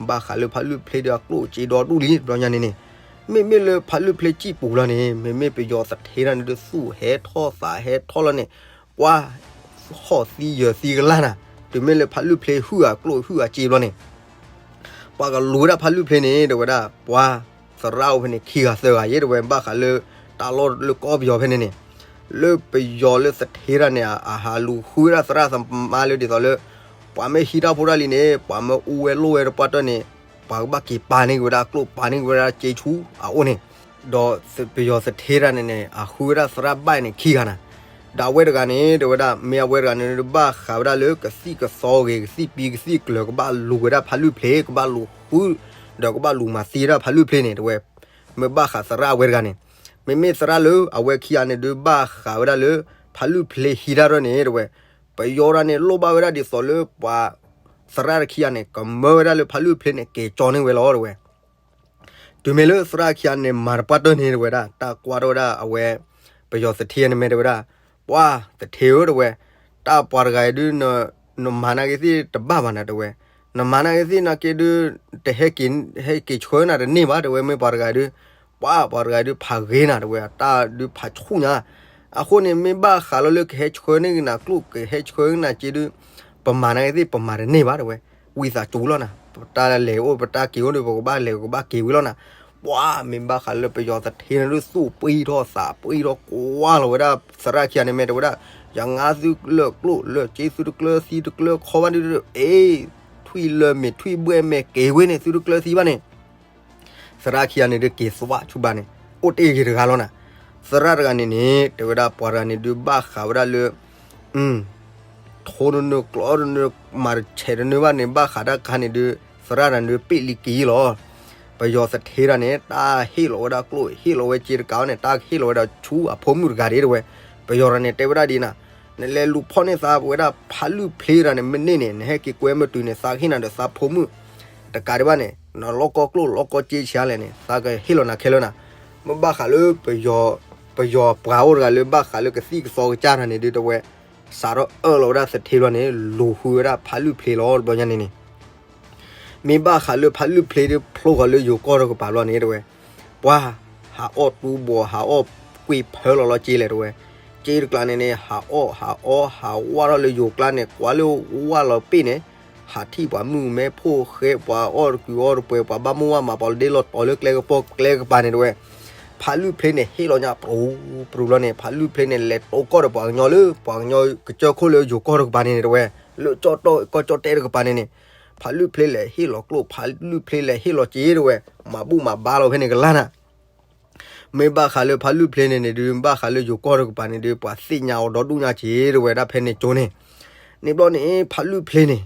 ဘၣ်ဃးလၢဖးလုၢ်ဖျ့ဒီးအကျိၣ်စ့ဒီဒူၣ်လံ ဘျီညါန့ၣ်န့ၣ်, မ့မ့ၢ်လၢဖးလုၢ်ဖျ့ကံၣ်ပူၤလီၤန့ၣ် မ့မ့ၢ်ပယီၤသထ့တဂၤန့ၣ်ဒုး သူၣ်ဟဲထီၣ်သးဟဲထီၣ်လီၤန့ၣ်, ပှၤ ဟီၣ်သံယၢၤသံကလၢ်နၤ, တုၤမ့ၢ်လၢဖးလုၢ်ဖျ့ဟုၣ်အကျိၣ်ဟုၣ်အစ့ဘျီန့ၣ် ပှၤကလူၤဝဲဒၣ်ဖးလုၢ်ဖျ့န့ၣ် တဲဝဲဒၣ် ပှၤ သရၣ်အိၣ်ဖဲန့ၣ် ခံဂၤသၢဂၤယဲ တဲဝဲ ဘၣ်ဃးလၢ တၢ်လီၢ်လၢကီၢ်ပယီၤဖဲန့ၣ်န့ၣ်, လၢပယီၤလၢသထ့တဂၤန့ၣ် အဟးလူၤဃုဝဲဒၣ်သရၣ်သမါလၢဒ်သိးလၢ ပှၤမ့ၢ်ဟံးတၢ်ဖိတၢ်လံၤန့ၣ် ပှၤမ့ၢ်အူဝဲလိၣ်ဝဲတပှၢ်တၢၢ်န့ၣ် ပှၤကဘၣ်က့ၤပာ်န့ၢ်က့ၤဝဲဒၣ်ကျိၣ် ပာ်န့ၢ်က့ၤဝဲဒၣ်စ့ဆူအအိၣ်န့ၣ်, ဒီးပယီၤသထ့တဂၤန့ၣ်န့ၣ် အဃုဝဲဒၣ်သရၣ်ဘၣ်န့ၣ် ခံဂၤနၤ, ဒီးအဝဲတဂၤန့ၣ် တဲဝဲဒၣ် မ့ၢ်အဝဲတဂၤန့ၣ် ဘၣ်ဃးဝဲဒၣ်လၢကသံၣ်ကသီဂ့ၤ ကသံၣ်ပံကသံၣ်ကျၢၤ ကဘၣ်လူၤဝဲဒၣ်ဖးလုၢ်ဖျ့ ကဘၣ်လူၤဃု ဒီးကဘၣ်လူၤမၤသံဝဲဒၣ်ဖးလုၢ်ဖျ့န့ၣ် တဲဝဲ, မ့ၢ်ဘၣ်ဃးသရၣ်အဝဲတဂၤန့ၣ်, မ့မ့ၢ်သရၣ်လၢအဝဲခံဂၤန့ၣ်ဒုး ဘၣ်ဃးဝဲဒၣ်လၢ ဖးလုၢ်ဖျ့ဟံးတၢ်တၢၢ်န့ၣ် တဲဝဲ, ပယီၤတဂၤန့ၣ် လိၣ်ဘၣ်ဝဲဒၣ်ဒ်သိးလၢပှၤ သရၣ်တခံဂၤန့ၣ် ကမၢဝဲဒၣ်လၢဖးလုၢ်ဖျ့န့ၣ် က့ၤကၠီန့ၢ်ဝဲလီၤ တဲဝဲ တုၤမ့ၢ်လၢသရၣ်ခံဂၤန့ၣ် မၤတပှၢ်တၢၢ်န့ၣ် တဲဝဲဒၣ် တၢ်ကွၢ်ထီၣ်ဝဲဒၣ်အဝဲ ပယီၤသထ့န့ၣ်မ့ၢ်တဲဝဲဒၣ်, ပှၤသထ့ဧၢ တဲဝဲ, တၢ်ပှၤတဂၤအံၤဒုး နမၤနာ်က့သ့ၣ်တဘၣ်ဘၣ်နၤ တဲဝဲ, နမၤနာ်က့သ့ၣ်နာ်က့ဒုး တဟဲက့ၤ ဟဲက့ၤဆှၢနၤတန့ၢ်ဘၣ် တဲဝဲ မ့ၢ်ပှၤတဂၤဒုး, ပှၤပှၤတဂၤဒုး ဖးဂ့ၤနၤ တဲဝဲ တၢ်ဒုးဖးဆူၣ်ညါ, အဃိန့ၣ် မ့ၢ်ဘၣ်ဃးလီၤလၢကဟဲဆှၢန့ၢ်က့ၤနၤကျိၣ် ကဟဲဆှၢနၤက့ဒုး ပမၤနာ်က့သ့ၣ် ပမၤတန့ၢ်ဘၣ် တဲဝဲ, ဝံသးစူၤလီၤနၤ, ပတၢ်လဲၤအိၣ် ပတၢ်က့ၤအိၣ်ဒုး ပကဘၣ်လဲၤ ပကဘၣ်က့ၤဝံၤလီၤနၤ, ပှၤမ့ၢ်ဘၣ်ဃးလၢပယီၤသထ့န့ၣ်ဒုး သူၣ်ပှံၢ်ထီၣ်သးပှံၢ်ထီၣ် ကွၢ်လီၤဝဲဒၣ်သရၣ်ခံဂၤန့ၣ်မ့ၢ်တဲဝဲဒၣ်, ယငါသုလၢကျိၣ်လၢစ့ သုတကျၢၤသံတကျၢၤခီဘၣ်ဒုး အ့ ထွံၣ်လၢမ့ၢ်ထွံၣ်ဘှဲၣ်မဲာ်က့ၤဝဲန့ၣ် သုတကျၢၤသံဘၣ်န့ၣ် သရၣ်ခံဂၤန့ၣ်ဒုးက့ၤသွံၣ်ဆူဘၣ်န့ၣ် အိၣ်တ့ၢ်ဂ့ၤတဂၤလီၤနၤ, သရၣ်တဂၤန့ၣ်န့ၣ် တဲဝဲဒၣ်ပှၤတဂၤန့ၣ်ဒုးဘၣ်ဃးဝဲဒၣ်လၢ ထိတနၢၤကျီတနၢၤ မၤတဆဲးတနၢၤဘၣ်န့ၣ် ဘၣ်ဃးတၢ်ခါန့ၣ်ဒုး သရၣ်တဂၤန့ၣ်ဒုးပ့ၢ်လံက့ၤလီၤ, ပယီၤသထ့တဂၤန့ၣ် တၢ်ဟ့ၣ်လီၤဝဲဒၣ်ကျိၣ် ဟ့ၣ်လီၤဝဲစ့တကးအီၤန့ၣ် တၢ်ဟ့ၣ်လီၤဝဲဒၣ်ဆူအဖိမုၣ်တဂၤဒၣ် တဲဝဲ, ပယီၤတဂၤန့ၣ် တဲဝဲဒၣ်ဒ်နၤ, နလဲၤလူၤဖီၣ်န့ၢ်သးဝဲဒၣ်ဖးလုၢ်ဖျ့တဂၤန့ၣ် မ့ၢ်န့ၢ်န့ၣ် နဟဲက့ၤကွဲမုာ်တုၤန့ၣ် သးကဟ့ၣ်နၤဒီးသးဖိမုၣ် တကးဒံးဘၣ်န့ၣ် နလီၢ်ကီၢ်ကျိၣ်လီၢ်ကီၢ်စ့ဆံးလဲၣ်န့ၣ် သးကဟ့ၣ်လီၤနၤခဲလၢာ်နၤ, မ့ၢ်ဘၣ်ဃးလၢ ပယီၤပှၤအိၣ်တဂၤလၢဘၣ်ဃးလၢကသံၣ်ကသီကစၢ်တဂၤန့ၣ်ဒုး တဲဝဲ စးထီၣ်အၢၣ်လီၤဝဲဒၣ်သထ့ဘျီန့ၣ် လူၤဃုဝဲဒၣ်ဖးလုၢ်ဖျ့လီၤ တဘျီညါန့ၣ်န့ၣ် မ့ၢ်ဘၣ်ဃးလၢဖးလုၢ်ဖျ့ဒုးဖျိဃီၤလၢယိၤကီၢ်တကပၤဘျီန့ၣ် တဲဝဲ, ပှၤ ဟးအီၣ်တူဘီ ဟးအီၣ်ကွံာ်ဖၢလီၤလီၤစ့လဲၣ် တဲဝဲ, စ့တကျါန့ၣ်န့ၣ် ဟးအီၣ် ဟးအီ ဟးဝၣ်ထီၣ်လၢယိၤကျါန့ၣ် ကွၢ်လၢဝၣ်လီၤပ့ၢ်န့ၣ် ဟးထံၣ်ပှၤမုၣ်မဲဖိဃဲ ပှၤအီၣ်တကုၤအီၣ်တပှဲၤ ပှၤဘၣ်မိၢ်ဘၣ်မး ပှၤလီၤဒ့လီၤတီၤလၢကျဲကပီၤကျဲကပၤန့ၣ် တဲဝဲ, ဖးလုၢ်ဖျ့န့ၣ် ဟ့ၣ်လီၤညါပြူၤပြူၤလီၤန့ၣ် ဖးလုၢ်ဖျ့န့ၣ် လဲၤတိကီၢ်ဒီးပှၤကညီလၢ ပှၤကညီကစၢၢ်ခိၣ်လၢယိၤကီၢ်တကပၤန့ၣ် တဲဝဲ, လၢကီၢ်ကၠီၣ်တဲၣ်တကပၤန့ၣ်န့ၣ် ဖးလုၢ်ဖျ့လဲၤဟ့ၣ်လီၤကျိၣ် ဖးလုၢ်ဖျ့လဲၤဟ့ၣ်လီၤစ့ တဲဝဲ, မၤဘူၣ်မၤဘါလီၤဖဲန့ၣ်ကလါနၤ မ့ၢ်ဘၣ်ဃးလၢဖးလုၢ်ဖျ့န့ၣ်န့ၣ်ဒုး ဘၣ်ဃးလၢယိၤကီၢ်တကပၤန့ၣ်ဒုး ပှၤသ့ၣ်ညါအီၤဒီဒူၣ်ညါက့ၤ တဲဝဲဒၣ်ဖဲန့ၣ်ကၠိန့ၣ်, န့ၣ်ဘျီန့ၣ် ဖးလုၢ်ဖျ့န့ၣ်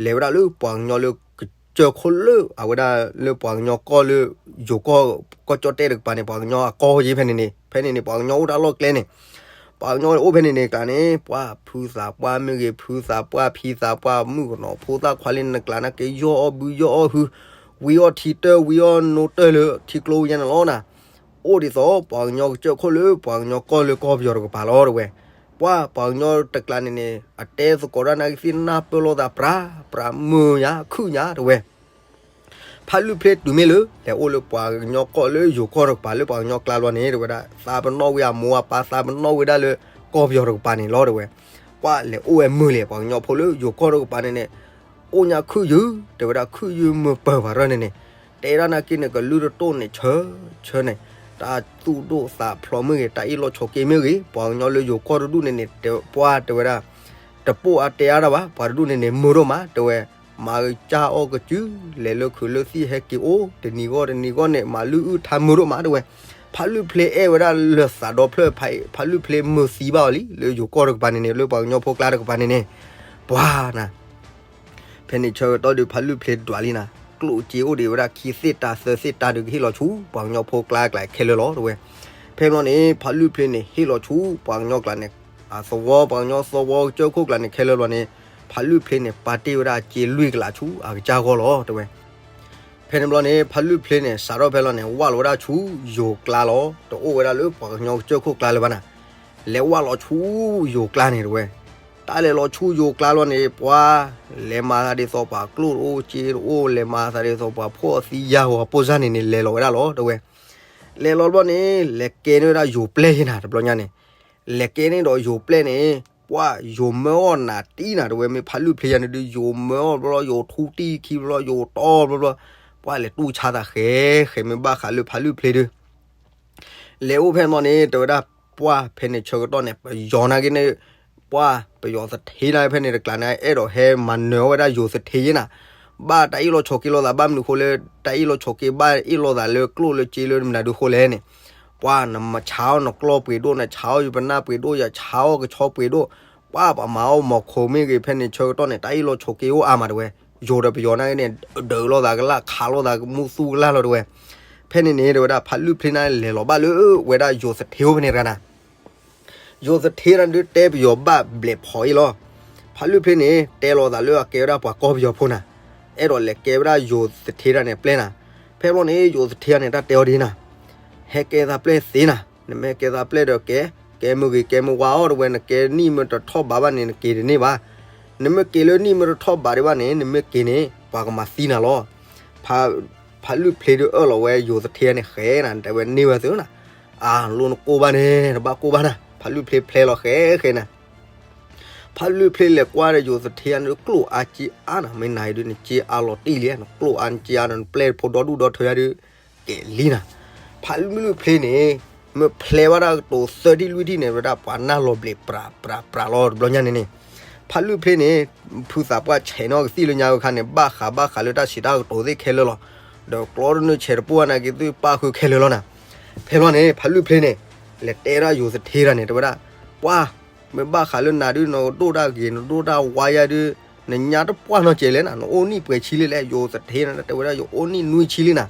လဲၤဝဲဒၣ်လၢပှၤကညီလၢကစၢၢ်ခိၣ်လၢ အဝဲဒၣ်လၢပှၤကညီကီၢ်လၢ ယိၤကီၢ် ကီၢ်ကၠီၣ်တဲၣ်တကပၤန့ၣ် ပှၤကညီအကီၢ်က့ၤဖဲန့ၣ်န့ၣ် ဖဲန့ၣ်န့ၣ် ပှၤကညီအိၣ်တၢ်လီၢ်ကျဲန့ၣ် ပှၤကညီအိၣ်ဖဲန့ၣ်န့ၣ်ကျါန့ၣ် ပှၤဖုသးပှၢ်မ့ၢ်ဂ့ၤ ဖုသးပှၢ်ဖံသးပှၢ် မုၣ်ကနီၤဖိသၣ်ခွါလံန့ၣ်ကျါန့ၣ် က့ၤယီၢ်အီၣ်ဘုယီၢ်အီၣ်ဟု ဝံၤအီၣ်ထံတၢၢ် ဝံၤအီၣ်နိတၢၢ်လၢထံကျိညါန့ၣ်လီၤနၤ. အိၣ်ဒ်သိး ပှၤကညီကစၢၢ်ခိၣ်လၢပှၤကညီကီၢ်လၢကီၢ်ပယီၤတကပၤလီၤ တဲဝဲ. ပှၤပှၤကညီတကျါန့ၣ်န့ၣ် အတဲသကိးတၢ်နာ်က့ၤသ့ၣ်နၢ်ပၢၢ်လိာ်သးပြးပြးမုာ်ညါခုၣ်ညါ တဲဝဲ. ဖးလုၢ်ဖျ့တုၤမ့ၢ်လၢ လဲၤအိၣ်လၢပှၤကညီကီၢ်လၢယိၤကီၢ်တကပၤလၢပှၤကညီကျါလီၤန့ၣ် တဲဝဲဒၣ် သးပနီၣ်ဝံၤအမိၢ်အပၢ် သးပနီၣ်ဝံၤဒၣ်လၢ ကီၢ်ပယီၤတကပၤန့ၣ်လီၤ တဲဝဲ. ပှၤလဲၤအိၣ်ဝဲမုာ်လဲၣ် ပှၤကညီဖိလၢယိၤကီၢ်တကပၤန့ၣ်န့ၣ် အိၣ်ညါခုၣ်ယုၢ် တဲဝဲဒၣ် ခုၣ်ယုၢ်မုာ်ပၢၢ်ပှၤရၢၢ်န့ၣ်န့ၣ် တဲဒၣ်နာ်က့န့ၣ် ကလုၢ်တတိၢ်န့ၣ် ဆၢဆၢန့ၣ် တၢ်သူၣ်ဒိၣ်သးဖျိးမ့ၢ်ဂ့ၤ တၢ်အ့ၣ်လိာ်ဆိးက့မ့ၢ်ဂ့ၤ ပှၤကညီလၢယိၤကီၢ်တဒူၣ်န့ၣ်န့ၣ် ပှၤတဲဝဲဒၣ် တပိာ်အါတဲအါတၢ်ဘၣ် ပှၤတဒူၣ်န့ၣ်န့ၣ် မုာ်ဒိၣ်မး တဲဝဲ. မၤကစၢ်အီၣ်ကစု လဲၤလၢခုးလၢသံၣ်ဟဲက့ၤအိၣ် တနံၤဂီၢ်တနံၤဂီၢ်န့ၣ် မၤလုၢ်အုၣ်ထါမုာ်ဒိၣ်မး တဲဝဲ. ဖးလုၢ်ဖျ့အဲၣ်ဝဲဒၣ်လၢသးဒီဖျၢၣ် ဖးလုၢ်ဖျ့မုာ်သံဘၣ်အီၤလံ လၢယိၤကီၢ်တကပၤန့ၣ်န့ၣ် လၢပှၤကညီဖိကျါတကပၤန့ၣ်န့ၣ် ပှၤနၤ ဖဲန့ၣ်ဆၢကတီၢ်ဒီး ဖးလုၢ်ဖျ့ဒွးလံနၤ ကျိၣ်စ့အိၣ်ဒံးဝဲဒၣ်ခံသ့ၣ်တၢ်သၢသ့ၣ်တၢ်ဒီးကဟ့ၣ်လီၤဆူ ပှၤကညီဖိကျါကျါခဲလၢာ်လီၤ တဲဝဲ. ဖဲန့ၣ်ဘျီန့ၣ် ဖးလုၢ်ဖျ့န့ၣ် ဟ့ၣ်လီၤဆူ ပှၤကညီကျါန့ၣ် အသဝီ ပှၤကညီသဝီကစၢၢ်ခိၣ်ကျါန့ၣ် ခဲလၢာ်ဘျီန့ၣ် ဖးလုၢ်ဖျ့န့ၣ် ပာ်တ့ၢ်ဝဲဒၣ်စ့လွံၢ်ကလးဆူအကစၢ်ဂီၢ်လီၤ တဲဝဲ. ဖဲန့ၣ်ဘျီန့ၣ် ဖးလုၢ်ဖျ့န့ၣ် စးထီၣ်ဖဲလီၤန့ၣ် ဝၢ်လီၤဝဲဒၣ်ဆူယိၤကျါလီၤ တအိၣ်ဝဲဒၣ်လၢပှၤကညီကစၢၢ်ခိၣ်ကျါလၢၤဘၣ်နၤ လဲၤဝၢ်လီၤဆူယိၤကျါန့ၣ် တဲဝဲ. တၢ်လဲၤလီၤဆူယိၤကျါလီၤန့ၣ် ပှၤ လဲၤမၤသးဒ်သိးပှၤကျိၣ်တအိၣ်စ့တအိၣ် လဲၤမၤသးဒ်သိးပှၤဖှီၣ်သံယာ်ဂီၤအပိၢ်စၢ်န့ၣ်န့ၣ် လဲၤလီၤဝဲဒၣ်လီၤ တဲဝဲ. လဲၤလီၤဘျီန့ၣ် လဲၤကဲန့ၢ်ဝဲဒၣ်ယိၤပျဲၢ်ယဲနၤ တဘျီညါန့ၣ် လဲၤကဲန့ၢ်ဒီးယိၤပျဲၢ်န့ၣ် ပှၤယိၤမၢအီၣ်နၤတံၢ်နၤ တဲဝဲ မ့ၢ်ဖးလုၢ်ဖျ့ယၤန့ၣ်ဒုး ယိၤမၢအီၣ်ဘျီ ယိၤထူတံၢ်ခံဘျီ ယိၤတီဘျီဘျီ ပှၤလဲၤတူၢ်ဆါသးဃဲဃဲ မ့ၢ်ဘၣ်ဃးလၢဖးလုၢ်ဖျ့ဒီး လဲၤအိၣ်ဖဲန့ၣ်ဘျီန့ၣ် တဲဝဲဒၣ် ပှၤဖဲန့ၣ်ဆၢကတီၢ်န့ၣ် ပယီၤနာ်က့န့ၣ် ပှၤပယီၤသထ့နာ်က့ဖဲန့ၣ်တကျါန့ၣ် အဲၣ်ဒိးဟဲမၤနၢၤဝဲဒၣ်ယိၤသထ့ယဲနၤ ဘၣ်တၢ်အ့ၣ်လိာ်ဆိးက့လိာ်သး ဘၣ်မနုၤဃိလၢ တၢ်အ့ၣ်လိာ်ဆိးက့ဘၣ်အ့ၣ်လိာ်သးလၢကျိၣ်လၢစ့လၢမနုၤဒုးဃိလဲၣ်န့ၣ် ပှၤနမၤဆါအီၣ်နကျီၢ်ပှ့ၤဒိၣ် နဆါအီၣ်ယပနၢ်ပှ့ၤဒိၣ် ယဆါအီၣ်ကဆီပှ့ၤဒိၣ် ပှၤပှၤမၤအီၣ်မီၤခိးမ့ၢ်ဂ့ၤ ဖဲန့ၣ်ဆၢကတီၢ်န့ၣ် တၢ်အ့ၣ်လိာ်ဆိးက့အိၣ်အါမး တဲဝဲ. ယိၤဒီးပယီၤနာ်က့န့ၣ် ဒုးလိာ်သးကလၢ် ခးလိာ်သးကမူသူကလၢ်လီၤ တဲဝဲ. ဖဲန့ၣ်န့ၣ် တဲဝဲဒၣ် ဖးလုၢ်ဖျ့န့ၣ် လဲၤလီၤဘၣ်လၢဝဲဒၣ်ယိၤသထ့အိၣ်ဖဲန့ၣ်တဂၤနၤ ယိၤသထ့တၢ်န့ၣ်ဒုး တဲပယီၤဘၣ်ဘျဲးဖီအံၤလီၤ. ဖးလုၢ်ဖျ့န့ၣ် တဲလီၤသးလၢအကဲဝဲဒၣ်ပှၤကီၢ်ပယီၤဖိနၤ အဲၣ်ဒိးလဲၤကဲဝဲဒၣ်ယိၤသထ့တၢ်န့ၣ်ပျဲၢ်နၤ. ဖဲဘျီန့ၣ် ယိၤသထ့တၢ်န့ၣ် တၢ်တဲအီၤဒ်နၤ ဟဲကဲသးပျဲၢ်သ့နၤ, နမ့ၢ်ဟဲကဲသးပျဲၢ်ဒီးကဲ, ကဲမုၢ်ဂ့ၤကဲမုၢ်ဝါအီၤ တဲဝဲ, နကဲနံၣ်မ့ၢ်တထီၣ်ဘးဘၣ်န့ၣ် နက့ၤတန့ၢ်ဘၣ်. နမ့ၢ်က့ၤလၢနံၣ်မ့ၢ်တထီၣ်ဘးဒံးဘၣ်န့ၣ် နမ့ၢ်က့ၤန့ၣ် ပှၤကမၤသံနၤလီၤ. ဖး, ဖးလုၢ်ဖျ့ဒုးအၢၣ်လီၤဝဲယိၤသထ့န့ၣ်ဃဲနၤ တဲဝဲန့ၢ်ဝဲသုနၤ. အၢ လိၣ်နကိၢ်ဘၣ်န့ၣ် နဘၣ်ကိၢ်ဘၣ်နၤ, ဖးလုၢ်ဖျ့ဖျဲလီၤဃဲဃဲနၤ. ဖးလုၢ်ဖျ့လဲၤကွၢ်ဒီးယိၤသထ့န့ၣ်ဒုး ကျိၣ်အါစ့အါနၤ, မ့ၢ်နၤအံၤဒုး နစ့အါလီၤတံၢ်လံ, နကျိၣ်အါနစ့အါဒီး နပျဲၢ်ဖိဒီဒူၣ်ဒီထၢယါဒုး ကဲလံနၤ. ဖးလုၢ်ဖျ့န့ၣ် မ့ၢ်ဖျဲဘၣ်တၢ်ကတိၤသၢထံၣ်လွံၢ်ထံၣ်န့ၣ် ဝဲဒၣ်ပှၤနၢ်လီၤဘျံးပြးပြးပြးလီၤ တဘျီညါန့ၣ်န့ၣ်. ဖးလုၢ်ဖျ့န့ၣ် ဖုသးပှၢ်ဆဲးနီၣ်ကသံၣ်လၢညါဝဲခါန့ၣ် ဘၣ်ဃးဘၣ်ဃးလၢတၢ်စံးတၢ်ကတိၤသ့ၣ်ခဲလၢာ်လီၤ. ဒီးကျီတနုာ်ဆဲးတပူၤနာ်က့ သုပၣ်ဃုာ်ခဲလၢာ်လီၤနၤ. ဖဲဘျီန့ၣ် ဖးလုၢ်ဖျ့န့ၣ် လဲၤတဲဒၣ်ယိၤသထ့တၢ်န့ၣ် တဲဝဲဒၣ်, ပှၤ မ့ၢ်ဘၣ်ဃးလၢနၤဒုး နဒိၣ်တၢ်ဂ့ၤ နဒိၣ်တၢ်ဝါယါဒုး နညါတပှၢ်နီတစဲးလဲၣ်နၤ, နအိၣ်နံၣ်ပှဲၤဆံလံလဲၣ်. ယိၤသထ့န့ၣ် တဲဝဲဒၣ် ယအိၣ်နံၣ်နွံဆံလံနၤ.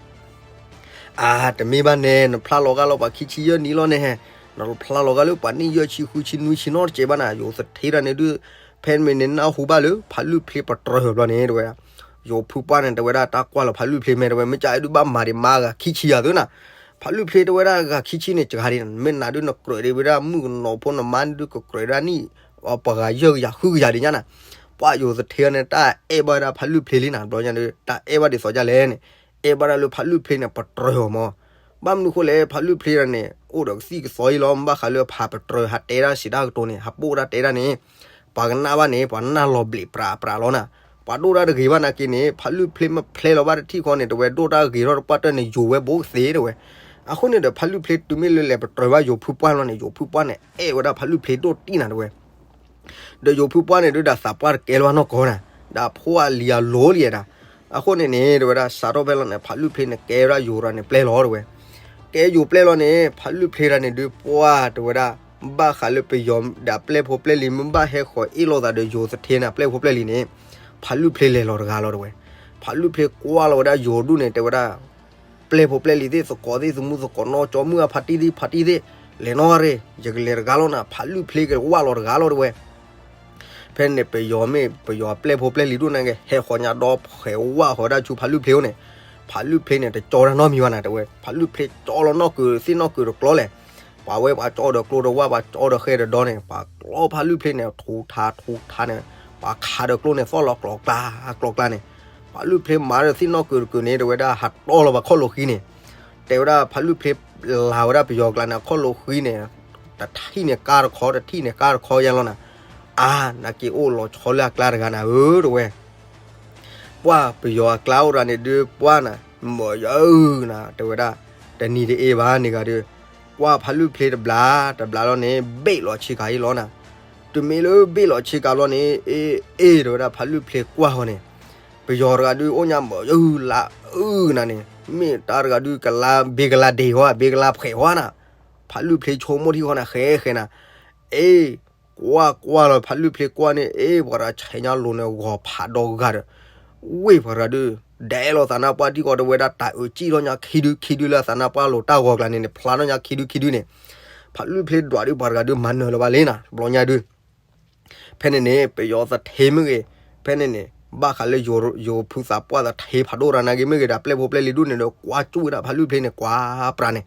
အၢ တမ့ၢ်ဘၣ်န့ၣ် နဖျါလီၤဂာ်လၢပှၤခံဆံယဲၢ်နံၣ်လီၤန့ၣ်, နဖျါလီၤဂာ်လၢပှၤနံၣ်ယဲၢ်ဆံဃုဆံနွံဆံနီတစဲးဘၣ်နၤ. ယိၤသထ့တၢ်န့ၣ်ဒုး ဖဲမ့ၢ်န့ၣ်နၢ်ဟူဘၣ်လၢ ဖးလုၢ်ဖျ့ပတြၢၤဘျီန့ၣ် တဲဝဲဒၣ်, ယိၤဖုပှၢ်န့ၣ် တဲဝဲဒၣ် တၢ်ကွၢ်လီၤဖးလုၢ်ဖျ့မ့ၢ် တဲဝဲ မ့ၢ်ကအဲၣ်ဒုးဘၣ်မၤဒံးမါဂၤခံဆံယၤသုနၤ. ဖးလုၢ်ဖျ့တဲဝဲဒၣ် ဂၤခံဆံန့ၣ် စှၤဒံးနၤ, မ့ၢ်နၤဒုး နကြၢးဒံးဝဲဒၣ်မုၣ်ကနီၤဖိနမါန့ၣ်ဒုး ကကြၢးဒၣ်နံၣ် ပှၤဂၤယဲၢ်ကယၤဃုကယၤဒံးညါနၤ. ပှၤယိၤသထ့န့ၣ် တၢ်အဲၣ်ဘၣ်ဝဲဒၣ်ဖးလုၢ်ဖျ့လံနၤ. ဘျီညါဒုး တၢ်အဲၣ်ဘၣ်ဒ်သိးဒ်လဲၣ်န့ၣ်, အဲၣ်ဘၣ်ဒၣ်လၢဖးလုၢ်ဖျ့န့ၣ် ပတြၢၤအီၤမး. ဘၣ်မနုၤဃိလဲၣ် ဖးလုၢ်ဖျ့တၢ်န့ၣ် အိၣ်ဒီးကသံၣ်ကသီအံၤလီၤ. ဘၣ်ဃးလၢဖးပတြၢၤ ဟးတဲဒၣ်စံးတၢ်ကတိၤန့ၣ် ဟးပိာ်ဒၣ်တဲဒၣ်န့ၣ် ပှၤကနၣ်ဘၣ်န့ၣ် ပှၤနၢ်လီၤဘျံးပြးပြးလီၤနၤ. ပှၤဒိၣ်တၢ်တဂ့ၤဘၣ်နာ်က့န့ၣ် ဖးလုၢ်ဖျ့မ့ၢ်ဖျဲလီၤဘၣ်တထံၣ်ဃီန့ၣ် တဲဝဲဒိၣ်တၢ်ဂ့ၤထီၣ်တပှၢ်တၢၢ်န့ၣ် ယိၤဝဲဘိကသ့တဲဝဲ. အဃိန့ၣ်ဒီး ဖးလုၢ်ဖျ့တုၤမ့ၢ်လၢလဲၤပတြၢၤဘၣ်ယိၤဖုပှၢ်လီၤန့ၣ် ယိၤဖုပှၢ်န့ၣ် အဲၣ်ဝဲဒၣ်ဖးလုၢ်ဖျ့ဒိၣ်တံၢ်နၤတဲဝဲ. ဒီးယိၤဖုပှၢ်န့ၣ်ဒုး ဒၣ်သးပှၢ်တကဲလၢၤဘၣ်နီၢ်ကီၢ်နၤ, ဒၣ်ဖိအလံၤအလိၤလံဒၣ်. အဃိန့ၣ်န့ၣ် တဲဝဲဒၣ် စးထီၣ်ဖဲလီၤန့ၣ် ဖးလုၢ်ဖျ့န့ၣ် ကဲဝဲဒၣ်ယိၤတၢ်န့ၣ်ပျဲၢ်လီၤတဲဝဲ. ကဲယိၤပျဲၢ်လီၤန့ၣ် ဖးလုၢ်ဖျ့တၢ်န့ၣ်ဒုး ပှၢ်တဲဝဲဒၣ် ဘၣ်ဃးလၢပယီၤဒၣ်ပျဲၢ်ဖိပျဲၢ်လံၤ မ့ၢ်ဘၣ်ဟဲဃီၤအ့ၣ်လိာ်သးဒီးယိၤသထ့န့ၣ် ပျဲၢ်ဖိပျဲၢ်လံၤန့ၣ် ဖးလုၢ်ဖျ့လဲၤလီၤတဂၤလီၤတဲဝဲ. ဖးလုၢ်ဖျ့ကွၢ်လီၤဝဲဒၣ်ယိၤဒူၣ်န့ၣ် တဲဝဲဒၣ် ပျဲၢ်ဖိပျဲၢ်လံၤသ့ၣ် သကိးသ့ၣ် သမူသကိးနီၢ်ကၠီ မုၢ်အဖါတံၢ်သ့ၣ်ဖါတံၢ်သ့ၣ် လဲၤနီၣ်ဂၤရ့ၣ် ယကလဲၤတဂၤလီၤနၤ, ဖးလုၢ်ဖျ့ကဝၢ်လီၤတဂၤလီၤ တဲဝဲ. ဖဲန့ၣ် ပယီၤမ့ၢ်ပယီၤအပျဲၢ်ဖိပျဲၢ်လံၤဒိၣ်န့ၣ်က့ၤ ဟဲဃီညါဒီးဖှဲးဝၣ်ဃီဒၣ်ဆူဖးလုၢ်ဖျ့န့ၣ်, ဖးလုၢ်ဖျ့န့ၣ် တကၠီတၢ်နီတမံၤဘၣ်နၤ တဲဝဲ. ဖးလုၢ်ဖျ့ကၠီလီၤနီၢ်ကုာ်သ့ၣ်နီၢ်ကုာ်တကျီလဲၣ်, ပှၤဝဲပှၤကၠီဒီးကျိဒီးဝၣ် ပှၤကၠီဒီးဃဲဒီးဒီန့ၣ် ပှၤကျီဖးလုၢ်ဖျ့န့ၣ် ထူးထးထူးထးန့ၣ်, ပှၤခးဒီးကျိန့ၣ် သီၣ်လီၤကျိၤကျါကျိၤကျါန့ၣ်, ဖးလုၢ်ဖျ့မၤဒီးသ့ၣ်နီၢ်ကုာ်တကုာ်န့ၣ် တဲဝဲဒၣ် ဟးတီလီၤဘၣ်ခီၣ်လိာ်ဃံန့ၣ်, တဲဝဲဒၣ် ဖးလုၢ်ဖျ့လၤဝဲဒၣ်ပယီၤကျါန့ၣ် အခီၣ်လိာ်ဃံန့ၣ် တထံၣ်န့ၣ်ကါတခီ တထံၣ်န့ၣ်ကါတခီယါလီၤနၤ, အါ နက့ၤအိၣ်လီၤဆီလၢအကျါတဂၤနၤဧၢ တဲဝဲ. ပှၢ်ပယီၤအကျါအိၣ်တဂၤန့ၣ်ဒုး ပှၢ်နၤ မၢယၤဧၢနၤ တဲဝဲဒၣ်, တနံၤတအ့ဘၣ်န့ၣ်ဂၤဒုး, ကွၢ်ဖးလုၢ်ဖျ့တဘျါ တဘျါလီၤန့ၣ် ဘ့ၣ်လီၤဆ့ကၤအံၤလီၤနၤ, တုၤမ့ၢ်လၢဘ့ၣ်လီၤဆ့ကၤလီၤန့ၣ် အ့ အ့ တဲဝဲဒၣ် ဖးလုၢ်ဖျ့ကွၢ်ဃီန့ၣ်, ပယီၤတဂၤဒုးအိၣ်ညါမၢယၤဧၢလါအၢနၤန့ၣ်, မ့ၢ်တၢ်တဂၤဒုးကလါ ဘ့ကလါဒ့ဟီ ဘ့ကလါဖှဲးဟီနၤ, ဖးလုၢ်ဖျ့ဆိကမိၣ်ထံဃီနၤ ဃဲဃဲနၤ, အ့ ကွၢ်ကွၢ်လီၤ ဖးလုၢ်ဖျ့ကွၢ်န့ၣ် အ့ ပှၤတဂၤဆဲးညါလိၤန့ၣ် ဂီၤဖးဒီဂၤဒီး, ဝ့ၢ်ပှၤတဂၤဒုး ဒဲးလီၤသးနါပှၢ်ထံဃီ တဲဝဲဒၣ် တၢ်အုးကံၣ်ထီၣ်ညါခံဒုခံဒုလၢအသးနါပှၢ်လိၤတၢ်ဂီၤကျါန့ၣ်န့ၣ် ဖျါထီၣ်ညါခံဒုခံဒုန့ၣ်, ဖးလုၢ်ဖျ့ဒွးဒုး ပှၤတဂၤဒုးမၤနၢၤလၢၤဘၣ်လံနၤ တဘျီညါဒုး ဖဲန့ၣ်န့ၣ် ပယီၤသထ့မ့ၢ်ဂ့ၤ, ဖဲန့ၣ်န့ၣ် ဘၣ်ဃးလၢယိၤဖုသးပှၢ်သထ့ဖးဒိၣ်ရၤနာ်က့မ့ၢ်ဂ့ၤဒီး ပျဲၢ်ဖိပျဲၢ်လံၤဒိၣ်န့ၣ်ဒီး ကွၢ်ကၠူၣ်ဝဲဒၣ်ဖးလုၢ်ဖျ့န့ၣ် ကွၢ်ပြးန့ၣ်,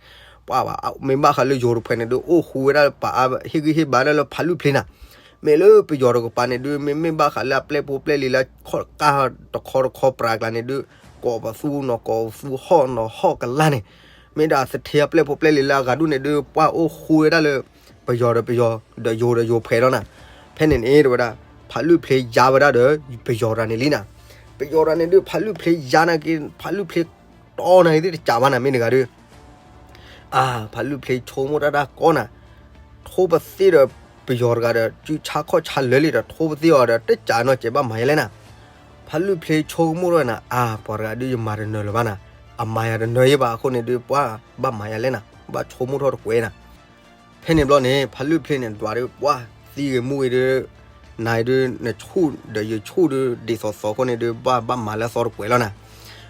ပှၢ်ဘၣ် မ့ၢ်ဘၣ်ဃးလၢယိၤတဖှဲးန့ၣ်ဒုး အိၣ်ဃူဝဲဒၣ်ပှၤအါ ဟ့ၣ်ဂံၢ်ဟ့ၣ်ဘါဒၣ်လၢဖးလုၢ်ဖျ့နၤ, မ့ၢ်လၢပယီၤတကပၤန့ၣ်ဒုး မ့မ့ၢ်ဘၣ်ဃးလၢအပျဲၢ်ဖိပျဲၢ်လံၤလၢခီၣ်ကၢ်တခီတခီပြးကျါန့ၣ်ဒုး ကိးပသူနီၤကိးပသူဟီၣ်နီၤဟီၣ်ကလါန့ၣ်, မ့ၢ်ဒၣ်သထ့အပျဲၢ်ဖိပျဲၢ်လံၤလၢအဂၤဒိၣ်န့ၣ်ဒုး ပှၢ်အိၣ်ဃူဝဲဒၣ်လၢ ပယီၤဒီးပယီၤ ဒီးယိၤဒီးယိၤဖှဲးလီၤနၤ, ဖဲန့ၣ်န့ၣ် တဲဝဲဒၣ် ဖးလုၢ်ဖျ့ယါဝဲဒၣ်ဒီး ပယီၤတဂၤန့ၣ်လံနၤ, ပယီၤတဂၤန့ၣ်ဒုး ဖးလုၢ်ဖျ့ယါနာ်က့ ဖးလုၢ်ဖျ့တီနာ်က့သ့ၣ်တစးဘၣ်နၤ မ့ၢ်တဂၤဒုး အါ ဖးလုၢ်ဖျ့ဆိကမိၣ်တၢ်တၢ်ကီနၤ, ထိပသ့ၣ်ဒီးပယီၤတဂၤဒီး စုဆါခီၣ်ဆါလၢာ်လံဒီး ထိပသ့ၣ်အီၤဒီး တစးနီၢ်ကဲးဘၣ်မၤယါလဲၣ်နၤ, ဖးလုၢ်ဖျ့ဆိကမိၣ်ထီၣ်နၤ အါ ပှၤတဂၤဒုးယမၤတနၢၤလၢၤဘၣ်နၤ, အမၤယၤတနၢၤယဲဘၣ်အဃိန့ၣ်ဒုး ပှၢ်ဘၣ်မၤယၤလဲၣ်နၤ ဘၣ်ဆိကမိၣ်ထီၣ်တကွဲးနၤ ဖဲန့ၣ်ဘျီန့ၣ် ဖးလုၢ်ဖျ့န့ၣ် ဒွးဒုး ပှၢ်သံဂ့ၤမူဂ့ၤဒုး နၤဒုး နဆူၣ်ဒီးယဆူၣ်ဒုး ဒ်သိးသိးအဃိန့ၣ်ဒုး ဘၣ်ဘၣ်မၤလၢအသီတကွဲးလီၤနၤ,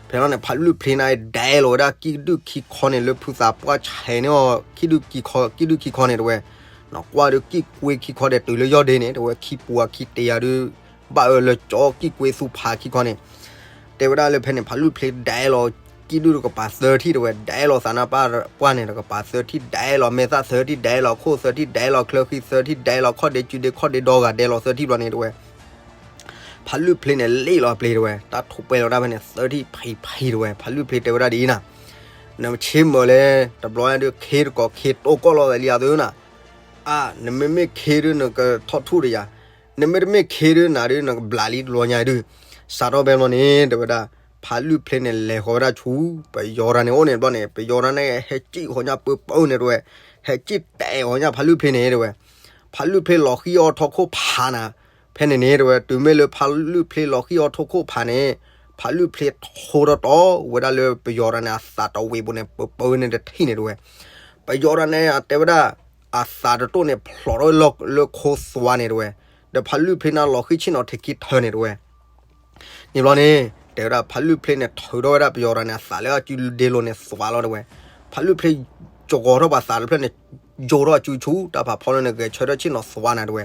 ဖဲလီၤန့ၣ် ဖးလုၢ်ဖျ့န့ၣ် ဒဲးလီၤဝဲဒၣ်ကံၣ်ဒုၣ်ခံခီန့ၣ် လၢဖုသးပှၢ်ဆဲးန့ၢ်အီၤ ကံၣ်ဒုၣ်ခံခီ ကံၣ်ဒုၣ်ခံခီန့ၣ် တဲဝဲ, နကွၢ်ဒုးကံၣ်ကွ့ခံခီဒဲးတုၤလၢယီၢ်ဒ့န့ၣ် တဲဝဲ ခံပူၤအခံတ့ယၤဒုး ဘၣ်အၢလၢကၠီကံၣ်ကွ့သူဖးခံခီန့ၣ် တဲဝဲဒၣ်လၢဖဲန့ၣ် ဖးလုၢ်ဖျ့ဒဲးလီၤ ကံၣ်ဒုၣ်တကပၤသၢထံၣ်တဲဝဲ ဒဲးလီၤသးနါပှၢ်ပှၢ်န့ၣ် တကပၤသၢထံၣ် ဒဲးလီၤမဲာ်သၣ်သၢထံၣ် ဒဲးလီၤခိၣ်သၢထံၣ် ဒဲးလီၤချၢဃံသၢထံၣ် ဒဲးလီၤခီၣ်ဒ့စုဒ့ခီၣ်ဒ့ဒီဂၤ ဒဲးလီၤသၢထံၣ်ဘျီန့ၣ်တဲဝဲ ဖးလုၢ်ဖျ့န့ၣ် လ့ၣ်လီၤအပျ့ၤတဲဝဲ တၢ်ထူးပှဲၤလီၤတၢ်ဖဲန့ၣ် သၢထံၣ်ဖံးဖံးတဲဝဲ ဖးလုၢ်ဖျ့တဲဝဲဒၣ်ဒ်အံၤနၤ, နဆ့မၢၤလဲၣ် တဘျီညါဒုး ခ့တကိးခ့တိကိၢ်လီၤသးလံအသုနၤ, အါ နမ့မ့ၢ်ခ့ဒုး နကထီၣ်ထူၣ်တယၤ, နမ့တမ့ၢ်ခ့ဒုး နၤဒုး နကဘျးလံတဘျီညါဒုး, စးထီၣ်ဖဲဘျီန့ၣ် တဲဝဲဒၣ် ဖးလုၢ်ဖျ့န့ၣ် လဲၤဃီၤဝဲဒၣ်ဆူ ပယီၤတဂၤန့ၣ်အိၣ်န့ၣ်ဘျီန့ၣ် ပယီၤတဂၤန့ၣ် ဟဲစံၣ်ဃီၤညါပၢပၢန့ၣ်တဲဝဲ, ဟဲစံၣ်တဲာ်ဃီၤညါဖးလုၢ်ဖျ့န့ၣ်တဲဝဲ ဖးလုၢ်ဖျ့လီၤဃံအီၤထီၣ်ခိၣ်ဖးနၤ, ဖဲန့ၣ်န့ၣ်တဲဝဲ တုၤမ့ၢ်လၢဖးလုၢ်ဖျ့လီၤဃံအီၤထီၣ်ခိၣ်ဖးန့ၣ်, ဖးလုၢ်ဖျ့ထိထီၣ်တီဝဲဒၣ်လၢပယီၤတဂၤန့ၣ် အသးတဝံၤပူၤန့ၣ် ပၢပၢန့ၣ်တထံၣ်န့ၣ်တဲဝဲ, ပယီၤတဂၤန့ၣ် အတဲဝဲဒၣ် အသးတတိၢ်န့ၣ် ဖျိးထီၣ်ဝဲလၢခိသွါန့ၣ်တဲဝဲ, ဒီးဖးလုၢ်ဖျ့န့ၣ်လီၤဃံဆ့ၣ်နီၤထဲခံထၢန့ၣ်တဲဝဲ န့ၣ်ဘျီန့ၣ် တဲဝဲဒၣ်ဖးလုၢ်ဖျ့န့ၣ် ထုးထီၣ်ဝဲဒၣ်ပယီၤတဂၤန့ၣ် အသးလၢအစုဒ့လိၤန့ၣ်သွါလီၤတဲဝဲ, ဖးလုၢ်ဖျ့ ကဂီၤထီၣ်ပှၤသးတဖျၢၣ်န့ၣ် ယိၤထီၣ်အစုဆူ တၢ်ဖးဖီလၢန့ၣ် ဂဲၤဆၢထၢၣ်ဆ့ၣ်နီၤသွါနၤတဲဝဲ,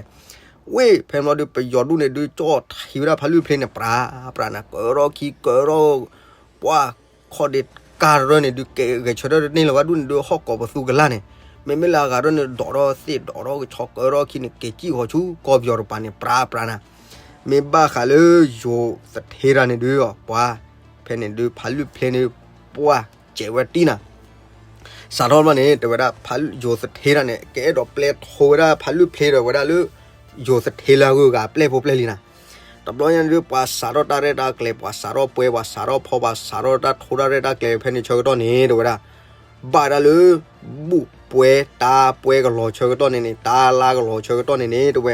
ဝ့ၢ် ဖဲဘျီဒုး ပယီၤဒူၣ်န့ၣ်ဒုး ကၠီၣ်ထံဝဲဒၣ်ဖးလုၢ်ဖျ့န့ၣ် ပြးပြးနၤ ကၢထီၣ်ခံကၢထီၣ် ပှၢ် ခီၣ်ဒ့ကါတရၢန့ၣ်ဒုး ကဲဂဲၤဆၢထၢၣ်တန့ၢ်လၢၤဘၣ်ဒူၣ်န့ၣ်ဒုး ဟီၣ်ကိးပသူကလါန့ၣ်, မ့မ့ၢ်လၢအဂၤထီၣ်န့ၣ် ဒိးထီၣ်သ့ၣ်ဒိးထီၣ်ကဆီကၢထီၣ်ခံန့ၣ် က့ၤစံၣ်ဃီၤဆူ ကီၢ်ပယီၤတပၤန့ၣ် ပြးပြးနၤ, မ့ၢ်ဘၣ်ဃးလၢယိၤသထ့တဂၤန့ၣ်ဒုး ပှၤ ဖဲန့ၣ်ဒုး ဖးလုၢ်ဖျ့န့ၣ် ပှၢ် စဲးဝဲတံၢ်နၤ စးထီၣ်ဘျီန့ၣ် တဲဝဲဒၣ် ဖးယိၤသထ့တဂၤန့ၣ် ကအဲၣ်ဒိးပျဲထိဝဲဒၣ်ဖးလုၢ်ဖျ့ဒီးဝဲဒၣ်လၢ ယိၤသထ့လၢအဂုၤအဂၤအပျဲၢ်ဖိပျဲၢ်လံနၤ, တဘျီညါဒုး ပှၤစးထီၣ်တၢ်ရဲၣ်တၢ်ကျဲၤ ပှၤစးထီၣ်ပှဲၤ ပှၤစးထီၣ်ဖီ ပှၤစးထီၣ်တၢ်ထိတၢ်ရဲၣ်တၢ်ကျဲၤဖဲန့ၣ်ဆၢကတီၢ်န့ၣ် တဲဝဲဒၣ် ဘၣ်ဝဲဒၣ်လၢ ဘူၣ်ပှဲၤတၢ်ပှဲၤကလီၤဆၢကတီၢ်န့ၣ်န့ၣ် တၢ်လါကလီၤဆၢကတီၢ်န့ၣ်န့ၣ် တဲဝဲ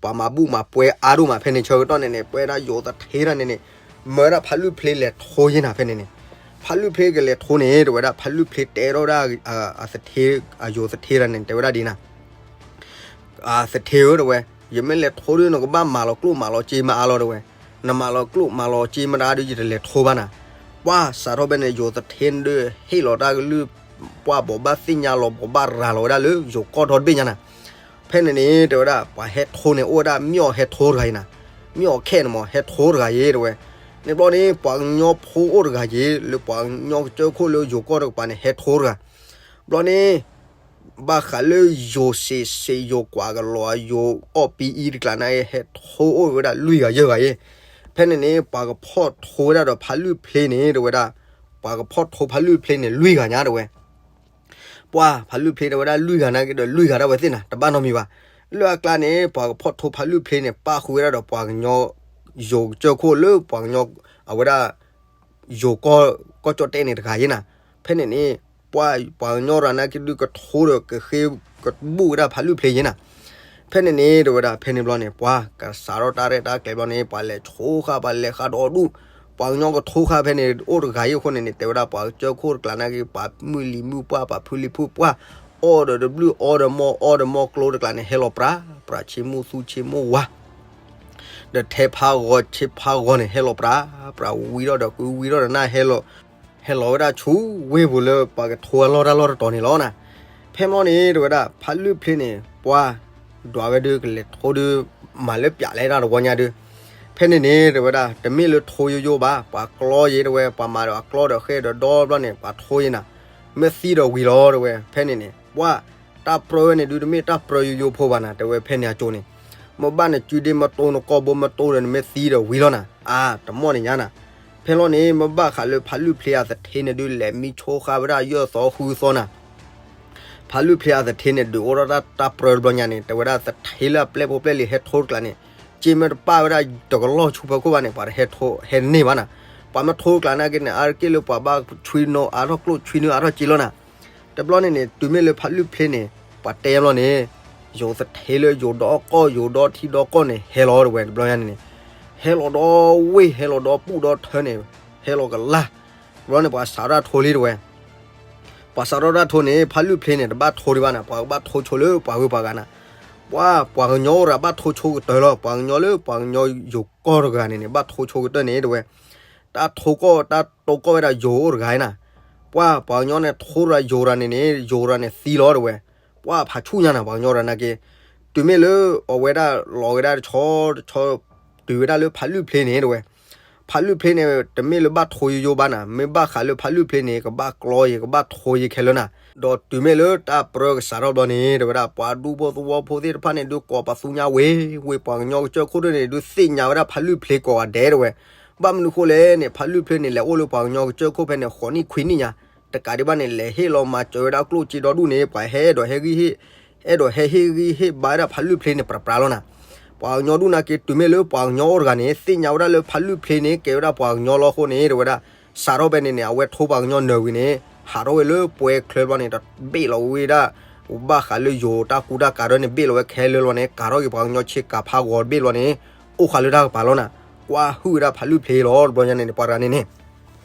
ပှၤမၤဘူၣ်မၤပှဲၤအါဒိၣ်မးဖဲန့ၣ်ဆၢကတီၢ်န့ၣ်န့ၣ် ပဝဲဒၣ်ယိၤသထ့တဂၤန့ၣ်န့ၣ် မၢဝဲဒၣ်ဖးလုၢ်ဖျ့လဲၤထိယဲနၤဖဲန့ၣ်န့ၣ်, ဖးလုၢ်ဖျ့ကလဲၤထိန့ၣ် တဲဝဲဒၣ် ဖးလုၢ်ဖျ့တဲထီၣ်ဝဲဒၣ် အသထ့ အယိၤသထ့တဂၤန့ၣ် တဲဝဲဒၣ်ဒ်နၤ သထ့ဧၢ တဲဝဲ, ယမ့ၢ်လဲၤထိဒုး နကဘၣ်မၤလီၤကျိၣ်မၤလီၤစ့မ့ၢ်အါလီၤ တဲဝဲ, နမၤလီၤကျိၣ်မၤလီၤစ့မ့ၢ်တအါဒုး ယတလဲၤထိဘၣ်နၤ. ပှၢ်စးထီၣ်ဖဲန့ၣ် ယိၤသထ့န့ၣ်ဒုး ဟ့ၣ်လီၤတၢ်ကလုၢ် ပှၢ်ဘိးဘၣ်သ့ၣ်ညါလီၤ ဘိးဘၣ်ရၤလီၤဝဲဒၣ်လၢယိၤကီၢ်ဒီတဘ့ၣ်ညါနၤ. ဖဲန့ၣ်န့ၣ် တဲဝဲဒၣ် ပှၤဟဲထိန့ၣ် အိၣ်ဝဲဒၣ် မ့ၢ်အီၤဟဲထိတဂၤအံၤနၤ, မ့ၢ်အီၤခဲန့ၣ်မး ဟဲထိတဂၤအံၤ တဲဝဲ. န့ၣ်ဘျီန့ၣ် ပှၤကညီဖိအိၣ်တဂၤအံၤ လၢပှၤကညီကစၢၢ်ခိၣ်လၢယိၤကီၢ်တကပၤန့ၣ် ဟဲထိတဂၤ. ဘျီန့ၣ် ဘၣ်ဃးလၢယိၤစံးစ့း ယိၤကွၢ်ကလီၤ ယိၤအီၣ်ပံအံၤတကျါန့ၣ် ဟဲထိအိၣ်ဝဲဒၣ်လွံၢ်ဂၤယဲၢ်ဂၤအံၤ. ဖဲန့ၣ်န့ၣ် ပှၤကဖီၣ်ထိဝဲဒၣ်ဒီးဖးလုၢ်ဖျ့န့ၣ် တဲဝဲဒၣ်, ပှၤကဖီၣ်ထိဖးလုၢ်ဖျ့န့ၣ် လွံၢ်ဂၤညါတဲဝဲ. ပှၢ်ဖးလုၢ်ဖျ့တဲဝဲဒၣ် လွံၢ်ဂၤနာ်က့ဒီး လွံၢ်ဂၤဒၣ်ဝဲသ့ၣ်နၤ တဘၣ်နီတမံၤဘၣ်. လၢအကျါန့ၣ် ပှၤကဖီၣ်ထိဖးလုၢ်ဖျ့န့ၣ် ပၣ်ဃုာ်ဝဲဒၣ်ဒီးပှၤကညီ ယိၤကစၢၢ်ခိၣ်လၢပှၤကညီ အဝဲဒၣ် ယိၤကီၢ်ကီၢ်ကၠီၣ်တဲၣ်န့ၣ်တဂၤယဲၢ်နၤ. ဖဲန့ၣ်န့ၣ် ပှၢ်ပှၤကညီရၤနာ်က့ဒုးကထိဒီးကဃ့ကဘူၣ်ဝဲဒၣ်ဖးလုၢ်ဖျ့ယဲၢ်နၤ. ဖဲန့ၣ်န့ၣ် တဲဝဲဒၣ် ဖဲန့ၣ်ဘျီန့ၣ် ပှၢ်ကစးထီၣ်တၢ်ရဲၣ်တၢ်ကျဲၤဘျီန့ၣ် ပှၤလဲၤဆိဃာ် ပှၤလဲၤဃာ်ဒီဒူၣ်, ပှၤကညီကထိဃာ်ဖဲန့ၣ် အိၣ်တဂၤအံၤအဃိန့ၣ်န့ၣ် တဲဝဲဒၣ် ပှၤကစၢၢ်ခိၣ်တကျါနာ်က့ ပှၤမုၢ်လံၤမုၢ်ပှၢ် ပှၤဖုလံၤဖုပှၢ် အီၣ်ဒီးတဘျုးအီဒီးမီၢ် အီဒီးမီၢ်ကျိတကျါန့ၣ် ဟဲလီၤပြးပြး ဆ့မိၣ်သူဆ့မိၣ်ဝါ ဒီးထဲဖးဂီၤဆ့ဖးဂီၤန့ၣ် ဟဲလီၤပြးပြး ဝံထီၣ်ဒီးကု ဝံထီၣ်ဒီးနၢ် ဟဲလီၤဝဲဒၣ်ဆူဝ့ၢ်ပူၤလၢပှၤကထိအလီၢ်တၢ်လီၢ်တတီၤန့ၣ်လီၤနၤ. ဖဲမီန့ၣ် တဲဝဲဒၣ် ဖးလုၢ်ဖျ့န့ၣ် ပှၢ် ဒွးဝဲဒုးကလဲၤထိဒုး မၤလၢပျးလဲတၢ်တဝီညါဒုး. ဖဲန့ၣ်န့ၣ် တဲဝဲဒၣ် တမ့ၢ်လၢထိယိယိဘၣ် ပှၤကျီယဲၢ်တဲဝဲ ပှၤမၤဒီးအကျီဒီးဃဲၢ်ဒီးဒီဘျီန့ၣ် ပှၤထိယဲၢ်နၤ, မ့ၢ်သံဒီးဝံၤလီၤတဲဝဲ. ဖဲန့ၣ်န့ၣ် ပှၢ် တၢ်ပြၢဝဲန့ၣ်ဒုး တမ့ၢ်တၢ်ပြၢယိယိဖိဘၣ်နၤ တဲဝဲ ဖဲန့ၣ်အကၠိန့ၣ် မ့ၢ်ဘၣ်နစုဒ့မ့ၢ်တိၢ် နကိာ်ဘိမ့ၢ်တိၢ်ဒီး နမ့ၢ်သံဒီးဝံၤလီၤနၤ အါ တမီၢ်န့ၣ်ညါနၤ. ဖဲလီၤန့ၣ် မ့ၢ်ဘၣ်ဃးလၢဖးလုၢ်ဖျ့အသထ့န့ၣ်ဒုး လဲၤမံဆိဃာ်ဝဲဒၣ်ယဲၢ်သီဃုသီနၤ. ဖးလုၢ်ဖျ့အသထ့န့ၣ် ဒုးအိၣ်ထီၣ်တၢ်ပြၢတဘျီညါန့ၣ် တဲဝဲဒၣ်သထ့လၢအပျဲၢ်ဖိပျဲၢ်လံၤဟဲထိတကျါန့ၣ် က့မ့ၢ်တပၣ်ဝဲဒၣ်တကလီၢ်ဆူဖီခိၣ်ဘၣ်န့ၣ် ပှၤတဟဲထိဟဲတန့ၢ်ဘၣ်နၤ. ပှၤမ့ၢ်ထိတကျါနာ်က့န့ၣ် အါတက့ၢ်လၢပှၤဘၣ်ဆွံနုာ်အါထီၣ်ကျိၣ်ဆွံနုာ်အါထီၣ်စ့လီၤနၤ. တဘျီန့ၣ်န့ၣ် တုၤမ့ၢ်လၢဖးလုၢ်ဖျ့န့ၣ် ပှၤတဲဘျီန့ၣ် ယိၤသထ့လၢယိၤဒီကီၢ် ယိၤဒီထံဒီကီၢ်န့ၣ် ဟဲလီၤတဲဝဲ တဘျီညါန့ၣ်န့ၣ် ဟဲလီၤဒီဝ့ၢ် ဟဲလီၤဒီပူၣ်ဒီထၢန့ၣ် ဟဲလီၤကလၢ်. တဘျီန့ၣ် ပှၤစးထီၣ်ထိလံတဲဝဲ. ပှၤစးထီၣ်တၢ်ထိန့ၣ် ဖးလုၢ်ဖျ့န့ၣ် တဘၣ်ထိဒံးဘၣ်နၤ ပှၤကဘၣ်ထိဆိလၢပှၤဂုၤပှၤဂၤနၤ. ပှၢ်ပှၤကညီအိၣ်တဂၤဘၣ်ထိဆိကတၢၢ်လီၤ ပှၤကညီလၢပှၤကညီယိၤကီၢ်တဂၤန့ၣ်န့ၣ် ဘၣ်ထိဆိကတၢၢ်န့ၣ်တဲဝဲ. တၢ်ထိကီၢ်တၢ်တိကီၢ်ဝဲဒၣ်ယိၤအိၣ်တဂၤနၤ. ပှၢ်ပှၤကညီန့ၣ်ထိရၤယိၤရၤန့ၣ်န့ၣ် ယိၤရၤန့ၣ်သံလီၤတဲဝဲ. ပှၢ်ဖးဆူၣ်ညါနၤ ပှၤကညီရၤနာ်က့ တုၤမ့ၢ်လၢအဝဲဒၣ်လီၤဝဲဒၣ်တဆီတဆီ တုၤဝဲဒၣ်လၢဖးလုၢ်ဖျ့န့ၣ်တဲဝဲ. ဖးလုၢ်ဖျ့န့ၣ် တမ့ၢ်လၢဘၣ်ထိယိယိဘၣ်နၤ မ့ၢ်ဘၣ်ဃးလၢဖးလုၢ်ဖျ့န့ၣ် ကဘၣ်ကျီယဲၢ် ကဘၣ်ထိယဲၢ်ခဲလၢာ်နၤ. ဒီးတုၤမ့ၢ်လၢတၢ်ပြၢကစးထီၣ်ဘျီန့ၣ် တဲဝဲဒၣ် ပှၤဒူဖိသဝီဖိသ့ၣ်တဖၣ်န့ၣ်ဒုးကိးပသူညါဝ့ၤဝ့ၤ ပှၤကညီကစၢၢ်ခိၣ်ဒ်န့ၣ် ဒုးသ့ၣ်ညါဝဲဒၣ်ဖးလုၢ်ဖျ့ကိးဂၤဒဲးတဲဝဲ. ဘၣ်မနုၤဃိလဲၣ်န့ၣ် ဖးလုၢ်ဖျ့န့ၣ် လဲၤအိၣ်လၢပှၤကညီကစၢၢ်ခိၣ်ဖဲန့ၣ် ဃိးနံၣ်ခွံနံၣ်ညါ, တကးဒံးဘၣ်န့ၣ် လဲၤဟ့ၣ်လီၤမၤစၢၤဝဲဒၣ်ကျိၣ်စ့ဒီဒူၣ်န့ၣ် ပှၤဟဲအဲၣ်ဒိးဟ့ၣ်ဂံၢ်ဟ့ၣ် အဲၣ်ဒိးဟဲဟ့ၣ်ဂံၢ်ဟ့ၣ်ဘါဝဲဒၣ်ဖးလုၢ်ဖျ့န့ၣ် ပြးပြးလီၤနၤ. ပှၤကညီဒူၣ်နာ်က့ တုၤမ့ၢ်လၢပှၤကညီအိၣ်တဂၤန့ၣ် သ့ၣ်ညါဝဲဒၣ်လၢဖးလုၢ်ဖျ့န့ၣ် ကဲဝဲဒၣ်ပှၤကညီလီၤအဃိန့ၣ် တဲဝဲဒၣ် စးထီၣ်ဖဲန့ၣ်န့ၣ် အဝဲထိပှၤကညီနၢၤဝံၤန့ၣ် ဟးထီၣ်ဝဲလၢပှဲၤချၢဘျီန့ၣ် တဘ့ၣ်လီၤဝဲဒၣ် ဘၣ်ဃးလၢယိၤတၢ်ကူတၢ်ကၤဒီးန့ၣ် ဘ့ၣ်လီၤဝဲခဲလၢာ်လီၤန့ၣ် ကၤထီၣ်က့ၤပှၤကညီဆ့ကၤဖးဂီၤတဘ့ၣ်လီၤန့ၣ် အိၣ်ဃာ်လၢတၢ်ကပၤလီၤနၤ. ကွၢ်ဟုၣ်ဝဲဒၣ်ဖးလုၢ်ဖျ့လီၤ တဘျီညါန့ၣ်န့ၣ် ပှၤတဂၤန့ၣ်န့ၣ်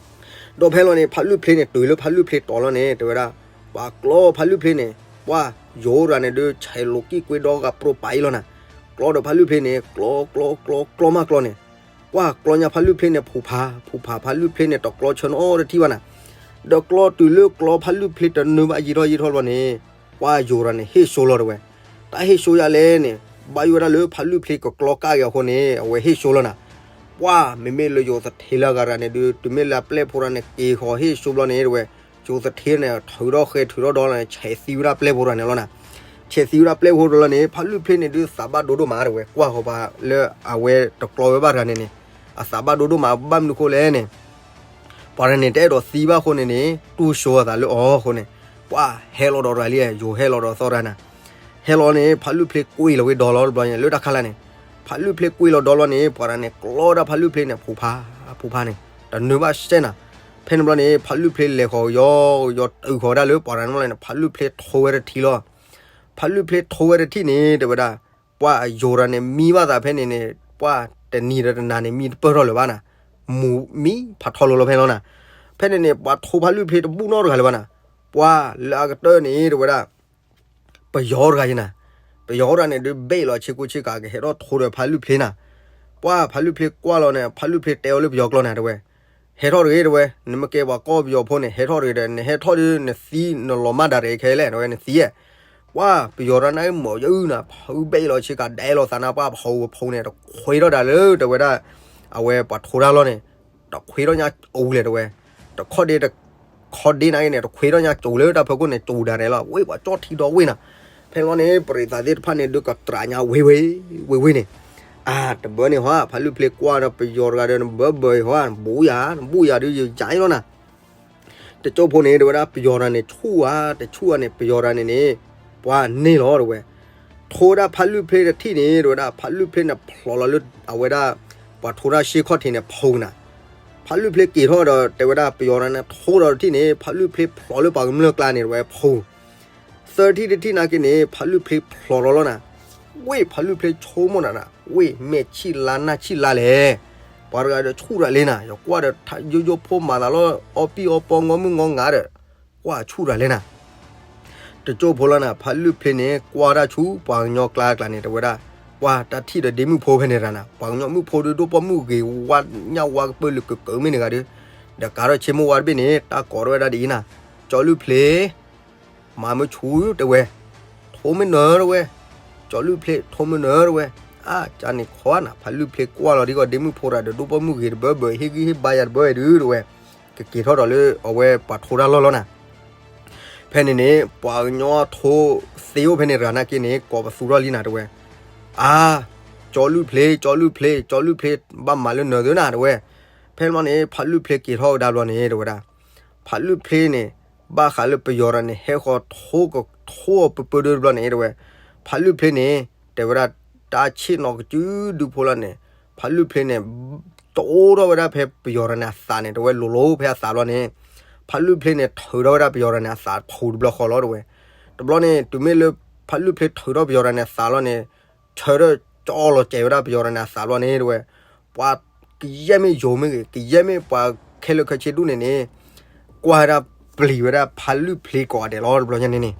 ဒီးဖဲလီၤန့ၣ် ဖးလုၢ်ဖျ့န့ၣ် တုၤလၢဖးလုၢ်ဖျ့တီၤလီၤန့ၣ် တဲဝဲဒၣ် ပှၤကျီဖးလုၢ်ဖျ့န့ၣ် ပှၢ်ယိၤရၤန့ၣ်ဒုး ဆဲးလိာ်ကံၢ်ကွ့ဒီဂၤပြိပာ်အံၤလီၤနၤ. ကျီဒီးဖးလုၢ်ဖျ့န့ၣ် ကျီ ကျီ ကျီ ကျီမးကျီန့ၣ် ပှၢ်ကျီညါဖးလုၢ်ဖျ့န့ၣ် ဖူးဖး ဖူးဖး ဖးလုၢ်ဖျ့န့ၣ် တကျီဆၢနီတထံၣ်ဘၣ်နၤ. ဒီးကျီတုၤလၢကျီဖးလုၢ်ဖျ့တနုာ်ဘၣ်ယံာ်ထီၣ်ယံာ်ထီၣ်ဘျီန့ၣ် ပှၢ်ယိၤရၤန့ၣ် ဟ့ၣ်စိလီၤတဲဝဲ. တၢ်ဟ့ၣ်စိယၤလဲၣ်န့ၣ် ဘၣ်ယိၣ်ဝဲဒၣ်လၢဖးလုၢ်ဖျ့ကကျီကၣ်က့ၤအဃိန့ၣ် အဝဲဟ့ၣ်စိလီၤနၤ. ပှၢ်မ့မ့ၢ်လၢယိၤသထ့လၢအဂၤတဂၤန့ၣ်ဒုး တုၤမ့ၢ်လၢအပျဲၢ်ဖိတဂၤန့ၣ် က့ၤဃီၤဟ့ၣ်စိဘျီန့ၣ်တဲဝဲ ယိၤသထ့န့ၣ် ထုးထီၣ်ဃဲၤထုးထီၣ်ဒီလီၤန့ၣ် ဆဲးသံဝဲဒၣ်ပျဲၢ်ဖိတဂၤန့ၣ်လီၤနၤ. ဆဲးသံဝဲဒၣ်ပျဲၢ်ဖိတဂၤလီၤန့ၣ် ဖးလုၢ်ဖျ့န့ၣ်ဒုး သးဘၣ်ဒိဒိၣ်မးတဲဝဲ ကွၢ်ဃီၤပှၤလၢအဝဲတကျီဝဲဘၣ်တဂၤန့ၣ်န့ၣ် အသးဘၣ်ဒိဒိၣ်မး ဘၣ်မနုၤဃိလဲၣ်န့ၣ် ပှၤတဂၤန့ၣ် တအဲၣ်ဒိးသံဘၣ်အဃိန့ၣ်န့ၣ် တူၢ်စိအသးလၢအီၤအဃိန့ၣ် ပှၢ်ဟဲလီၤဒီးတဂၤလံ ယိၤဟဲလီၤဒီးသီတဂၤနၤ. ဟဲလီၤန့ၣ် ဖးလုၢ်ဖျ့ကွံာ်လီၤဝဲဒီလီၤတဘျီန့ၣ် လၢတၢ်ခါလၢ်န့ၣ် ဖးလုၢ်ဖျ့ကွံာ်လီၤဒီလီၤန့ၣ် ပှၤတဂၤန့ၣ် ကျီဒၣ်ဖးလုၢ်ဖျ့န့ၣ် ဖူးဖး ဖူးဖးန့ၣ် တနုာ်ဘၣ်စဲနၤ. ဖဲန့ၣ်ဘျီန့ၣ် ဖးလုၢ်ဖျ့လဲၤဃီၤကယီကယီ တုၤဃီၤဝဲဒၣ်လၢပှၤတဂၤန့ၣ်ဘျီန့ၣ် ဖးလုၢ်ဖျ့ထိဝဲတထံၣ်လီၤ. ဖးလုၢ်ဖျ့ထိဝဲတထံၣ်န့ၣ် တဲဝဲဒၣ် ပှၢ်ယိၤတဂၤန့ၣ် မံဘၣ်သးဖဲန့ၣ်န့ၣ် ပှၢ်တနံၤဒီးတနၤန့ၣ် မံတပၢၢ်ထီၣ်လၢၤဘၣ်နၤ. မူၤမံဖးထီလိၤလီၤဖဲန့ၣ်လီၤနၤ. ဖဲန့ၣ်န့ၣ် ပှၤထိဖးလုၢ်ဖျ့တဘူၣ်နီတဂၤလၢၤဘၣ်နၤ. ပှၢ်လၢအကတၢၢ်န့ၣ် တဲဝဲဒၣ် ပယီၤတဂၤယဲနၤ. ပယီၤတဂၤန့ၣ်ဒုး ဘ့ၣ်လီၤဆ့ကူဆ့ကၤ ကဟဲထီၣ်ထိဒီးဖးလုၢ်ဖျ့နၤ. ပှၢ်ဖးလုၢ်ဖျ့ကွၢ်လီၤန့ၣ် ဖးလုၢ်ဖျ့တဲအီၤလၢပယီၤကျိာ်နၤ တဲဝဲ. ဟဲထီၣ်တဂ့ၤ တဲဝဲ, နမ့ၢ်ကဲပှၤကီၢ်ပယီၤဖိန့ၣ် ဟဲထီၣ်တဂ့ၤဒီး နဟဲထီၣ်ဒီး နသံနလီၤမၢ်ဒၣ်ရဲၣ်ခဲလၢာ် တဲဝဲ နသံဧါ. ပှၤပယီၤတၢ်န့ၣ်မ့ၢ်ယအုၣ်နၤ ဖုဘဲၣ်လီၤဆ့ကၤဒဲးလီၤသးနါ ပှၤဖီဖီန့ၣ် တခွ့ထီၣ်ဒၣ်လၢ တဲဝဲဒၣ် အဝဲပှၤထိတၢ်လီၢ်န့ၣ် တခွ့ထီၣ်ညါအူလဲၣ် တဲဝဲ, တခီဒ့တခီဒ့န့ၣ်က့န့ၣ် တခွ့ထီၣ်ညါကၠိၤလၢတၢ်ဖီခိၣ်န့ၣ် ကၠိၤဒၣ်ရဲၣ်လီၤ ဝ့ၢ်ပှၤကၠီၣ်ထံဒီဝ့ၢ်နၤ. ဖဲလီၤန့ၣ် ပရံးသးသ့ၣ်တဖၣ်န့ၣ် ဒုးကတြးညါဝ့ၢ်ဝ့ၢ် ဝ့ၢ်ဝ့ၢ်န့ၣ် အါ တဘၢန့ၣ်ဟီ ဖးလုၢ်ဖျ့ကွၢ်ဒီးပယီၤတဂၤဒီး နဘၢဘၢအံၤဟီ နဘူးယၤ နဘူးယၤဒုးယယါအံၤလီၤနၤ. တကၠိဖိန့ၣ် တဲဝဲဒၣ်ပယီၤတဂၤန့ၣ် ဆူၣ်ဧါ တဆူၣ်ဧါန့ၣ် ပယီၤတဂၤန့ၣ်န့ၣ် ပှၤန့ၢ်လီၤ တဲဝဲ, ထိဝဲဒၣ်ဖးလုၢ်ဖျ့တထံၣ်န့ၣ် တဲဝဲဒၣ် ဖးလုၢ်ဖျ့န့ၣ် ဖျိးလီၤလၢ အဝဲဒၣ် ပှၤထိတၢ်ရှ့ၣ်ခီၣ်ထံးန့ၣ် ဖူနၤ. ဖးလုၢ်ဖျ့က့ၤထီၣ်ဒီး တဲဝဲဒၣ်ပယီၤတဂၤန့ၣ် ထိဒီးတထံၣ်န့ၣ် ဖးလုၢ်ဖျ့ဖျိးလၢပှၤကမျၢၢ်ကျါန့ၣ် တဲဝဲဖူ သၢထံၣ်တထံၣ်နာ်က့န့ၣ် ဖးလုၢ်ဖျ့ဖျိးလီၤလီၤနၤ. ဝ့ၢ်ဖးလုၢ်ဖျ့ဆိကမိၣ်နၤနၤ ဝ့ၢ်မဲာ်ဆံၣ်လါနၢ်ဆံၣ်လါလဲၣ်. ပှၤတဂၤဒီးဆူၣ်တဂၤလံနၤ ယကွၢ်ဒီး ယိယိဖိမၤသးလီၤ အီပံၣ်အီပီ ငီမုၢ်ငီငါဒီး ကွၢ်ဆူၣ်တဂၤလံနၤ. တကၠိဖိလီၤနၤ ဖးလုၢ်ဖျ့န့ၣ် ကွၢ်တၢ်ဆူ ပှၤကညီကျါကျါန့ၣ် တဲဝဲဒၣ် ပှၤတၢ်ထံၣ်ဒီးဒ့မုၣ်ဖိဖဲန့ၣ်တဂၤနၤ ပှၤကညီမုၣ်ဖိဒုးဒိၣ်ပိာ်မုၣ်ဂ့ၤဝါ ညၣ်ဝါကပၢၢ်လၢကကၢၤမ့ၢ်န့ၣ်ဂၤဒုး ဒီးကးထီၣ်ဆ့မိၢ်ဝါတဘ့ၣ်န့ၣ် တၢ်ကိးထီၣ်ဝဲဒၣ်ဒ်အံၤနၤ, ကၠီလုၢ်ဖျ့ မၤမ့ၢ်ဆူၣ် တဲဝဲ, ထိမ့ၢ်နၢၤ တဲဝဲ, ကၠီလုၢ်ဖျ့ ထိမ့ၢ်နၢၤ တဲဝဲ. အါ ကန့ၣ်ခီနၤ ဖးလုၢ်ဖျ့ကွၢ်လီၤဒ်ကီး ဒ့မုၣ်ဖိတဂၤဒီးဒိၣ်ပိာ်မုၣ်ဂ့ၤတဘၢဘၢ ဟ့ၣ်ဂံၢ်ဟ့ၣ်ဘါယၤတဘၢဒုး တဲဝဲ, ကက့ၤထီၣ်ဒီးလၢအဝဲပှၤထိတၢ်လီၢ်လီၤနၤ. ဖဲန့ၣ်န့ၣ် ပှၤကညီထိသ့အိၣ်ဖဲန့ၣ်တဂၤနာ်က့န့ၣ် ကိးပသူထီၣ်လံနၤ တဲဝဲ, အါ ကၠီလုၢ်ဖျ့ ကၠီလုၢ်ဖျ့ ကၠီလုၢ်ဖျ့ ဘၣ်မၤလၢနၢၤသုနၤ တဲဝဲ. ဖဲန့ၣ်န့ၣ် ဖးလုၢ်ဖျ့က့ၤထီၣ်ဝဲဒၣ်ဘျီန့ၣ် တဲဝဲဒၣ် ဖးလုၢ်ဖျ့န့ၣ် ဘၣ်ဃးလၢပယီၤတဂၤန့ၣ် ဟဲဃီၤထိကထိအီၤပၢပၢဒၢတဘျီန့ၣ် တဲဝဲ, ဖးလုၢ်ဖျ့န့ၣ် တဲဝဲဒၣ် တၢ်ဆ့ၣ်နီၤကစုဒုဖိလီၤန့ၣ် ဖးလုၢ်ဖျ့န့ၣ် တအိၣ်ထီၣ်ဝဲဒၣ်ဖဲပယီၤတဂၤန့ၣ်အသးန့ၣ် တဲဝဲလိၤလိၤဖဲအသးဘျီန့ၣ် ဖးလုၢ်ဖျ့န့ၣ် ထုးထီၣ်ဝဲဒၣ်ပယီၤတဂၤန့ၣ်အသးဖူတဘျီဃီလီၤ တဲဝဲ. တဘျီန့ၣ် တုၤမ့ၢ်လၢ ဖးလုၢ်ဖျ့ထုးထီၣ်ပယီၤတဂၤန့ၣ်အသးလီၤန့ၣ် ဆၢထၢၣ်ကၠီလီၤစဲးဝဲဒၣ်ပယီၤတဂၤန့ၣ်အသးဘျီန့ၣ် တဲဝဲ ပှၤကယဲၢ်မ့ၢ်ယိၤမ့ၢ်ဂ့ၤ ကယဲၢ်မ့ၢ်ပှၤခဲလၢာ်ခဲဆ့ဒူၣ်န့ၣ်န့ၣ် ကွၢ်ဝဲဒၣ်ပျံၤဝဲဒၣ်ဖးလုၢ်ဖျ့ကိးဂၤဒဲးလီၤ တဘျီညါန့ၣ်န့ၣ်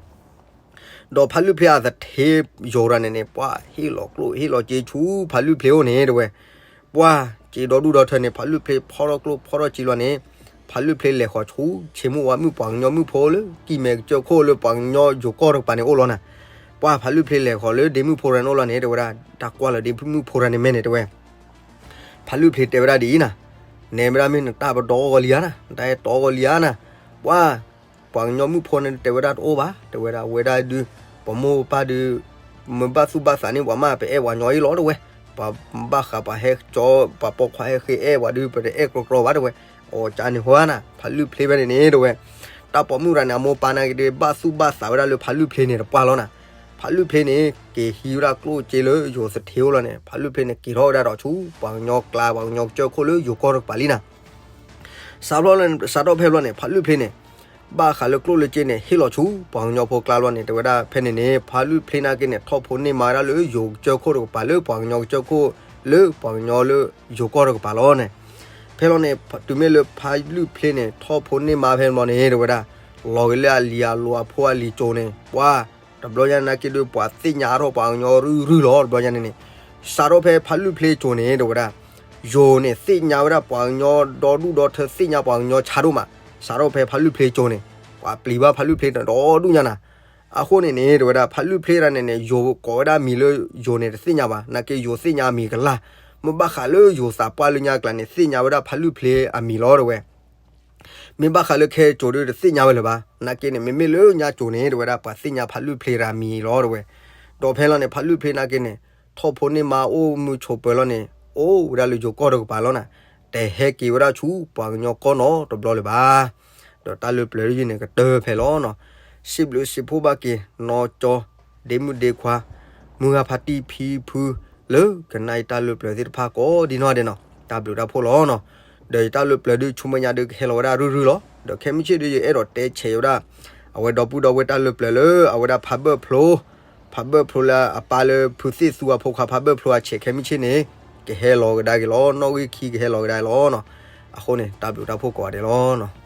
ဒီးဖးလုၢ်ဖျ့အသထ့ယိၤတဂၤန့ၣ်န့ၣ် ပှၤဟ့ၣ်လီၤကျိၣ်ဟ့ၣ်လီၤစ့ဆူဖးလုၢ်ဖျ့အိၣ်န့ၣ် တဲဝဲ, ပှၤစ့ဒီဒူၣ်ဒီထၢန့ၣ် ဖးလုၢ်ဖျ့ဖီထီၣ်ကျိၣ်ဖီထီၣ်စ့လီၤန့ၣ် ဖးလုၢ်ဖျ့လဲၤဃီၤဆူ ဆ့မိၢ်ဝါမုၣ်ပှၤကညီမုၣ်ဖိလၢ ကံၢ်မဲာ်ကစၢၢ်ခိၣ်လၢပှၤကညီယိၤကီၢ်တကပၤန့ၣ်အိၣ်လီၤနၤ. ပှၤဖးလုၢ်ဖျ့လဲၤဃီၤလၢဒ့မုၣ်ဖိတဂၤန့ၣ်အိၣ်လီၤန့ၣ် တဲဝဲဒၣ် တၢ်ကွၢ်လၢဒ့မုၣ်ဖိတဂၤန့ၣ်မဲာ်န့ၣ် တဲဝဲ ဖးလုၢ်ဖျ့တဲဝဲဒၣ်ဒ်အံၤနၤ, နဲမ့ၢ်ဒၣ်မ့ၢ်နတၢ်ပဒီဂီၤလံဧါနၤ နတၢ်အဲၣ်တီဂီၤလံဧါနၤ, ပှၤ ပှၤကညီမုၣ်ဖိန့ၣ်တဲဝဲဒၣ်တအိၣ်ဘၣ် တဲဝဲဒၣ် ဝဲဒၣ်ဒုး ပမိၢ်ပပၢ်ဒုး မ့ၢ်ဘၣ်သူၣ်ဘၣ်သးန့ၣ် ပှၤမ့ၢ်ပအဲၣ်ပှၤကညီအံၤလီၤ တဲဝဲ, ပှၤဘၣ်ဃးပှၤဟဲကၠီ ပှၤပိာ်ခွါဟဲဃ့အဲၣ်ပှၤဒုး ပတအဲၣ်ကြီကြီဘၣ် တဲဝဲ. အီၤကန့ၣ်ဟီနၤ ဖးလုၢ်ဖျ့ဖဲန့ၣ်န့ၣ် တဲဝဲ, တၢ်ပိာ်မုၣ်တဂၤန့ၣ် အမိၢ်ပၢ်နာ်က့ဒုး ဘၣ်သူၣ်ဘၣ်သးဝဲဒၣ်လၢဖးလုၢ်ဖျ့န့ၣ်တပှၢ်လီၤနၤ. ဖးလုၢ်ဖျ့န့ၣ် က့ၤဟံးဝဲဒၣ်ကျိၣ်စ့လၢယိၤသထ့အိၣ်လီၤန့ၣ် ဖးလုၢ်ဖျ့န့ၣ် က့ၤထီၣ်ဝဲဒၣ်ဒီးဆူ ပှၤကညီကျါ ပှၤကညီကစၢၢ်ခိၣ်လၢယိၤကီၢ်တကပၤလံနၤ. စးထီၣ်ဖဲဘျီန့ၣ် ဖးလုၢ်ဖျ့န့ၣ် ဘၣ်ဃးလၢကျိၣ်လၢစ့န့ၣ် ဟ့ၣ်လီၤဆူ ပှၤကညီဖိကျါလီၤန့ၣ် တဲဝဲဒၣ်ဖဲန့ၣ်န့ၣ် ဖးလုၢ်ဖျ့နာ်က့န့ၣ် ထီၣ်ဖိန့ၢ်မါဝဲဒၣ်လၢယိၤကစၢၢ်ခိၣ်တကပၤလၢပှၤကညီကစၢၢ်ခိၣ်လၢပှၤကညီလၢယိၤကီၢ်တကပၤလီၤန့ၣ်. ဖဲလီၤန့ၣ် တုၤမ့ၢ်လၢဖးလုၢ်ဖျ့န့ၣ် ထီၣ်ဖိန့ၢ်မါဖဲန့ၣ်ဘျီန့ၣ် တဲဝဲဒၣ် လီၤက့ၤလၢအလံၤအလိၤအဖိအလံၤကၠိၤန့ၣ် ပှၤ တဘျီညါနာ်က့ဒုး ပှၤသ့ၣ်ညါထီၣ်ပှၤကညီရုၢ်ရုၢ်လီၤ တဘျီညါန့ၣ်န့ၣ်. စးထီၣ်ဖဲဖးလုၢ်ဖျ့ကၠိၤန့ၣ် တဲဝဲဒၣ် ယိၤန့ၣ် သ့ၣ်ညါဝဲဒၣ်ပှၤကညီဒီဒူၣ်ဒီထၢ သ့ၣ်ညါပှၤကညီဆါဒိၣ်မး, စးထီၣ်ဖဲဖးလုၢ်ဖျ့ကၠိၤန့ၣ် ပှၤပျံၤဘၣ်ဖးလုၢ်ဖျ့ဒီဒူၣ်ညါနၤ. အဃိန့ၣ်န့ၣ် တဲဝဲဒၣ် ဖးလုၢ်ဖျ့တဂၤန့ၣ်န့ၣ် ယိၤကိးဝဲဒၣ်အမံၤလၢယိၤန့ၣ်တသ့ၣ်ညါဘၣ်, နာ်က့ယိၤသ့ၣ်ညါအမံၤကလၢ်, မ့ၢ်ဘၣ်ဃးလၢယိၤသးပှၢ်လၢညါကျါန့ၣ် သ့ၣ်ညါဝဲဒၣ်ဖးလုၢ်ဖျ့အမံၤလီၤ တဲဝဲ. မ့ၢ်ဘၣ်ဃးလၢခဲကၠိၤဒုးတသ့ၣ်ညါဝဲလၢၤဘၣ်, နာ်က့န့ၣ် မ့မ့ၢ်လၢညါကၠိၤန့ၣ် တဲဝဲဒၣ် ပှၤသ့ၣ်ညါဖးလုၢ်ဖျ့တဂၤအမံၤလီၤ တဲဝဲ. ဒီးဖဲလီၤန့ၣ် ဖးလုၢ်ဖျ့နာ်က့န့ၣ် ထီၣ်ဖိန့ၢ်မါအိၣ်မုာ်ဆိးပၢၤလီၤန့ၣ် အိၣ်ဝဲဒၣ်လၢယိၤကီၢ်တကပၤလီၤနၤ, တဟဲက့ၤဝဲဒၣ်ဆူပှၤကညီကီၢ်နီတဘျီလၢၤဘၣ်. ဒီးတၢ်လၢပျၢၤဒ်ယုၢ်န့ၣ်ကတၢၢ်ဖဲလီၤနီၤ. စံးဘျုးစံးဖှိၣ်ဘၣ်က့ၤ နီၢ်ကၠီ ဒ့မုၣ်ဒ့ခွါ မုၢ်ဂၢ်ဖါတံၢ်ဖံဖု လၢကနၣ်ယတၢ်လၢပျၢၤသ့ၣ်တဖၣ်ကိးဒ်နီၢ်ဒဲးနီၤ, တၢ်ဘျုးတၢ်ဖှိၣ်လီၤနီၤ. ဒီးယတၢ်လၢပျၢၤဒုးဆူမဲာ်ညါဒုးကဟဲလီၤဝဲဒၣ်ရုၢ်ရုၢ်လီၤ. ဒီးခဲမုၢ်ဆ့ၣ်ဒုးယအဲၣ်ဒိးတဲဆဲးဝဲဒၣ် အဝဲဒီပုၢ်ဒီဝဲၢ်တၢ်လၢပျၢၤလၢအဝဲဒၣ်ဖးဘၢၣ်ဖျိ ဖးဘၢၣ်ဖျိလၢအပၢ်လၢဖုသ့ၣ်သူအဖိခွါ ဖးဘၢၣ်ဖျိအဆဲးခဲမုၢ်ဆ့ၣ်န့ၣ် ကဟဲလီၤကဒါက့ၤလီၤ. နီၣ်ဂံၢ်ခံကဟဲလီၤကဒါလီၤနီၤ. အဃိန့ၣ် တၢ်ဘျုးတၢ်ဖှိၣ်ကိးဂၤဒဲးလီၤနီၤ.